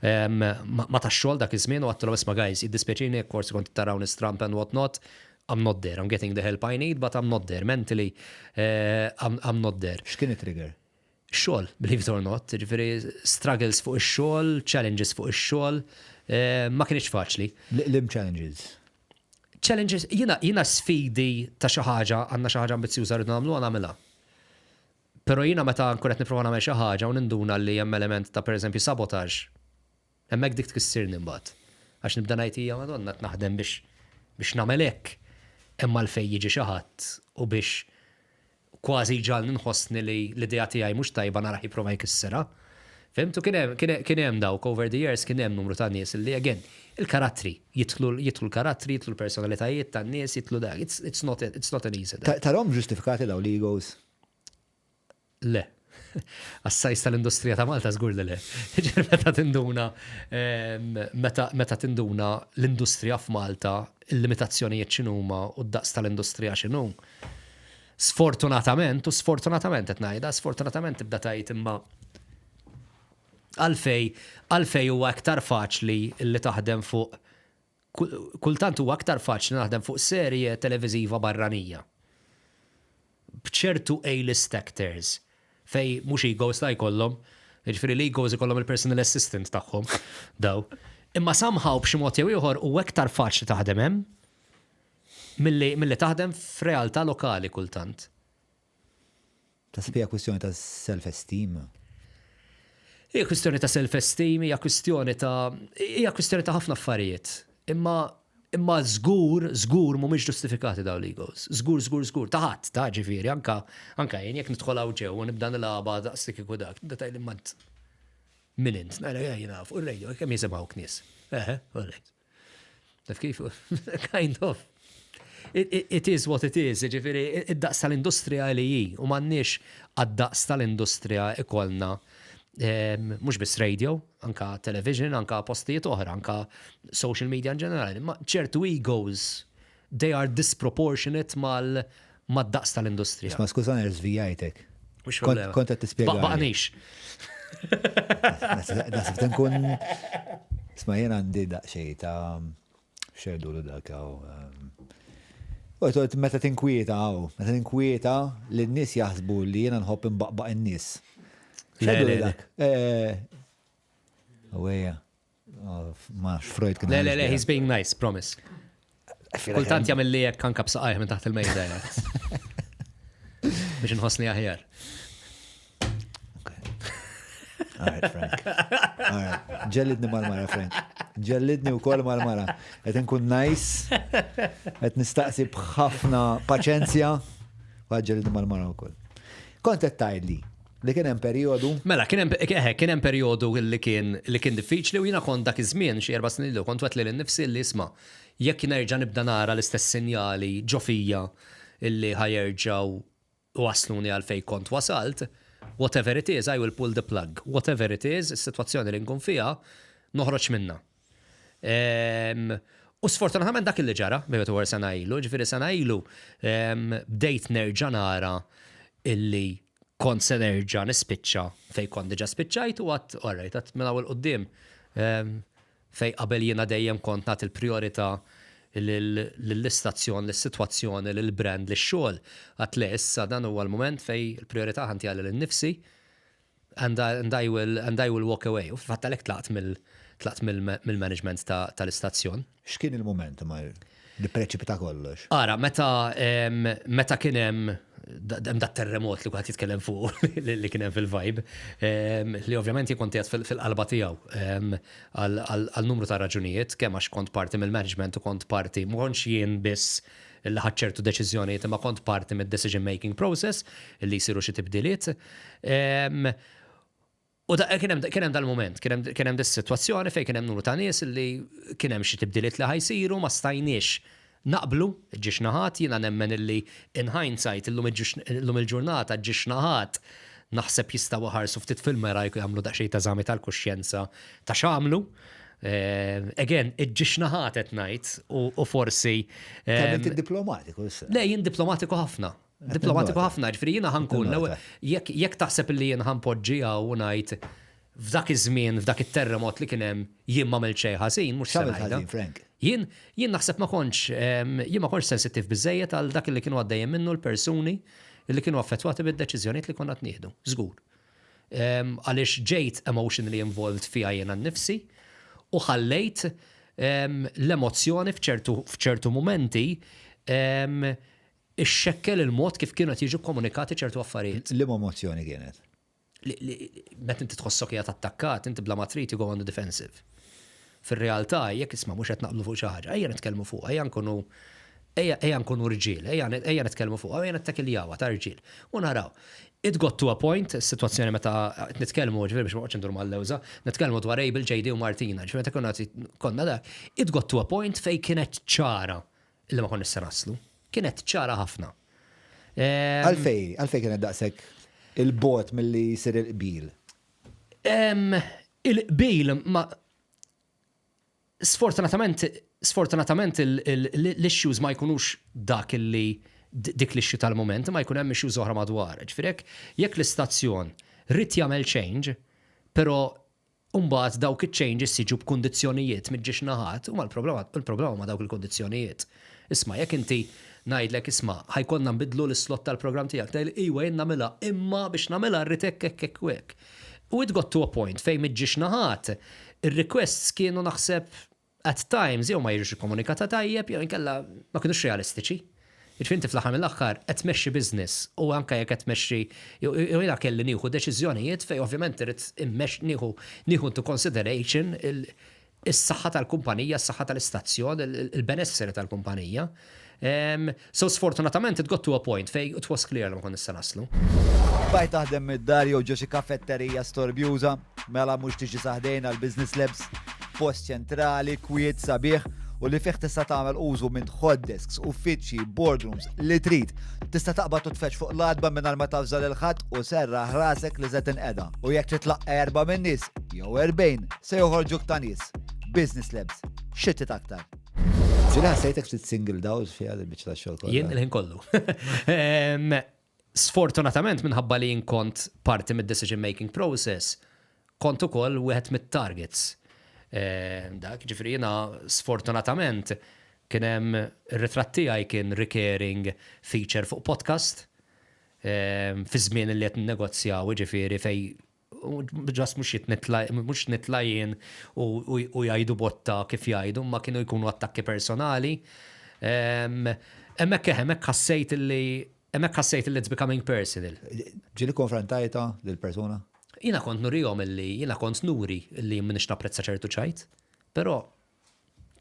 ma tax-xogħol dak iż-żmien u għedtilhom, "Isma' guys, jiddispjaċini jekk forsi kont tarawni stramp and what not, I'm not there, I'm getting the help I need, but I'm not there. Mentally, I'm not there." X'kien it-trigger? Xogħol, believe it or not, ġifieri struggles fuq ix-xogħol, challenges fuq ix-xogħol, ma kienx faċli. Liema challenges? Challenges, jiena sfidi ta' xi ħaġa, għandna xi ħaġa ambizzjuża rridu nagħmlu, nagħmilha. Però jiena meta nkun qed nipprova nagħmel xi ħaġa u ninduna li hemm element ta', pereżempju, sabotage, hemmhekk dik tkissirni mbagħad. Għax nibda ngħid, "Hija Madonna, qed naħdem biex nagħmel hekk. Imma l-fej jiġi xi ħadd u biex kważi ġal nħossni li l-idea tiegħi mhux tajba, nara jipprova jkissirha." Fhimtu, kien hemm dawk over the years, kien hemm numru ta' nies li, again, il-karattri, jidħlu l-karattri, jidħlu l-personalitajiet tan-nies, jidħlu dak. It's not an easy. Tarahom ġustifikati daw l-egos? Le. Għas-size tal-industrija ta' Malta żgur li le. Meta tinduna l-industrija f'Malta, il-limitazzjonijiet x'inhuma u d-daqs tal-industrija x'inhu. Sfortunatament, u sfortunatament qed ngħidha, sfortunatament tibda tgħid, imma għalfej huwa aktar faċli li taħdem fuq, kultant huwa aktar faċli naħdem fuq serje televiżiva barranija b'ċertu A-list actors fejn mhux egos la jkollhom, jiġifieri l-egos ikollhom il-personal assistant tagħhom daw. Imma somehow b'xi mod jew ieħor u aktar faċli taħdem hemm milli taħdem f'realtà lokali kultant. Taħseb hija kwistjoni ta' self-esteem? Hija kwistjoni ta' self-esteem, hija kwistjoni ta' ħafna affarijiet. Imma żgur, żgur mhumiex ġustifikati daw l-egos. Żgur, żgur, żgur. Ta' ħadd, ta' ġifieri, anka jien jekk nidħol hawn ġew u nibda nilgħabha daqs kieku dak, nibda tgħidli, "Imma min int?" Ngħidlek, "Jiena fuq ir-radio, kemm jisimgħu nies." Eħe, all right. Taf kif? Kind of. It is what it is, ġifieri, id-daqs tal-industrija li hi, u m'għandniex għad-daqs tal-industrija ikollna mhux biss radio, anka television, anka postijiet oħra, anka social media in ġenerali, ma ċertu egos, they are disproportionate mal mad-daqs tal-industrija. Ma skużani, żvijajtek. Mhux problema. Kont qed tispjega. Baqnix. Naħseb nkun. Isma', jien għandi daqsxejn ta' xerdu dak hawn. U għedt meta tinkwieta għaw, meta tinkwieta li n-nies jaħsbu li jiena nħobb imbaqbaq in-nies. Le, le, le. Dak. Għawija. Ma Freud kien. Le, le, le, he's being nice, promise. Kultant jagħmel li jekk anka b'saqajh minn taħt il-mejda. Biex nħossni aħjar. All right, Frank. All right. Ġellidni mal-mara, Frank. Ġellidni u koll mal-mara. Qed nkun nice, qed nistaqsi b'ħafna paċenzja, u ġellidni mal-mara u koll. Kont qed tgħidli li kien hemm perjodu. Mela, kien hemm perjodu li kien diffiċli u jiena kont dak iż-żmien, xi 4 snin ilu, kont wegħedt lili nnifsi li, isma', jekk nerġa' nibda nara l-istess sinjali ġo fija illi ħa jerġgħu wasluni għal fej kont wasalt, whatever it is, I will pull the plug. Whatever it is, is-sitwazzjoni li nkun fiha, noħroġ minna. U sfortunatament dak li ġara, bejn u sena ilu, ġifieri sena ilu, bdejt nerġa' nara illi kont se nerġa' nispiċċa fejn kont diġà spiċċajt u għedt alright, għedt minn hawn 'il quddiem fejn qabel jiena dejjem kont nagħti l-prijorità lill-istazzjon, lis-sitwazzjoni, lill-brand, lix-xogħol, għedt le issa dan huwa l-mument fejn il-prijorità ħa ntiha lili nnifsi and I will and I will walk away. U fil-fatt għalhekk tlaqt mill tlaqt mill-management tal-istazzjon. X'kien il-mument ma li preċipita kollox? Ara, meta meta kien hemm hemm dat terremot li kulħadd jitkellem fuq li kien hemm fil-Vibe, li ovvjament jien kont qiegħed fil-qalba tiegħu għal numru ta' raġunijiet, kemm għax kont parti mill-management u kont parti, ma kontx jien biss li ħadt ċertu deċiżjonijiet imma kont parti mid-decision making process li jsiru xi tibdiliet. U kien hemm dal-mument, kien hemm dis-sitwazzjoni fejn kien hemm numru ta' nies li kien hemm xi tibdiliet li ħa jsiru ma stajniex naqblu, ġiex naħat, jiena nemmen illi in hindsight illum il-ġurnata ġiex naħat naħseb jistgħu iħarsu ftit fil-mera jagħmlu daqsxejn ta' eżami tal-kuxjenza ta' x'għamlu. Again, iġġiex naħat qed ngħid u forsi. Kemm inti diplomatiku issa. Le, jien diplomatiku ħafna. Diplomatiku ħafna, ġifieri jiena ħa nkun jekk taħseb li jien ħa npoġġi hawn u ngħid f'dak iż-żmien, f'dak it-terremot li kien hemm, jien m'għamilt xejn ħażin, mhux se ngħidha. Frank? Jien jien naħseb ma kontx jien ma kontx sensittiv biżejjed għal dak li kienu għaddejjin minnu l-persuni li kienu affettwati bid-deċiżjonijiet li konna qed nieħdu. Żgur. Għaliex ġejt emotionally involved fiha jiena nnifsi u ħallejt l-emozzjoni f'ċertu mumenti ixxekkel il-mod kif kienu qed jiġu komunikati ċertu affarijiet. Liema emozzjoni kienet? Meta inti tħossok qiegħed attakkat, inti bla ma trid you go on the defensive. Fir-realtà, jekk isma' mhux qed naqblu fuq xi ħaġa, ejja nitkellmu fuq, ejja nkunu ejja nkunu rġiel, ejja nitkellmu fuq, ejja nittakiljawa ta' rġiel. U naraw. It got to a point, is-sitwazzjoni meta qed nitkellmu, ġifieri biex ma noqgħodx indur mal-lewża, nitkellmu dwar Abel, JD u Martina, ġifieri meta konna konna dak, it got to a point fejn kienet ċara li ma konniex se naslu. Kienet ċara ħafna. Għalfej, għalfej kienet daqshekk il-bot milli jsir il-qbil? Il-qbil ma sfortunatament sfortunatament l-issues ma jkunux dak li dik l-issue tal-moment, ma jkun hemm issues oħra madwar. Ġifieri jekk l-istazzjon ried jagħmel change, però mbagħad dawk iċ-changes jiġu b'kundizzjonijiet miġġiex naħat, huma l-problema il-problema huma dawk il-kundizzjonijiet. Isma' jekk inti ngħidlek isma' ħa jkollna nbiddlu l-islot tal-programm tiegħek, tgħidli iwa jien nagħmilha, imma biex nagħmilha rrid hekk hekk hekk u hekk. U it got to a point fejn miġġiex naħat, ir-requests kienu naħseb at times jew ma jiġux ikkomunikata tajjeb jew inkella ma kinux realistiċi. Jiġifieri inti fl-aħħar mill-aħħar qed tmexxi business u anke jekk qed tmexxi jew jiena kelli nieħu deċiżjonijiet fejn ovvjament irrid immexx nieħu nieħu into consideration is-saħħa tal-kumpanija, s-saħħa tal-istazzjon, il-benesseri tal-kumpanija. So sfortunatament it got to a point fejn it was clear li ma konniex se naslu. Bqajt taħdem mid-dar jew ġo xi kafetterija storbjuża? Mela mhux tiġi sa ħdejna l-Business Labs, post ċentrali, kwiet, sabiħ u li fih tista' tagħmel użu minn hot desks, uffiċċji, boardrooms, li trid. Tista' taqbad u tfeġġ fuq l-għatba mingħajr ma tavża lil ħadd u serraħ rasek li se tinqeda. U jekk trid tlaqqa' erba' min-nies, jew 40, se joħorġuk ta' nies. Business Labs. Xi trid aktar? Ġieli ħassejtek ftit singled out fiha dil-biċċa tax-xogħol kollha? Jien il-ħin kollu. Sfortunatament minħabba li jien kont parti mid-decision making process, kont ukoll wieħed mit-targets. Dak, ġifieri jiena sfortunatament kien hemm ir-ritratt tiegħi kien recurring feature fuq podcast fi żmien li qed ninnegozjaw, jiġifieri fejn just mhux jitnitla mhux nitla' jien u jgħidu botta kif jgħidu, ma kienu jkunu attakki personali. Hemmhekk hemmhekk ħassejt li hemmhekk ħassejt li it's becoming personal. Ġieli konfrontajta lill-persuna? Jiena kont nurihom illi jiena kont nuri illi m'iniex napprezza ċertu ċajt, però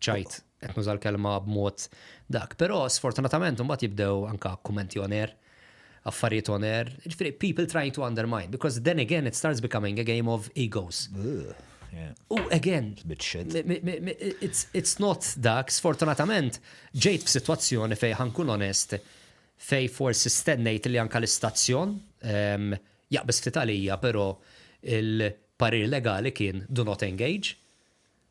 ċajt, qed nuża l-kelma b'mod dak. Però sfortunatament imbagħad jibdew anka kummenti on air, affarijiet on air, ġifieri people trying to undermine, because then again it starts becoming a game of egos. U again, it's, it's not dak, sfortunatament ġejt f'sitwazzjoni fej ħa nkun onest, fej forsi stennejt li anka l-istazzjon um, jaqbis ftit għalija, però il-parir legali kien do not engage.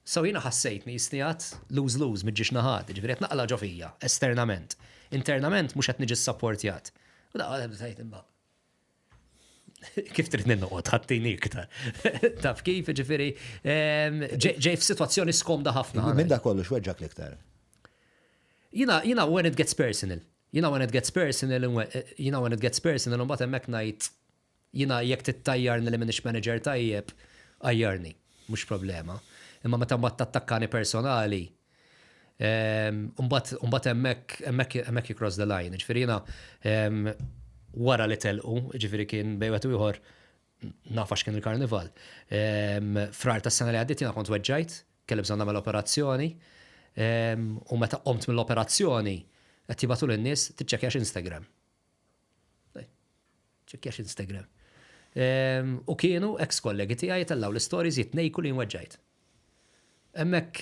So jiena ħassejtni jisni għad lose lose miġġiex naħat, ġifieri qed naqla' ġo fija, esternament. Internament mhux qed niġi ssapportjat. U daqqa tajt imma. Kif trid noqgħod ħattini iktar. Taf kif, ġifieri, ġej f'sitwazzjoni skomda ħafna. Minn da kollu x'weġġak l-iktar? Jina when it gets personal. Jina when it gets personal, jina when it gets personal, mbagħad hemmhekk ngħid jina jekk tittajjarni li m'iniex manager tajjeb, għajjarni, mhux problema. Imma meta mbagħad tattakkani personali, mbagħad hemmhekk you cross the line. Ġifieri jiena wara li telqu, ġifieri kien bejn wieħed u ieħor naf għax kien il-karnival. Frar tas-sena li għaddiet jiena kont weġġajt, kelli bżonn nagħmel operazzjoni, u meta qomt mill-operazzjoni qed jibagħtu lin-nies tiċċekkjax Instagram. Ċekkjax Instagram. U kienu ex kollegi tiegħi tellaw l-stories jitnejku li nweġġajt. Hemmhekk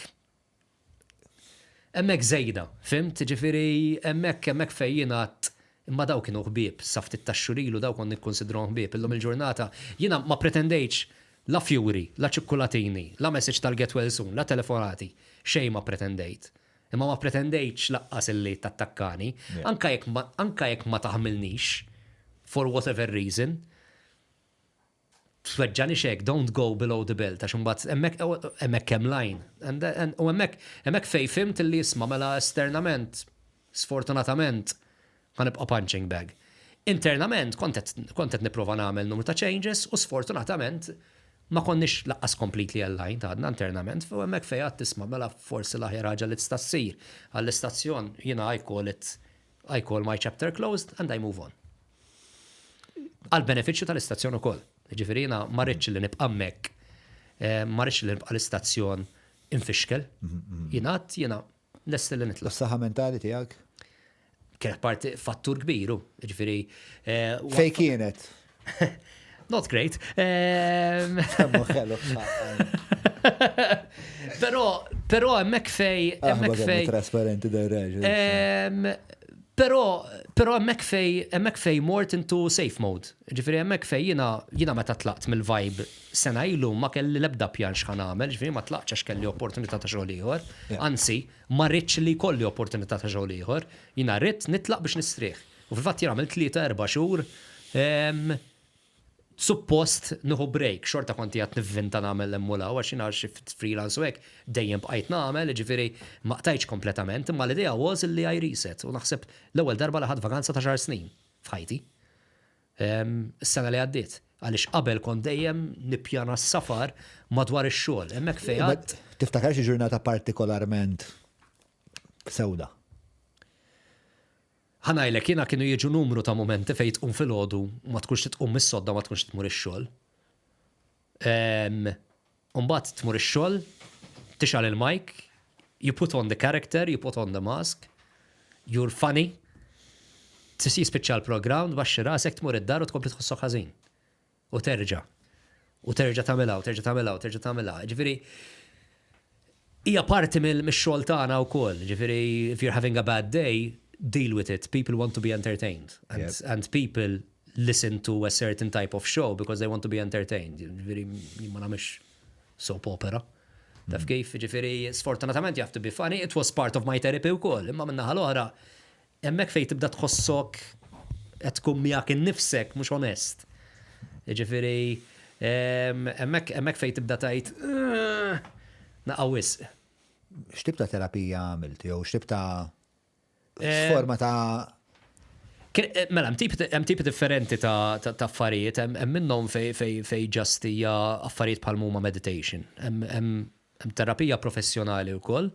żejda, fhimt? Ġifieri hemmhekk fejn jingħad imma daw kienu ħbieb, sa ftit tax-xhur ilu daw kont nikkonsidrhom ħbieb. Illum il-ġurnata jiena ma pretendejtx la fjuri, la ċikkulatini, la message tal-get well soon, la telefonati, xejn ma pretendejt. Imma ma pretendejtx lanqas illi tattakkani, anka jekk ma taħmilnix, for whatever reason, tweġġani xek, don't go below the belt, għax imbagħad hemmhekk hemm line. U hemmhekk fejn fhimt illi isma' mela esternament, sfortunatament, ħa nibqa' punching bag. Internament kont qed nipprova nagħmel numru ta' changes u sfortunatament ma konniex lanqas completely aligned għadna internament, u hemmhekk fejn għedt tisma' mela forsi l-aħjar ħaġa li tista' ssir għall-istazzjon jiena I call my chapter closed and I move on. Għal benefiċċju tal-istazzjon ukoll. Ġifieri jiena ma rridx li nibqa' hemmhekk, ma rridx li nibqa' l-istazzjon infixkel. Jiena għedt jiena lest li nitlaq. S-saħħa mentali tiegħek? Kienet parti fattur kbiru, ġifieri. Fej kienet? Not great. Però hemmhekk fej. Trasparenti dar-raġel. Però hemmhekk fej mort into safe mode. Ġifieri hemmhekk fej jiena meta tlaqt mill-Vibe sena ilu ma kelli lebda pjan x'ħa nagħmel, ġifieri ma tlaqtx għax kelli opportunità ta' xogħol ieħor. Anzi, ma rridx li jkolli opportunità ta' xogħol ieħor. Jiena rrid nitlaq biex nistrieħ. U fil-fatt jiena għamilt 3-4 xhur suppost nieħu break, xorta kont qiegħed nivvinta nagħmel emmula, għax jiena xi freelance u hekk dejjem bqajt nagħmel, ġifieri ma qtajtx kompletament, imma l-idea was li I reset u naħseb l-ewwel darba li ħadt vakanza ta' xar snin f'ħajti. Is-sena li għaddiet. Għaliex qabel kont dejjem nippjana s-safar madwar ix-xogħol. Hemmhekk fejn Tiftakar xi ġurnata partikolarment sewda? Ħa ngħidlek, jiena kienu jiġu numru ta' momenti fejn tqum filgħodu ma tkunx tqum mis-sodda, ma tkunx tmur ix-xogħol. Umbagħad tmur ix-xogħol, tixgħel il-mic, you put on the character, you put on the mask, you're funny, jispiċċa l-program, tbaxxi rasek, tmur id-dar u tkompli tħossok ħażin. U terġa'. U terġa' tagħmilha, u terġa' tagħmilha, u terġa' tagħmilha. Ġifieri, hija parti mill-xogħol tagħna wkoll. Ġifieri, if you're having a bad day, deal with it. People want to be entertained. And, and people listen to a certain type of show because they want to be entertained. Ġifieri, ma nagħmilx soap opera. Taf kif, ġifieri, sfortunatament you have to be funny. It was part of my therapy wkoll. Imma min-naħa l-oħra, hemmhekk fejn tibda tħossok qed tkun miegħek innifsek mhux onest. Ġifieri, hemmhekk fejn tibda tgħid naqa' wisq. X'tip ta' terapija għamilt jew x'tip ta' forma ta' Mela, hemm tipi differenti ta' affarijiet, hemm minnhom fej just hija affarijiet bħal huma meditation. Hemm terapija professjonali wkoll.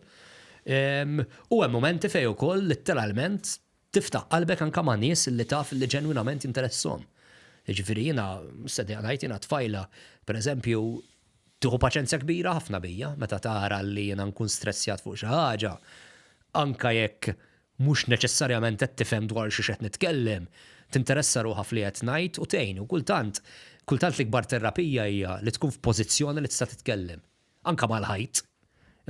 U hemm momenti fej ukoll letteralment tiftaħ qalbek anka ma' nies li taf li ġenwinament interessahom. Ġifieri jiena, sedja ngħid jiena tfajla, per eżempju, tieħu paċenzja kbira ħafna bija meta tara li jiena nkun stressjat fuq xi ħaġa, anka jekk mhux neċessarjament qed tifhem dwar xi qed nitkellem, tinteressa ruħha f'li qed ngħid u tgħin u kultant l-ikbar terapija hija li tkun f'pożizzjoni li tista' titkellem. Anka mal-ħajt.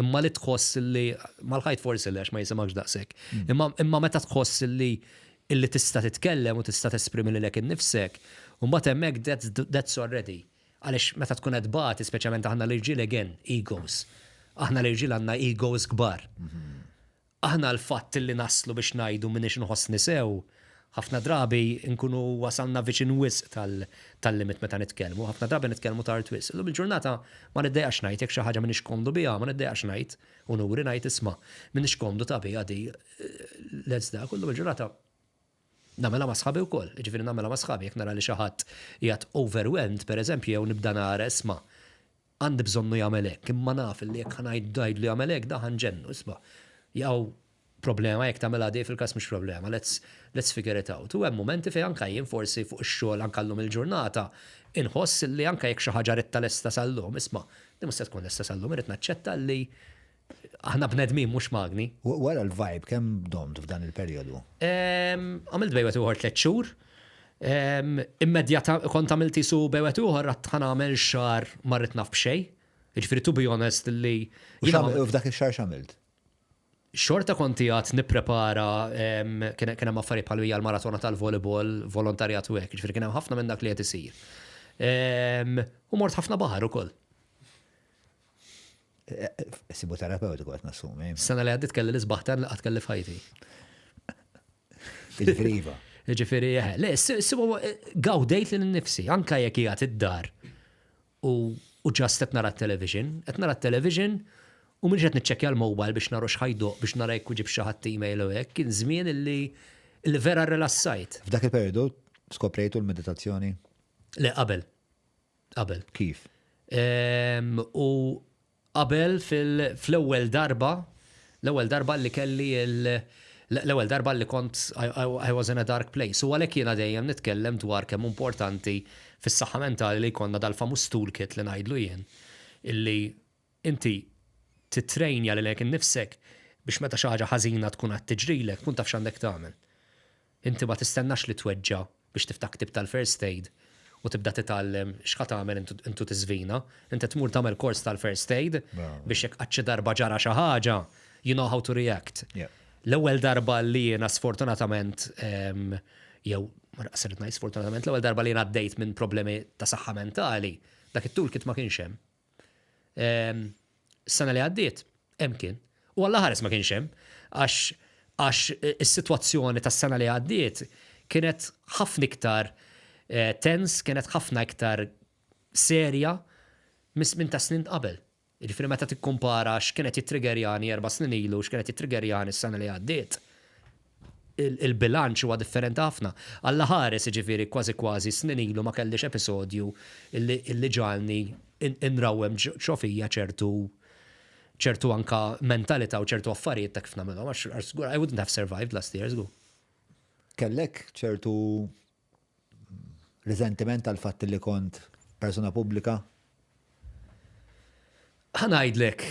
Imma li tħoss li mal-ħajt forsi li għax ma jisimgħekx daqshekk. Imma meta tħoss li illi tista' titkellem u tista' tesprimi lilek innifsek, u mbagħad hemmhekk that's already. Għaliex meta tkun qed bati, speċjalment aħna l-irġiel again, egos. Aħna l-irġiel għandna egos kbar. Aħna l-fatt li naslu biex ngħidu m'iniex nħossni sew, Ħafna drabi nkunu wasalna viċin wisq tal-limit meta nitkellmu, ħafna drabi nitkellmu tard wisq. Illum il-ġurnata ma niddejjaqx ngħid jekk xi ħaġa m'iniex komdu biha, ma niddejjaqx ngħid u nuri ngħid isma' m'iniex komdu ta' biha di let's dak. Illum il-ġurnata nagħmilha ma' sħabi wkoll, jiġifieri nagħmilha ma' sħabi jekk nara li xi ħadd qiegħed overwhelmed pereżempju jew nibda nara isma' għandi bżonnu jagħmel hekk, imma naf li jekk ħa ngħidlu jagħmel hekk da ħa nġennu, isma' jew problema jekk tagħmilha di fil-każ mhux problema, let's, let's figure it out. U hemm mumenti fejn anke jien forsi fuq ix-xogħol anke llum il-ġurnata inħoss li anke jekk xi ħaġa ridtha lesta sal-lum, isma' di mhux se tkun lesta sal-lum, irrid naċċetta li aħna bnedmin mhux magni. Wara l-Vibe kemm domt f'dan il-perjodu? Għamilt bejn wieħed u ieħor 3 xhur. Immedjata kont għamilt isu bejn wieħed u ieħor għad ħa nagħmel xahar ma rrid naf b'xejn. Jiġifieri to be honest li. U f'dak ix-xahar x'għamilt? Xorta kont qiegħed nipprepara, kien hemm affarijiet bħal hija l-maratona tal-volleyball, volontarjat u hekk, jiġifieri kien hemm ħafna minn dak li qed isir. U mort ħafna baħar ukoll. Sibu terapeutiku qed nassumi. Sena li għaddiet kelli l-isbaħ tan li qatt kelli f'ħajti. Jiġifieri iva. Jiġifieri eħe. Le, sibu gawdejt lil nnifsi, anke jekk qiegħed id-dar u u just qed nara t-television, qed nara t-television u m'iniex qed niċċekkja l-mobile biex nara x'ħa jdoqq biex nara jekk ġibx xi ħadd email u hekk, kien żmien illi illi vera rrilassajt. F'dak il-perjodu skoprejtu l-meditazzjoni? Le, qabel. Qabel. Kif? U Qabel fl-ewwel darba, l-ewwel darba li kelli l-ewwel darba li kont I was in a dark place. U għalhekk jiena dejjem nitkellem dwar kemm hu importanti fis-saħħa mentali li jkollna dal-famuż toolkit li ngħidlu jien, illi inti tittrejnja lilek innifsek biex meta xi ħaġa ħażina tkun qed tiġrilek tkun taf x'għandek tagħmel. Inti ma tistennax li tweġġa' biex tiftaħ ktieb tal-first aid u tibda titgħallem x'ħa tagħmel intu tiżvina. Inti tmur tagħmel kors tal-first aid biex jekk qatt xi darba ġara xi ħaġa, you know how to react. L-ewwel darba li jiena sfortunatament jew ma naqas irrid ngħid sfortunatament, l-ewwel darba li jiena għaddejt minn problemi ta' saħħa mentali, dak it-toolkit ma kienx hemm. Is-sena li għaddiet, hemm kien. U Alla ħares ma kienx hemm, għax għax is-sitwazzjoni tas-sena li għaddiet kienet ħafna iktar eh, tens, kienet ħafna iktar serja minn ta' snin qabel. Jiġifieri meta tikkumpara x'kienet jittrigerjani erba' snin ilu, x'kienet jittrigerjani s-sena li għaddiet, il-bilanċ huwa differenti ħafna. Alla ħares jiġifieri kważi kważi snin ilu ma kellix episodju illi ġagħalni inrawwem ġo fija ċertu ċertu anka mentalità u ċertu affarijiet ta' kif nagħmilhom għax żgur I wouldn't have survived last year żgur. Kellek ċertu riżentiment għall-fatt li kont persuna pubblika? Ħa ngħidlek,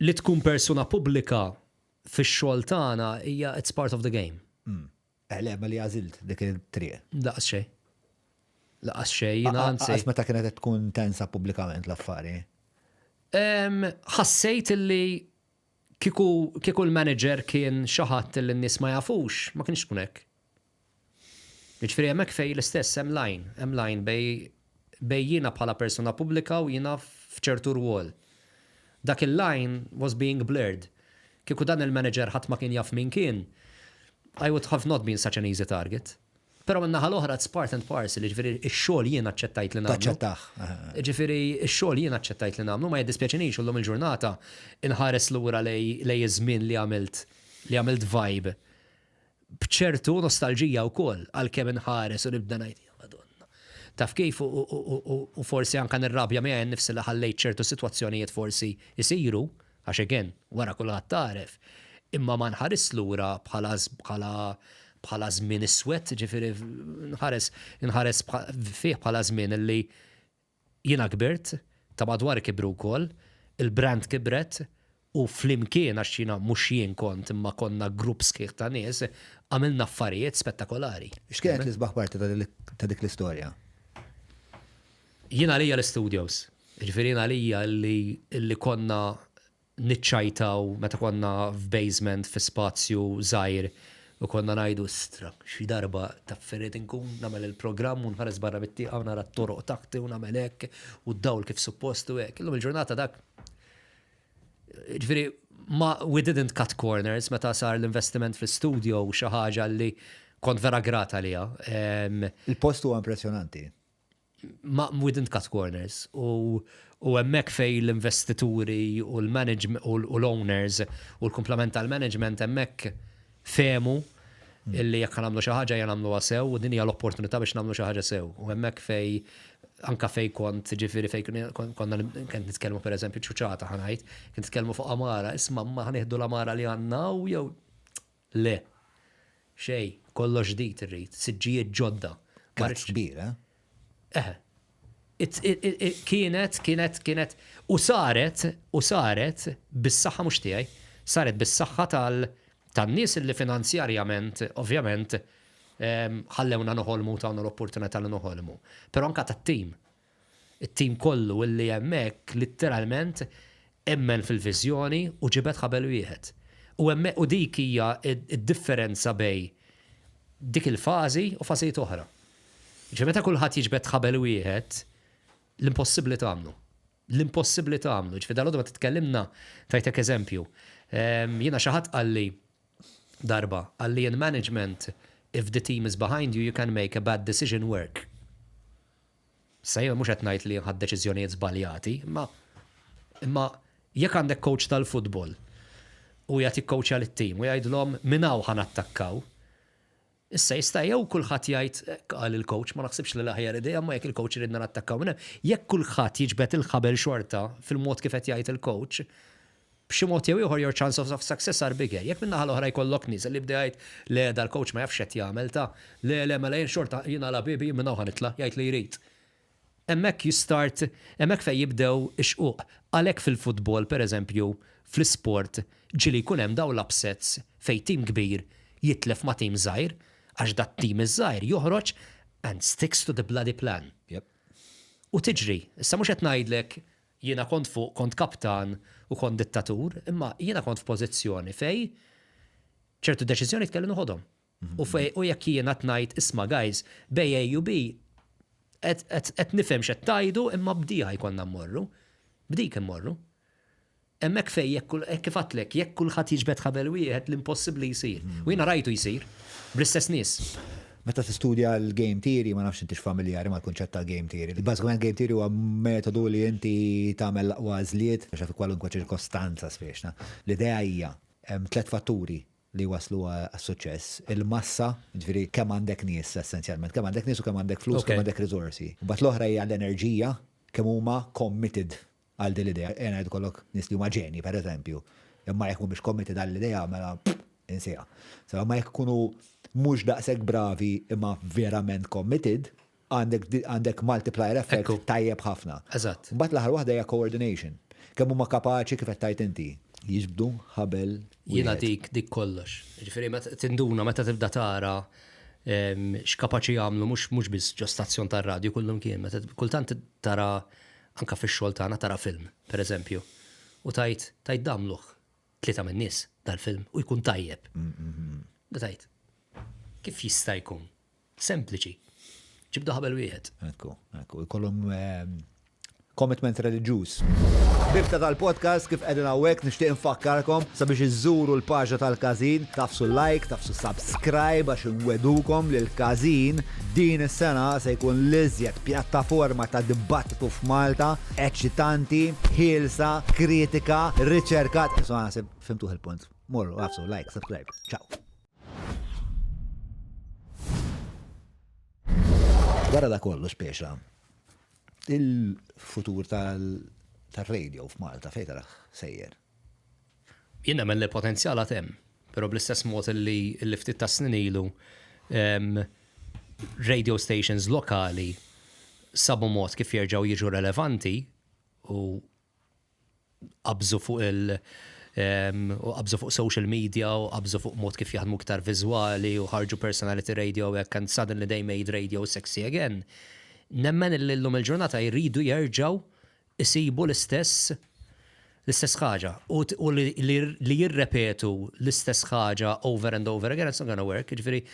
li tkun persuna pubblika fix-xogħol tagħna hija it's part of the game. Mm. Eh, le, ma li għażilt dik il-triq. Laqas xejn. Laqas xejn, jiena anzi. Għas meta kienet qed tkun tensa pubblikament l-affari. Ħassejt li kieku kieku l-manager kien xi ħadd li n-nies ma jafux, ma kienx tkun hekk. Jiġifieri hemmhekk fejn l-istess hemm line, hemm line bejn bejn jiena bħala persuna pubblika u jiena f'ċertu rwol. Dak il-line was being blurred. Kieku dan il-manager ħadd ma kien jaf min kien, I would have not been such an easy target. Però min-naħa l-oħra it's part and parcel, jiġifieri x-xogħol jien aċċettajt li nagħmlu. Taċċettah. Jiġifieri x-xogħol jien aċċettajt li nagħmlu, ma jiddispjaċinix u llum il-ġurnata inħares lura lejn iż-żmien li għamilt li għamilt Vibe b'ċertu nostalġija wkoll għalkemm inħares u nibda ngħid ja Madonna. Taf kif u forsi anke nirrabja miegħi nnifsi li ħallejt ċertu sitwazzjonijiet forsi jsiru għax again wara kulħadd għaref. Imma ma nħarisx lura bħala bħala bħala żmien iswed, ġifieri nħares inħares fih bħala żmien li Jiena kbirt, ta' madwari kibru wkoll, il-brand kibret u flimkien, għax jiena mhux jien kont imma konna grupp sħiħ ta' nies, għamilna affarijiet spettakolari. X'kienet l-isbaħ parti ta' dik l-istorja? Jien għalija l-istudios. Jiġifieri jien għalija li konna niċċajtaw meta konna f'basement fi spazju żgħir u konna ngħidu istra xi darba taf fejn irrid inkun nagħmel il-programm u nħares barra mit-tieqa u nara t-toroq taħti u nagħmel hekk u d-dawl kif suppost u hekk. Illum il-ġurnata dak ġifieri ma we didn't cut corners meta sar l-investiment fl-studio xi ħaġa li Kont vera grat għaliha. Il-post huwa impressjonanti. Ma we didn't cut corners u u hemmhekk fej l-investituri u l-management u l-owners u l-kumplament tal-management hemmhekk fehmu illi jekk nagħmlu xi ħaġa ejja nagħmluha sew u din hija l-opportunità biex nagħmlu xi ħaġa sew. U hemmhekk fej anka fej kont ġifieri fej konna kien nitkellmu pereżempju ċuċata ħa ngħid, kien nitkellmu fuq amara, isma' ma ħa nieħdu l-amara li għandna u jew le. Xejn, kollox ġdid irrid, siġġijiet ġodda. Kazz kbir, eh? Eħe. Kienet, kienet, kienet, u saret, u saret bis-saħħa mhux tiegħi, saret bis-saħħa tal tan-nies li finanzjarjament, ovvjament, ħallewna noħolmu u tawna l-opportunità li noħolmu. Però anke tat-tim. It-tim kollu illi hemmhekk litteralment emmen fil-viżjoni u ġibed ħabel wieħed. U hemmhekk u dik hija d-differenza bejn dik il-fażi u fażijiet oħra. Jiġifieri meta kulħadd jiġbed ħabel wieħed, l-impossibbli tagħmlu. L-impossibbli tagħmlu. Jiġifieri dalgħodu meta tkellimna tajtek eżempju. Jiena xi ħadd qalli darba, qalli in management if the team is behind you, you can make a bad decision work. Issa jien mhux qed ngħid li ħadt deċiżjonijiet żbaljati, imma imma jekk għandek coach tal-futbol u jagħti jikkoċja lit-tim u jgħidlhom minn hawn ħa nattakkaw. Issa jista' jew kulħadd jgħid hekk qal il-coach, ma naħsibx li l-aħjar idea, imma jekk il-coach iridna nattakkaw minn hemm. Jekk kulħadd jiġbed il-ħabel xorta fil-mod kif qed jgħid il-coach, b'xi mod jew ieħor your chances of success are bigger. Jekk min-naħa l-oħra jkollok nies li jibda jgħid le dal-coach ma jafx x'qed jagħmel ta, le le mela jien xorta jien għal habibi minn hawn ħa nitla' jgħid li jrid. Hemmhekk you start, hemmhekk fejn jibdew ix-xquq. Għalhekk fil-futbol pereżempju, fl-isport, ġieli jkun hemm dawn l-upsets fejn tim kbir jitlef ma' tim żgħir għax dat-tim iż-żgħir joħroġ and sticks to the bloody plan. U tiġri. Issa mhux qed ngħidlek Jiena kont fuq, kont kaptan u kont dittatur, imma jiena kont f'pożizzjoni fejn ċertu deċiżjonijiet kelli noħodhom. U fej u jekk jiena qed ngħid isma' guys, bej A u B qed nifhem x'qed tgħidu imma b'D ħa jkollna mmorru. B'dik immorru. Hemmhekk fejn jekk kif għedtlek, jekk kulħadd jiġbed ħabel wieħed l-impossibbli jsir. U jiena rajtu jsir bl-istess nies. Meta tistudja l-game theory, ma nafx intix familjari mal-kunċett tal-game theory. Bażikament game theory huwa metodu li inti tagħmel l-aqwa għażliet fi kwalunkwe ċirkostanza spiexna. L-idea hija hemm tliet fatturi li jwasslu għas-suċċess. Il-massa, jiġifieri kemm għandek nies essenzjalment, kemm għandek nies u kemm għandek flus, kemm għandek riżorsi. Mbagħad l-oħra hija l-enerġija, kemm huma committed għal din l-idea. Ejja ngħidu kollok nies li huma ġenji, per eżempju, imma jekk mhumiex committed għall-idea mela insiha. So, imma jekk ikunu mhux daqshekk bravi imma verament committed, għandek għandek multiplier effect tajjeb ħafna. Eżatt. Mbagħad l-aħħar waħda hija coordination. Kemm huma kapaċi kif qed tgħid inti jiġbdu ħabel. Jiena dik dik kollox. Ġifieri meta tinduna meta tibda tara x'kapaċi jagħmlu mhux mhux biss ġo stazzjon tar-radju kullumkien, meta kultant tara Anke fix-xogħol tagħna tara film, per eżempju, u tgħid, tgħid għamluh tlieta min-nies dal-film u jkun tajjeb. U tgħid, kif jista' jkun? Sempliċi. Ġibdu ħabel wieħed. Ekku, ekku, jkollhom ehm, commitment reliġjuż. Bibta tal-podcast kif qegħdin hawnhekk nixtieq infakkarkom sabiex iżżuru l-paġna tal-każin, tafsu like, tafsu subscribe għax inwedukom li l-każin Din is-sena se jkun l-iżjed pjattaforma ta' dibattitu f'Malta, eċċitanti, ħielsa, kritika, riċerkat. Insomma, naħseb fhimtuh il-punt. Morru, agħfsu like, subscribe. Ciao. Wara da kollu speċa, il-futur tal-radio f'Malta fejn tarah sejjer? Jien nemmen li l-potenzjal għad hemm, però bl-istess mod li li ftit tas-snin ilu radio stations lokali sabu mod kif jerġgħu jiġu relevanti u qabżu fuq il- u qabżu fuq social media u qabżu fuq mod kif jaħdmu iktar viżwali u ħarġu personality radio u hekk and suddenly they made radio sexy again. Nemmen li llum il-ġurnata jridu jerġgħu isibu l-istess l-istess ħaġa u li jirrepetu l-istess ħaġa over and over again, it's not gonna work. Jiġifieri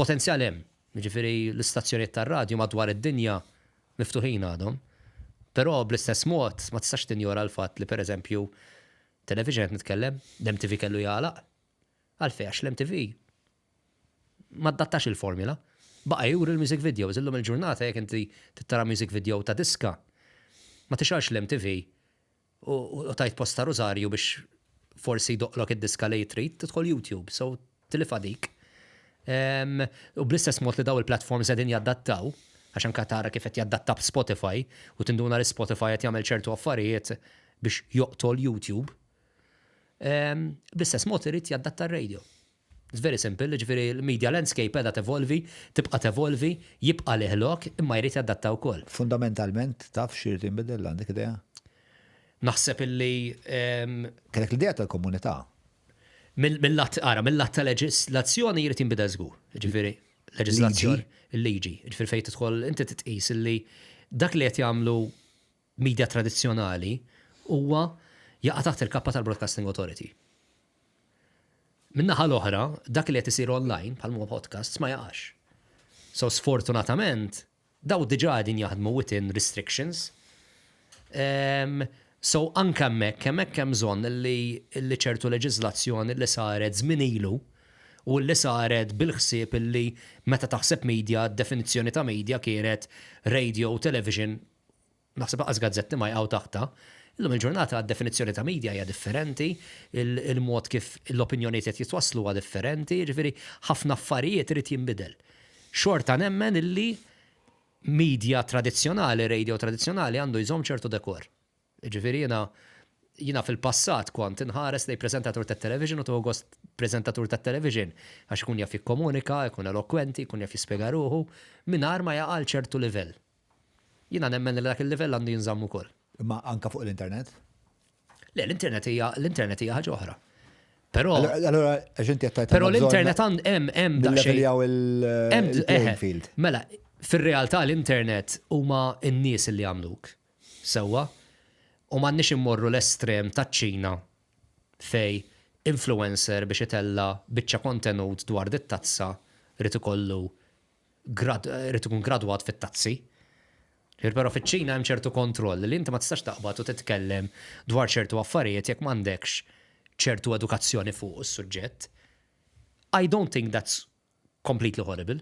potenzjal hemm. Jiġifieri l-istazzjonijiet tar-radju madwar id-dinja miftuħin għadhom. Però bl-istess mod ma tistax tinjora l-fatt li pereżempju television qed nitkellem, l-MTV kellu jagħlaq. Għalfejn? Għax l-MTV Ma adattax il-formula. Baqa' juri l-music videos. Illum il-ġurnata jekk inti tara music video ta' diska, ma tixgħalx l-MTV u tgħid posta Rosario biex forsi jdoqqlok id-diska li trid, tidħol YouTube, so tilifha dik. U bl-istess mod li daw il-platforms qegħdin jadattaw, għax anka tara kif qed jadatta b'Spotify u tinduna li Spotify qed jagħmel ċertu affarijiet biex joqtol YouTube. Bl-istess mod irid jadatta r-radio. It's very simple, ġifieri l-media landscape qiegħda tevolvi, tibqa' tevolvi, jibqa' lih lok, imma jrid jadatta wkoll. Fundamentalment taf x'irid jinbidel, għandek idea? Naħseb illi. Kellek l-idea tal-komunità. Mill-lat, ara, mill-lat ta' leġislazzjoni jrid jinbidel żgur. Ġifieri, leġislazzjoni. Il-liġi. Ġifieri fejn tidħol inti titqis illi dak li qed jagħmlu media tradizzjonali huwa jaqa' taħt il-kappa tal-Broadcasting Authority. Min-naħa l-oħra, dak li qed isir online bħal huwa podcasts ma jaqax. So sfortunatament, daw diġà qegħdin jaħdmu within restrictions. So anke hemmhekk, hemmhekk hemm bżonn li li ċertu leġiżlazzjoni li saret żmien ilu u li saret bil-ħsieb li meta taħseb media, d-definizzjoni ta' media kienet radio, television, naħseb lanqas gazzetti ma jaqgħu taħtha. Illum il-ġurnata d-definizzjoni ta' media hija differenti, il-mod kif l-opinjonijiet qed jitwasslu huwa differenti, jiġifieri ħafna affarijiet irid jinbidel. Xorta nemmen illi media tradizzjonali, radio tradizzjonali għandu jżomm ċertu dekor. Jiġifieri jiena jiena fil-passat kont inħares lejn preżentatur tat-television u tieħu gost preżentatur tat-television għax ikun jaf jikkomunika, ikun elokwenti, ikun jaf jispjega ruħu, mingħajr ma jaqa' għal ċertu livell. Jiena nemmen li dak il-livell għandu jinżamm ukoll. Imma anka fuq l-internet? Le, l-internet hija l-internet hija ħaġa oħra. Però Allura għax inti qed Però l-internet għand hemm hemm daqsxejn il-playing field. Mela, fir-realtà l-internet huma n-nies li għamluk. Sewwa? U m'għandniex immorru l-estrem taċ-Ċina fejn influencer biex itella' biċċa kontenut dwar dit-tazza jrid ikollu irid ikun gradwat fit-tazzi. Ġifieri però fiċ-Ċina hemm ċertu kontroll li inti ma tistax taqbad u titkellem dwar ċertu affarijiet jekk m'għandekx ċertu edukazzjoni fuq is-suġġett. I don't think that's completely horrible.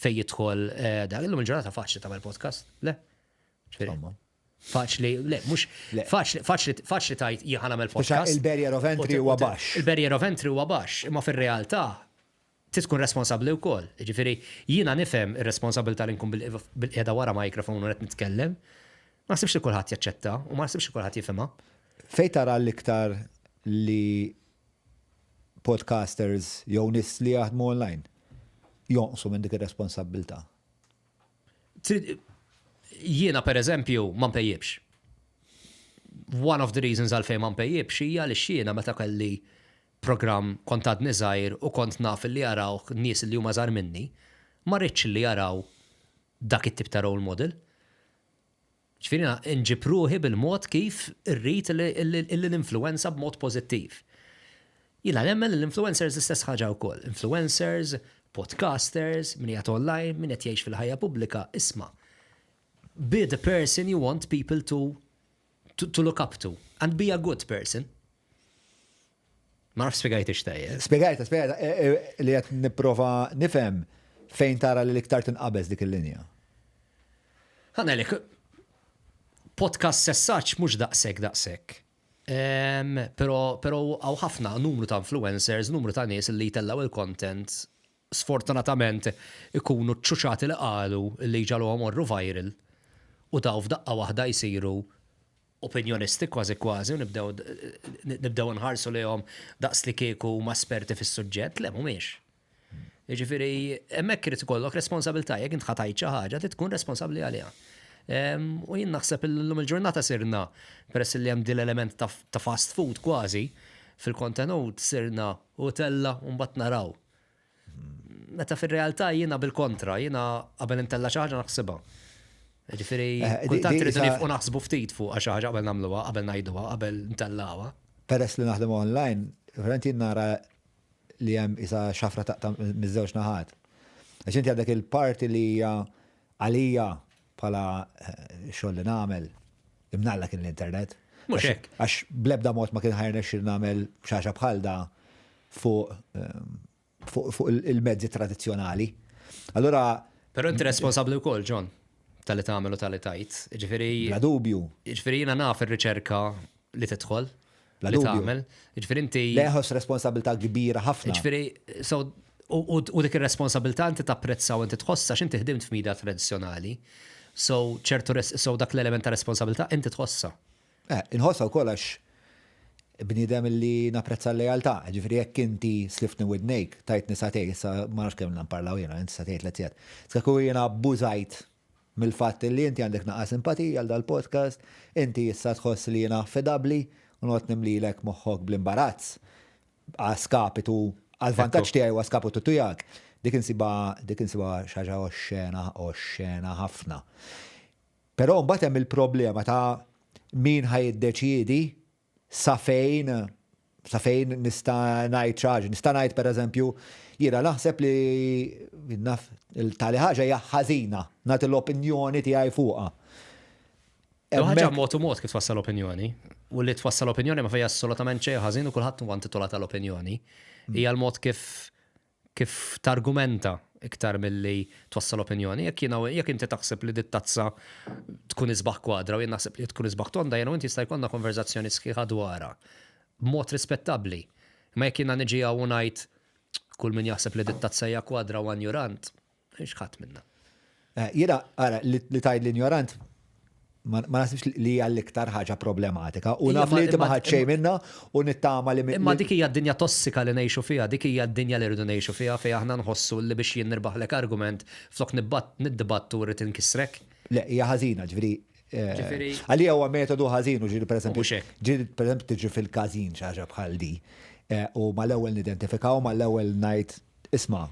Fejn jidħol eh, dak illum il-ġurnata faċli tagħmel podcast, le? Faċli, le, mhux faċli, faċli, faċli tajt jien nagħmel podcast. Il-barrier of entry huwa baxx. Il-barrier of entry huwa baxx, imma fir-realtà trid tkun responsabbli wkoll. Jiġifieri jiena nifhem ir-responsabilità li nkun bilqiegħda wara microphone u qed nitkellem. Ma naħsibx li kulħadd jaċċetta u ma naħsibx li kulħadd jifhimha. Fejn tara l-iktar li podcasters jew nies li jaħdmu online jonqsu minn dik ir-responsabbiltà? Jiena per eżempju ma npejjibx. One of the reasons għalfejn ma npejjibx hija li jiena meta kelli programm kont għadni żgħir u kont naf li jarawh nies li huma żgħar minni, ma ridtx li jaraw dak it-tip ta' role model. Ġifieri jiena nġib ruħi bil-mod kif irrid illi ninfluwenza b'mod pożittiv. Jiena nemmen li l-influencers l-istess ħaġa wkoll. Influencers, podcasters, min qiegħed online, min qed jgħix fil-ħajja pubblika, isma' be the person you want people to to, to look up to and be a good person. Ma nafx spjegajtix tajjeb. Spjegajta, spjegajta, e, e, li qed nipprova nifhem fejn tara li l-iktar tinqabeż dik il-linja. Ħanelek, podcast sessaċ mhux daqshekk daqshekk. Però però hawn ħafna numru ta' influencers, numru ta' nies li jtellaw il-content sfortunatament ikunu ċ-ċuċati li qalu li jġagħluhom imorru viral u daw f'daqqa waħda jsiru opinjonisti kważi kważi u nibdew nibdew nħarsu lejhom daqs li kieku huma esperti fis-suġġett, le mhumiex. Jiġifieri hemmhekk irid ikollok responsabilità jekk int ħa tgħid xi ħaġa trid tkun responsabbli għaliha. U jien naħseb illum il-ġurnata sirna peress li hemm din l-element ta' fast food kważi fil-kontenut sirna u tella' u mbagħad naraw. Meta fir-realtà jiena bil-kontra, jiena qabel intella' xi ħaġa naħsibha. Ġifieri eh, kultant irridu nifqu naħsbu ftit fuq xi ħaġa qabel nagħmluha, qabel ngħiduha, qabel ntellawha. Peress li naħdem online, verament jien nara li hemm isa xafra taqta' miż-żewġ naħat. Għax inti għandek il-parti li hija għalija bħala eh, xogħol li nagħmel imnalla kien l-internet. Mhux hekk. Għax blebda mod ma kien ħajrnexxi nagħmel xi ħaġa bħal da fuq ehm, fuq il-mezzi tradizzjonali. Allura. Però inti responsabbli wkoll, John, tal-li tagħmel u tal-li tajt. Ġifieri. Bla dubju. Ġifieri jiena naf ir-riċerka li tidħol. Bla dubju. Tagħmel. Ġifieri inti. Le ħoss responsabilità kbira ħafna. Ġifieri, so u dik ir-responsabilità inti tapprezza u inti tħossha x'inti ħdimt f'media tradizzjonali. So ċertu so dak l-element ta' responsabilità inti tħossha. Eh, inħossha wkoll għax bniedem li napprezza l-lealtà, ġifieri jekk inti sliftni widnejk, tajtni sagħtejn, issa ma nafx kemm ilna nparlaw jiena, inti sagħtejn tliet sigħat. Issa kieku jiena abbużajt mill-fatt li inti għandek naqra simpatija għal dal-podcast, inti issa tħoss li jiena affidabbli u noqgħod nimlilek moħħok bl-imbarazz a skapitu għall-vantaġġ tiegħi u a skapitu tiegħek, dik insibha dik insibha xi ħaġa oxxena oxxena ħafna. Però mbagħad hemm il-problema ta' min ħa jiddeċiedi sa fejn sa fejn nista' ngħid xi ħaġa. Nista' ngħid pereżempju, jiena naħseb li naf tali ħaġa hija ħażina, nagħti l-opinjoni tiegħi fuqha. Ħaġa mod u mod kif twassal opinjoni. U li twassal opinjoni ma fejja assolutament xejn ħażin u kulħadd huwa intitolat għal opinjoni. Hija l-mod kif kif targumenta iktar milli twassal opinjoni. Jekk jiena jekk inti taħseb li dit-tazza tkun isbaħ kwadra u jien naħseb li tkun isbaħ tonda, jiena u inti jista' jkollna konverżazzjoni sħiħa dwarha b'mod rispettabbli. Imma jekk jiena niġi hawn u ngħid kull min jaħseb li dit-tazza hija kwadra huwa injurant, x'ħadd minna. Eh, jiena, ara, li tgħid l-injorant ma naħsibx li hija l-iktar ħaġa problematika. U naf li inti ma ħadd xejn minnha u nittama li. Imma dik hija d-dinja tossika li ngħixu fiha, dik hija d-dinja li rridu ngħixu fiha fejn aħna nħossu li biex jien nirbaħlek argument flok niddibattu rrid inkissrek. Le, hija ħażina, ġifieri. Eh, għalija huwa metodu ħażin u ġieli pereżempju. Ġieli pereżempju tiġi fil-każin xi ħaġa bħal di. Eh, u mal-ewwel nidentifikaw, mal-ewwel ngħid isma'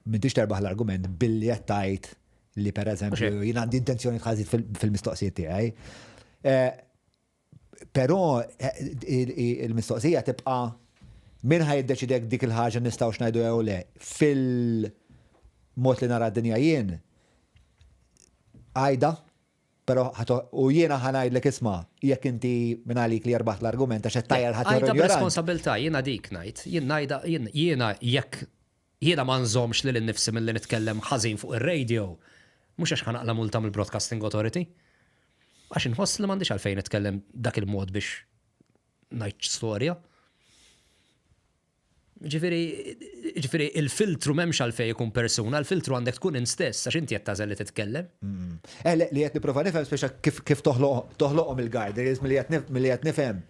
M'intix terbaħ l-argument billi qed tgħid li pereżempju jien għandi intenzjoni tħażin fil-mistoqsijiet tiegħi. Eh, però eh, il-mistoqsija tibqa' min ħaj jiddeċidek dik il-ħaġa nistgħu x'ngħidu jew le fil-mod li nara d-dinja jien għajda Però u jiena ħa ngħidlek isma' jekk inti minn għalik li rbaħt l-argument għax qed tgħajjar ħadd ieħor injorant. Responsabilità jiena dik ngħid. Jien ngħidha jiena jekk jiena ma nżommx lili nnifsi milli nitkellem ħażin fuq ir-radio, mhux għax ħa naqla' multa mill-Broadcasting Authority. Għax inħoss li m'għandix għalfejn nitkellem dak il-mod biex ngħid storja. Ġifieri, ġifieri il-filtru m'hemmx għalfejn ikun persuna, il-filtru għandek tkun int stess għax inti qed tagħżel li titkellem. Mm. Eh, li qed nipprova nifhem speċa kif kif toħloqhom il-guardrails milli qed nifhem.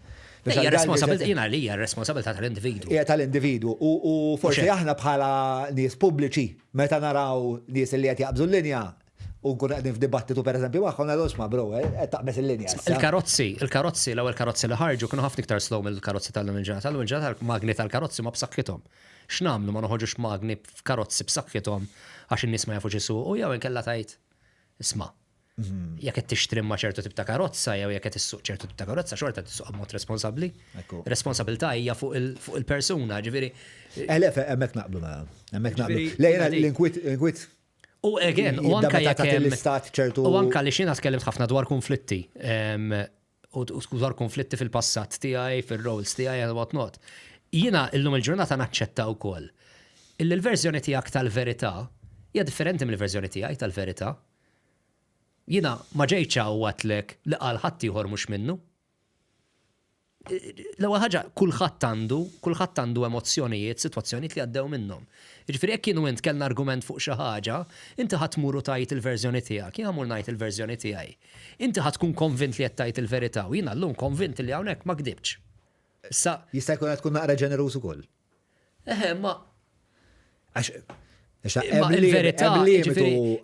Hija responsabilità jiena li hija responsabilità tal-individwu. Hija tal-individwu u forsi aħna bħala nies pubbliċi meta naraw nies li qed jaqbżu l-linja U nkunu qegħdin f'dibattitu pereżempju magħhom ngħidu isma' bro, eh, qed taqbeż il-linja. Il-karozzi, il-karozzi, l-ewwel karozzi li ħarġu kienu ħafna iktar slow mill-karozzi tal-lum il-ġurnata. Tal-lum il-ġurnata l-magni tal-karozzi ma b'saħħithom. X'nagħmlu ma noħorġux magni f'karozzi b'saħħithom għax in-nies ma jafux isuqu jew inkella tgħid isma' mhm. jekk qed tixtri ma' ċertu tip ta' karozza jew jekk qed issuq ċertu tip ta' karozza xorta tissuq b'mod responsabbli. Responsabilità hija fuq il-persuna, ġifieri. Elef eh, hemmhekk naqblu ma' hemmhekk naqblu. Lejna l-inkwit U again, u anka jekk l-istat ċertu. U anka li xina tkellimt ħafna dwar konflitti. U dwar konflitti fil-passat tiegħi, fil-roles tiegħi and what not. Jiena illum il-ġurnata naċċetta wkoll illi l-verżjoni tiegħek tal-verità hija differenti mill-verżjoni tiegħi tal-verità. Jiena ma ġejtx hawn u għedtlek li qal ħaddieħor mhux minnu. L-ewwel ħaġa, kulħadd għandu, kulħadd għandu emozzjonijiet, sitwazzjonijiet li għaddew minnhom. Jiġifieri jekk jien u int kellna argument fuq xi ħaġa, inti ħa tmur u tgħid il-verżjoni tiegħek, jien ħa mmur ngħid il-verżjoni tiegħi. Inti ħa tkun konvint li qed tgħid il-verità u jiena llum konvint li hawnhekk ma gdibtx. Issa. Jista' jkun qed tkun naqra ġeneruż ukoll. Eħe, ma. Għax Imma il-verità,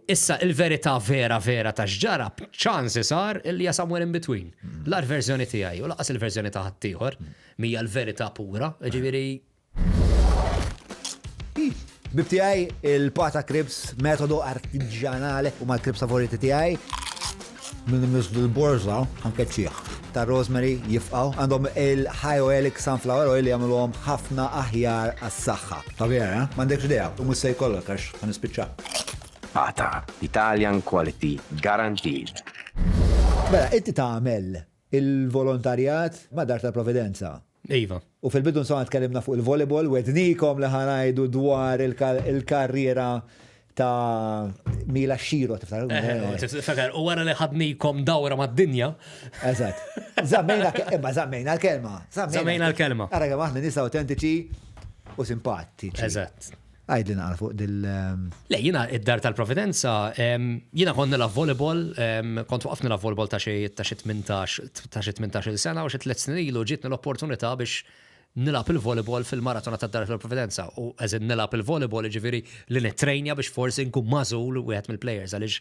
issa il-verità vera vera ta' x'ġara, ċans sar illi hija somewhere in between. Mm. La l-verżjoni tiegħi u laqas il-verżjoni ta' ħaddieħor mija l-verità pura, ġifieri. Bib tiegħi il-pata cribs metodu artiġjanali u mal-cribs favoriti tiegħi. Minn imiss l-borża ħankeċċih. Ta' rosemary jifqgħu. Għandhom il-high oleic sunflower oil li jagħmluhom ħafna aħjar għas-saħħa. Ta' vera, eh? M'għandekx idea u mhux se jkollok għax ħa nispiċċa. Pata, Italian quality guaranteed. Mela, inti tagħmel il-volontarjat ma' Dar tal-Providenza. Iva. U fil-bidu insomma tkellimna fuq il-volleyball, wegħednikom li ħa ngħidu dwar il-karriera ta' Mila Xiro, tiftakar? Tiftakar, u wara li ħadnikom dawra mad-dinja. Eżatt. Żammejna, imma żammejna l-kelma. Żammejna l-kelma. Ara kemm aħna nies autentiċi u simpatiċi. Eżatt. Għidli naqra fuq dil. Le, jiena id-Dar tal-Providenza, jiena kont nilgħab volleyball, kont waqaft nilgħab volleyball ta' xi ta' xi 18 ta' xi 18-il sena u xi tliet snin ilu ġietni l-opportunità biex nilgħab il-volleyball fil-maratona tad-Dar tal-Providenza. U as in nilgħab il-volleyball jiġifieri li nittrejnja biex forsi nkun magħżul wieħed mill-players għaliex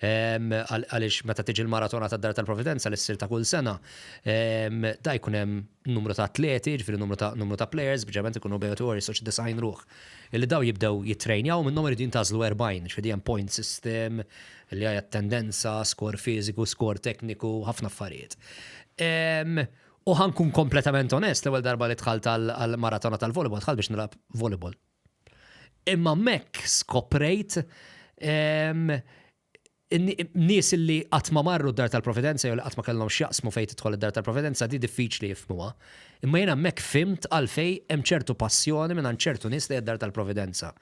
għaliex meta tiġi l-maratona tad-Dar tal-Providenza li ssir ta' kull sena, da jkun hemm numru ta' atleti, jiġifieri numru ta' numru ta' players, speċjalment ikunu bejn u ieħor xi 90 ruħ, illi dawn jibdew jittrejnjaw u minnhom iridu jintgħażlu 40, jiġifieri hemm point system, li hija attendenza, skor fiżiku, skor tekniku, ħafna affarijiet. U ħa nkun kompletament onest, l-ewwel darba li dħalt għall-maratona tal-volleyball, dħalt biex nilgħab volleyball. Imma hemmhekk skoprejt Nies li qatt ma marru d-Dar tal-Providenza jew li qatt ma kellhom x'jaqsmu fejn tidħol id-Dar tal-Providenza di diffiċli jifhmuha. Imma jiena hemmhekk fhimt għalfejn hemm ċertu passjoni mingħand ċertu nies lejn id-Dar tal-Providenza.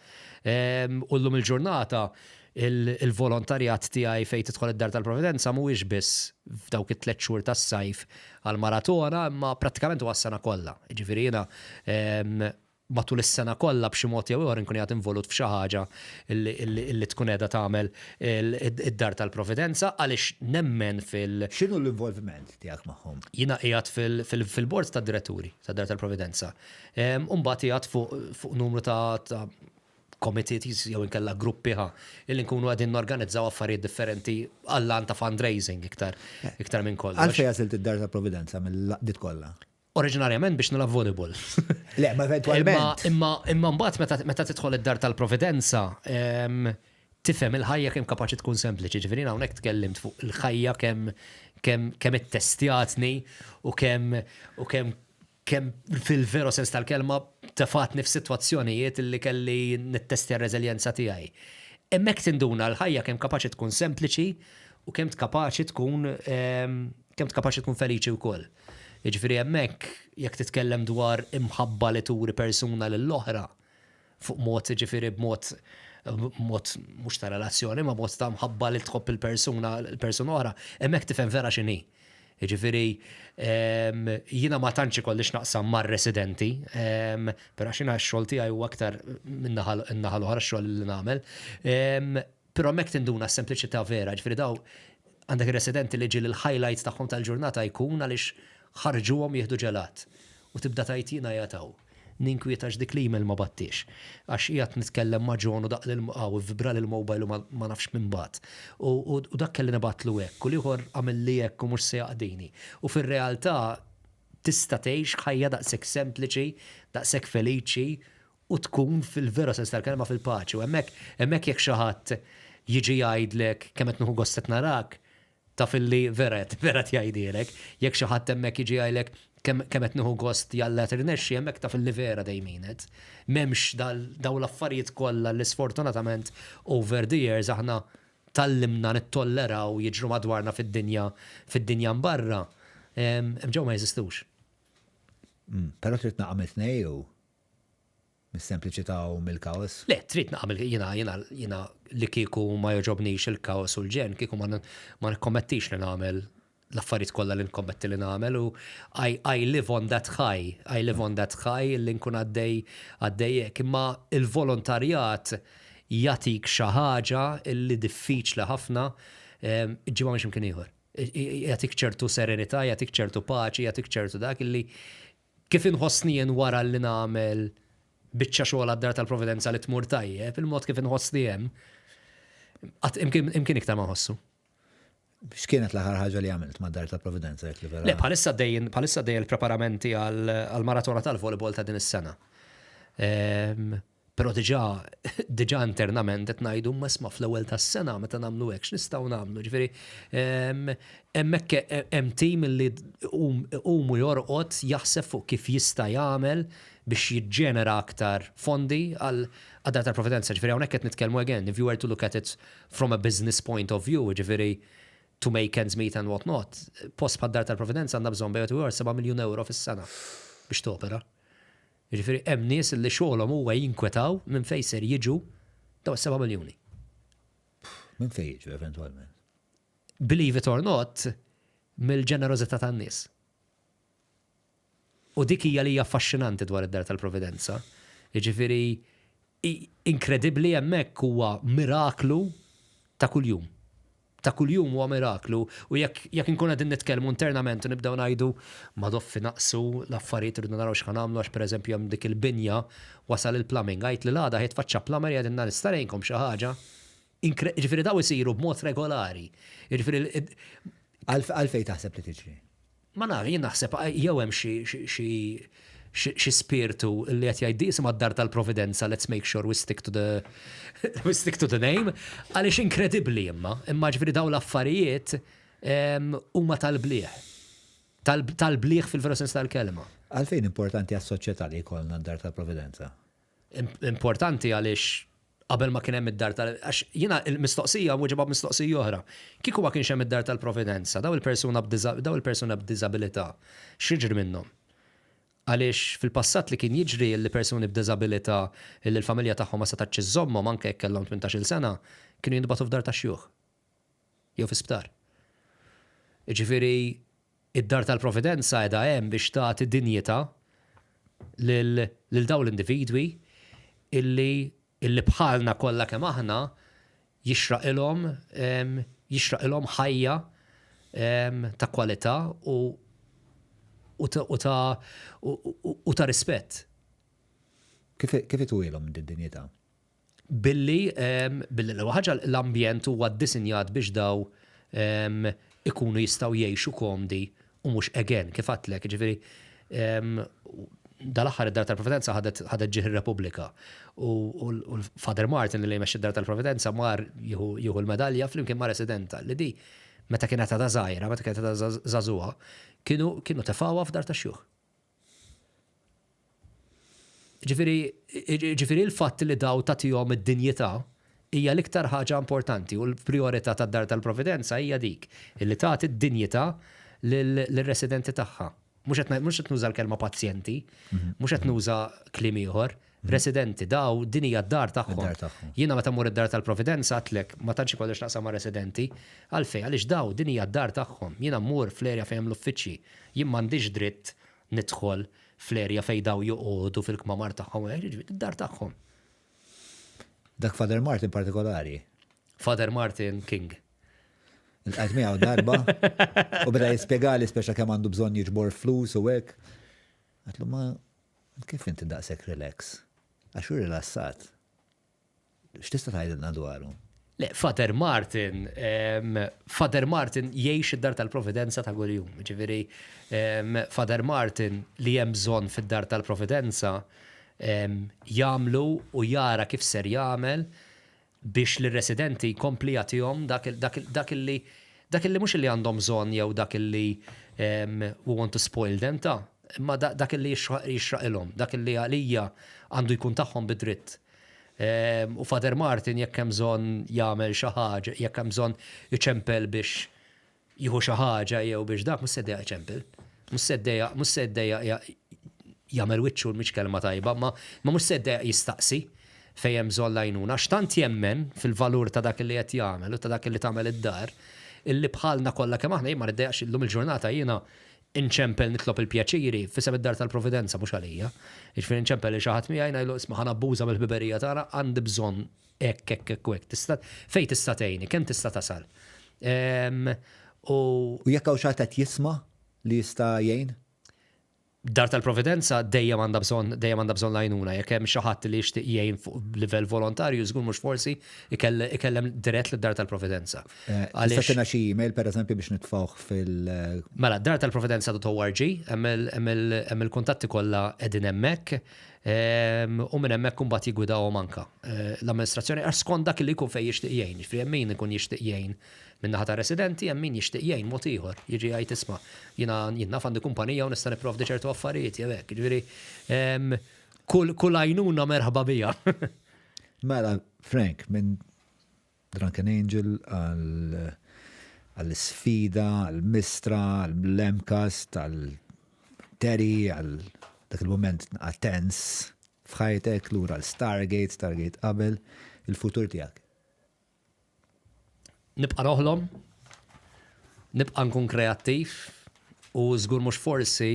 U llum il-ġurnata il-volontarjat tiegħi fejn tidħol id-Dar tal-Providenza mhuwiex biss f'dawk it-tliet xhur tas-sajf għall-maratona imma prattikament huwa s-sena kollha. Jiġifieri jiena matul is-sena kollha b'xi mod jew ieħor inkun qiegħed involut f'xi ħaġa li tkun qiegħda tagħmel id-Dar tal-Providenza għaliex nemmen fil-. X'inhu l-involviment tiegħek magħhom? Jiena qiegħed fil-bord tad-diretturi tad-Dar tal-Providenza. U mbagħad qiegħed fuq numru ta' committees jew inkella gruppi ħa illi nkunu qegħdin norganizzaw affarijiet differenti għall-għan ta' fundraising iktar iktar minn kollox. Għalfejn għażilt id-Dar tal-Providenza mill-laqdiet kollha? Oriġinarjament biex nilgħab volleyball. Le, ma eventwalment. Imma imma mbagħad meta meta tidħol id-dar tal-Providenza, tifhem il-ħajja kemm kapaċi tkun sempliċi. Ġifieri jiena hawnhekk tkellimt fuq il-ħajja kemm kemm kemm ittestjatni u kemm u kemm kemm fil-vero sens tal-kelma tefatni f'sitwazzjonijiet li kelli nittestja r-reżiljenza tiegħi. Hemmhekk tinduna l-ħajja kemm kapaċi tkun sempliċi u kemm kapaċi tkun kemm kapaċi tkun feliċi wkoll. Jiġifieri hemmhekk jekk titkellem dwar imħabba li turi persuna lill-oħra fuq mod jiġifieri b'mod mod mhux ta' relazzjoni ma' mod ta' mħabba li tħobb il-persuna l-persuna oħra, hemmhekk tifhem vera x'inhi. Jiġifieri jiena ma tantx ikolli x'naqsam mar-residenti, però għax jiena x-xogħol tiegħi huwa aktar min-naħa n-naħa l-oħra x-xogħol li nagħmel. Però hemmhekk tinduna s-sempliċità vera, jiġifieri dawn għandek ir-residenti li ġieli l-highlight tagħhom tal-ġurnata jkun għaliex ħarġuhom jieħdu ġelat. U tibda tgħid jiena qiegħed hawn. Ninkwieta għax dik l-email ma bgħattiex. Għax qiegħed nitkellem ma' John u daqq lil hawn ivvibra l-mobile u ma nafx min bagħat. U dak kelli nibgħatlu hekk u l-ieħor għamilli hekk u mhux se jaqdini. U fir-realtà tista' tgħix ħajja daqshekk sempliċi, daqshekk feliċi u tkun fil-vera sens tal-kelma fil-paċi. U hemmhekk, hemmhekk jekk xi ħadd jiġi jgħidlek kemm qed nieħu gost qed narak, taf illi vera qed vera qed jgħidhielek. Jekk xi ħadd hemmhekk jiġi jgħidlek kemm kemm qed nieħu gost jalla tirnexxi, hemmhekk taf illi vera they mean it. M'hemmx dawn l-affarijiet kollha li sfortunatament over the years aħna tgħallimna nittolleraw jiġru madwarna fid-dinja fid-dinja mbarra, hemm ġew ma jeżistux. Però trid naqgħa mit-tnejn jew? Mis-sempliċità u mill-kaos? Le, trid naqa' mill jiena jiena jiena li kieku ma jogħġobnix il-kaos u l-ġenn, kieku ma ma nikkommettix li nagħmel l-affarijiet kollha li nikkommetti li nagħmel u I, I live on that high, I live on that high li nkun għaddej għaddej hekk. Imma il-volontarjat jagħtik xi ħaġa li diffiċli ħafna ġġibha minn x'imkien ieħor. Jagħtik ċertu serenità, jagħtik ċertu paċi, jagħtik ċertu dak illi Kif inħossni jien wara li nagħmel biċċa xogħol għad-Dar tal-Providenza li tmur tajjeb, il-mod kif inħossni hemm, qatt imkien iktar ma nħossu. X'kienet l-aħħar ħaġa li għamilt mad-Dar tal-Providenza jekk li vera? Le, bħalissa għaddejjin bħalissa għaddejjin il-preparamenti għall-maratona tal-volleyball ta' din is-sena. Però diġà, diġà internament qed ngħidu imma isma' fl-ewwel tas-sena meta nagħmlu hekk x'nistgħu nagħmlu? Ġifieri hemmhekk hemm tim li iqum u jorqod jaħseb fuq kif jista' jagħmel biex jiġġenera aktar fondi għal Dar tal-Providenza. Ġifieri hawnhekk qed nitkellmu again, if you were to look at it from a business point of view, ġifieri to make ends meet and what not, post bħad-Dar tal-Providenza għandna bżonn bejn wieħed u ieħor 7 miljun ewro fis-sena. biex topera. Jiġifieri hemm nies li xogħolhom huwa jinkwetaw minn fejn ser jiġu daw is-7 miljuni. Minn fejn jiġu eventwalment? Believe it or not, mill-ġenerożità tan-nies. U dik hija li hija affaxxinanti dwar id-Dar tal-Providenza. Jiġifieri inkredibbli hemmhekk huwa miraklu ta' kuljum. Ta' kuljum huwa miraklu u jekk jekk inkunu qegħdin nitkellmu internament u nibdew ngħidu madoffi naqsu l-affarijiet irridu naraw x'ħa nagħmlu għax pereżempju hemm dik il-binja wasal il-plumbing għidt li l-għada ħa jitfaċċa plumber jgħidilna nista' ngħinkom xi ħaġa? Jiġifieri dawn isiru b'mod regolari. Jiġifieri Għalfejn taħseb li tiġri? Ma naf, jien naħseb jew hemm xi xi xi spirtu li qed jgħid di isimha d-dar tal-Providenza, let's make sure we stick to the we stick to the name, għaliex inkredibbli imma, imma ġifieri dawn l-affarijiet huma tal-blieh. Tal-blieh fil-veru sens tal-kelma. Għalfejn importanti għas-soċjetà li jkollna d-dar tal-Providenza? Importanti għaliex qabel ma kien hemm id-dar tal għax jiena l-mistoqsija weġibha b'mistoqsija oħra. Kieku ma kienx hemm id-dar tal-Providenza, daw il-persuna daw il-persuna b'diżabilità x'jiġri minnhom? Għaliex fil-passat li kien jiġri li persuni b'diżabilità li l-familja tagħhom ma setgħetx iżżommhom anke jekk kellhom 18-il sena, kienu jintbagħtu f'dar tax-xjuħ jew fi sptar. Jiġifieri Id-Dar tal-Providenza qiegħda hemm biex tagħti dinjità lil lil dawn l-individwi illi illi bħalna kollha kemm aħna jixraqilhom jixraqilhom ħajja ta' kwalità u u ta' u ta' rispett. Kif kif itwielhom din id-dinjità? Billi billi l-ewwel ħaġa l-ambjent huwa ddisinjat biex daw ikunu jistgħu jgħixu komdi u mhux again kif għedtlek, jiġifieri dal-aħħar id-Dar tal-Providenza ħadet ħadet ġieħ ir-Repubblika u l-Father Martin li jmexxi d-Dar tal-Providenza mar jieħu jieħu l-medalja flimkien ma' residenta li di meta kienet għadha żgħira, meta kienet għadha żagħżugħa, kienu kienu tefgħuha f'dar tax-xjuħ. Ġifieri, ġifieri l-fatt li daw tagħtihom id-dinjità hija l-iktar ħaġa importanti u l-prijorità tad-Dar tal-Providenza hija dik, illi tagħti d-dinjità lir-residenti tagħha. Mhux qed mhux qed nuża l-kelma pazjenti, mhux qed nuża kliem ieħor, residenti daw din hija d-dar tagħhom. Jiena meta mmur id-Dar tal-Providenza għedtlek ma tantx ikolli x'naqsam ma' residenti, għalfejn? Għaliex daw din hija d-dar tagħhom. Jiena mmur fl-area fejn hemm l-uffiċċji. Jien m'għandix dritt nidħol fl-area fejn daw joqogħdu fil-kmamar tagħhom, jiġifieri id-dar tagħhom. Dak Father Martin partikolari. Father Martin King. Iltqajt miegħu darba u beda jispjegali speċa kemm għandu bżonn jiġbor flus u hekk. Għatlu ma kif inti daqshekk relax? Għax hu rilassat. X'tista' tgħidilna dwaru? Le, Father Martin, Father Martin jgħix id-Dar tal-Providenza ta' kuljum. Ġifieri, Father Martin li hemm bżonn fid-Dar tal-Providenza jagħmlu u jara kif ser jagħmel biex lir-residenti jkompli jagħtihom dak li dak li mhux li għandhom bżonn jew dak li we want to spoil them ta' imma dak li jixraqilhom, dak li għalija għandu jkun tagħhom bi dritt. U Father Martin jekk hemm bżonn jagħmel xi ħaġa, jekk hemm bżonn iċempel biex jieħu xi ħaġa jew biex dak mhux se jdejjaq iċempel. Mhux se jdejjaq, mhux se jdejjaq jagħmel wiċċu mhix kelma tajba, ma mhux se jdejjaq jistaqsi fejn hemm bżonn l-għajnuna. Għax tant jemmen fil-valur ta' dak li qed jagħmel u ta' dak li tagħmel id-dar, illi bħalna kollha kemm aħna jien ma niddejjaqx illum il-ġurnata jiena Inċempel nitlob il-pjaċiri f'isem id-Dar tal-Providenza, mhux għalija. Jiġifieri nċempel lil xi ħadd miegħi ngħidlu isma' ħa nabbuża mill-ħbiberija tagħna għandi bżonn hekk hekk hekk u hekk. Tista' fejn tista' tgħinni, kemm tista' tasal? U. U jekk hawn xi ħadd qed jisma' li jista' jgħin? Dar tal-Providenza dejjem għandha bżonn dejjem għandha bżonn l-għajnuna. Jekk hemm xi ħadd li jixtieq jgħin fuq livell volontarju żgur mhux forsi ikellem dirett lid-Dar tal-Providenza. Tista' tina xi email pereżempju biex nitfgħuh fil- Mela, dartalprovidenza.org, hemm il-kuntatti kollha qegħdin hemmhekk, u minn hemmhekk imbagħad jiggwidawhom anke l-amministrazzjoni għax skont dak li jkun fejn jixtieq jgħin. Jiġifieri hemm min ikun jixtieq jgħin min-naħa tar-residenti, hemm min jixtieq jgħin mod ieħor. Jiġi jgħid isma' jiena jien naf għandi kumpanija u nista' nipprovdi ċertu affarijiet jew hekk. Jiġifieri kull għajnuna merħba biha. Mela, Frank, minn Drunken Angel għall-isfida, għall-mistra, għall-MCAST, għal Terry, għal. dak il-moment naqra tens f'ħajtek, lura l-Stargate, Stargate qabel, il-futur tiegħek. Nibqa' noħlom, nibqa' nkun kreattiv u żgur mhux forsi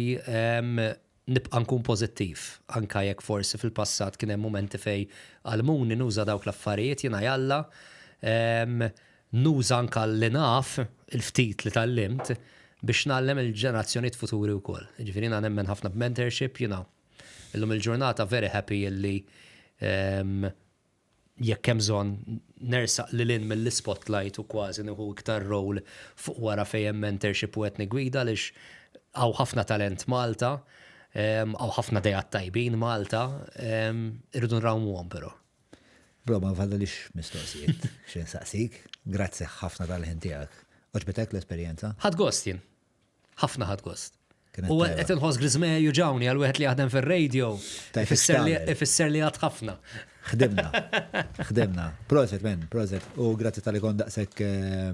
nibqa' nkun pożittiv anke jekk forsi fil-passat kien hemm mumenti fejn għallmuni nuża dawk l-affarijiet jiena jalla nuża anke li naf, il-ftit li tgħallimt, biex ngħallem il-ġenerazzjonijiet futuri wkoll. Jiġifieri jiena nemmen ħafna b'mentorship, jiena illum il-ġurnata very happy illi jekk hemm bżonn nersaq lil hinn mill-ispotlight u kważi nieħu iktar role fuq wara fejn hemm mentorship u qed niggwida għaliex hawn ħafna talent Malta, hawn ħafna ideat tajbin Malta, irridu nrawmuhom però. Bro, ma fadalix mistoqsijiet xi nsaqsik. Grazzi ħafna tal-ħin tiegħek. Għoġbitek l-esperjenza? Ħadt gost jien. Ħafna ħadt gost. U qed inħoss griżmejja juġawni għal wieħed li jaħdem fir-radio. Ifisser li għad ħafna. Ħdimna. Ħdimna. Proset, men, proset. U grazzi tal-li kont daqshekk eh,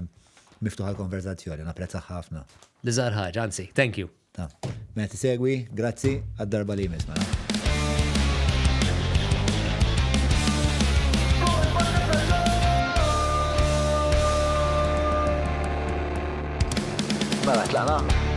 miftuħa l-konverzazzjoni, napprezza ħafna. Li żgħar ħaġa, anzi, thank you. Ta. Mela tisegwi, grazzi għad-darba li jmiss mela. Mela, tlaqna?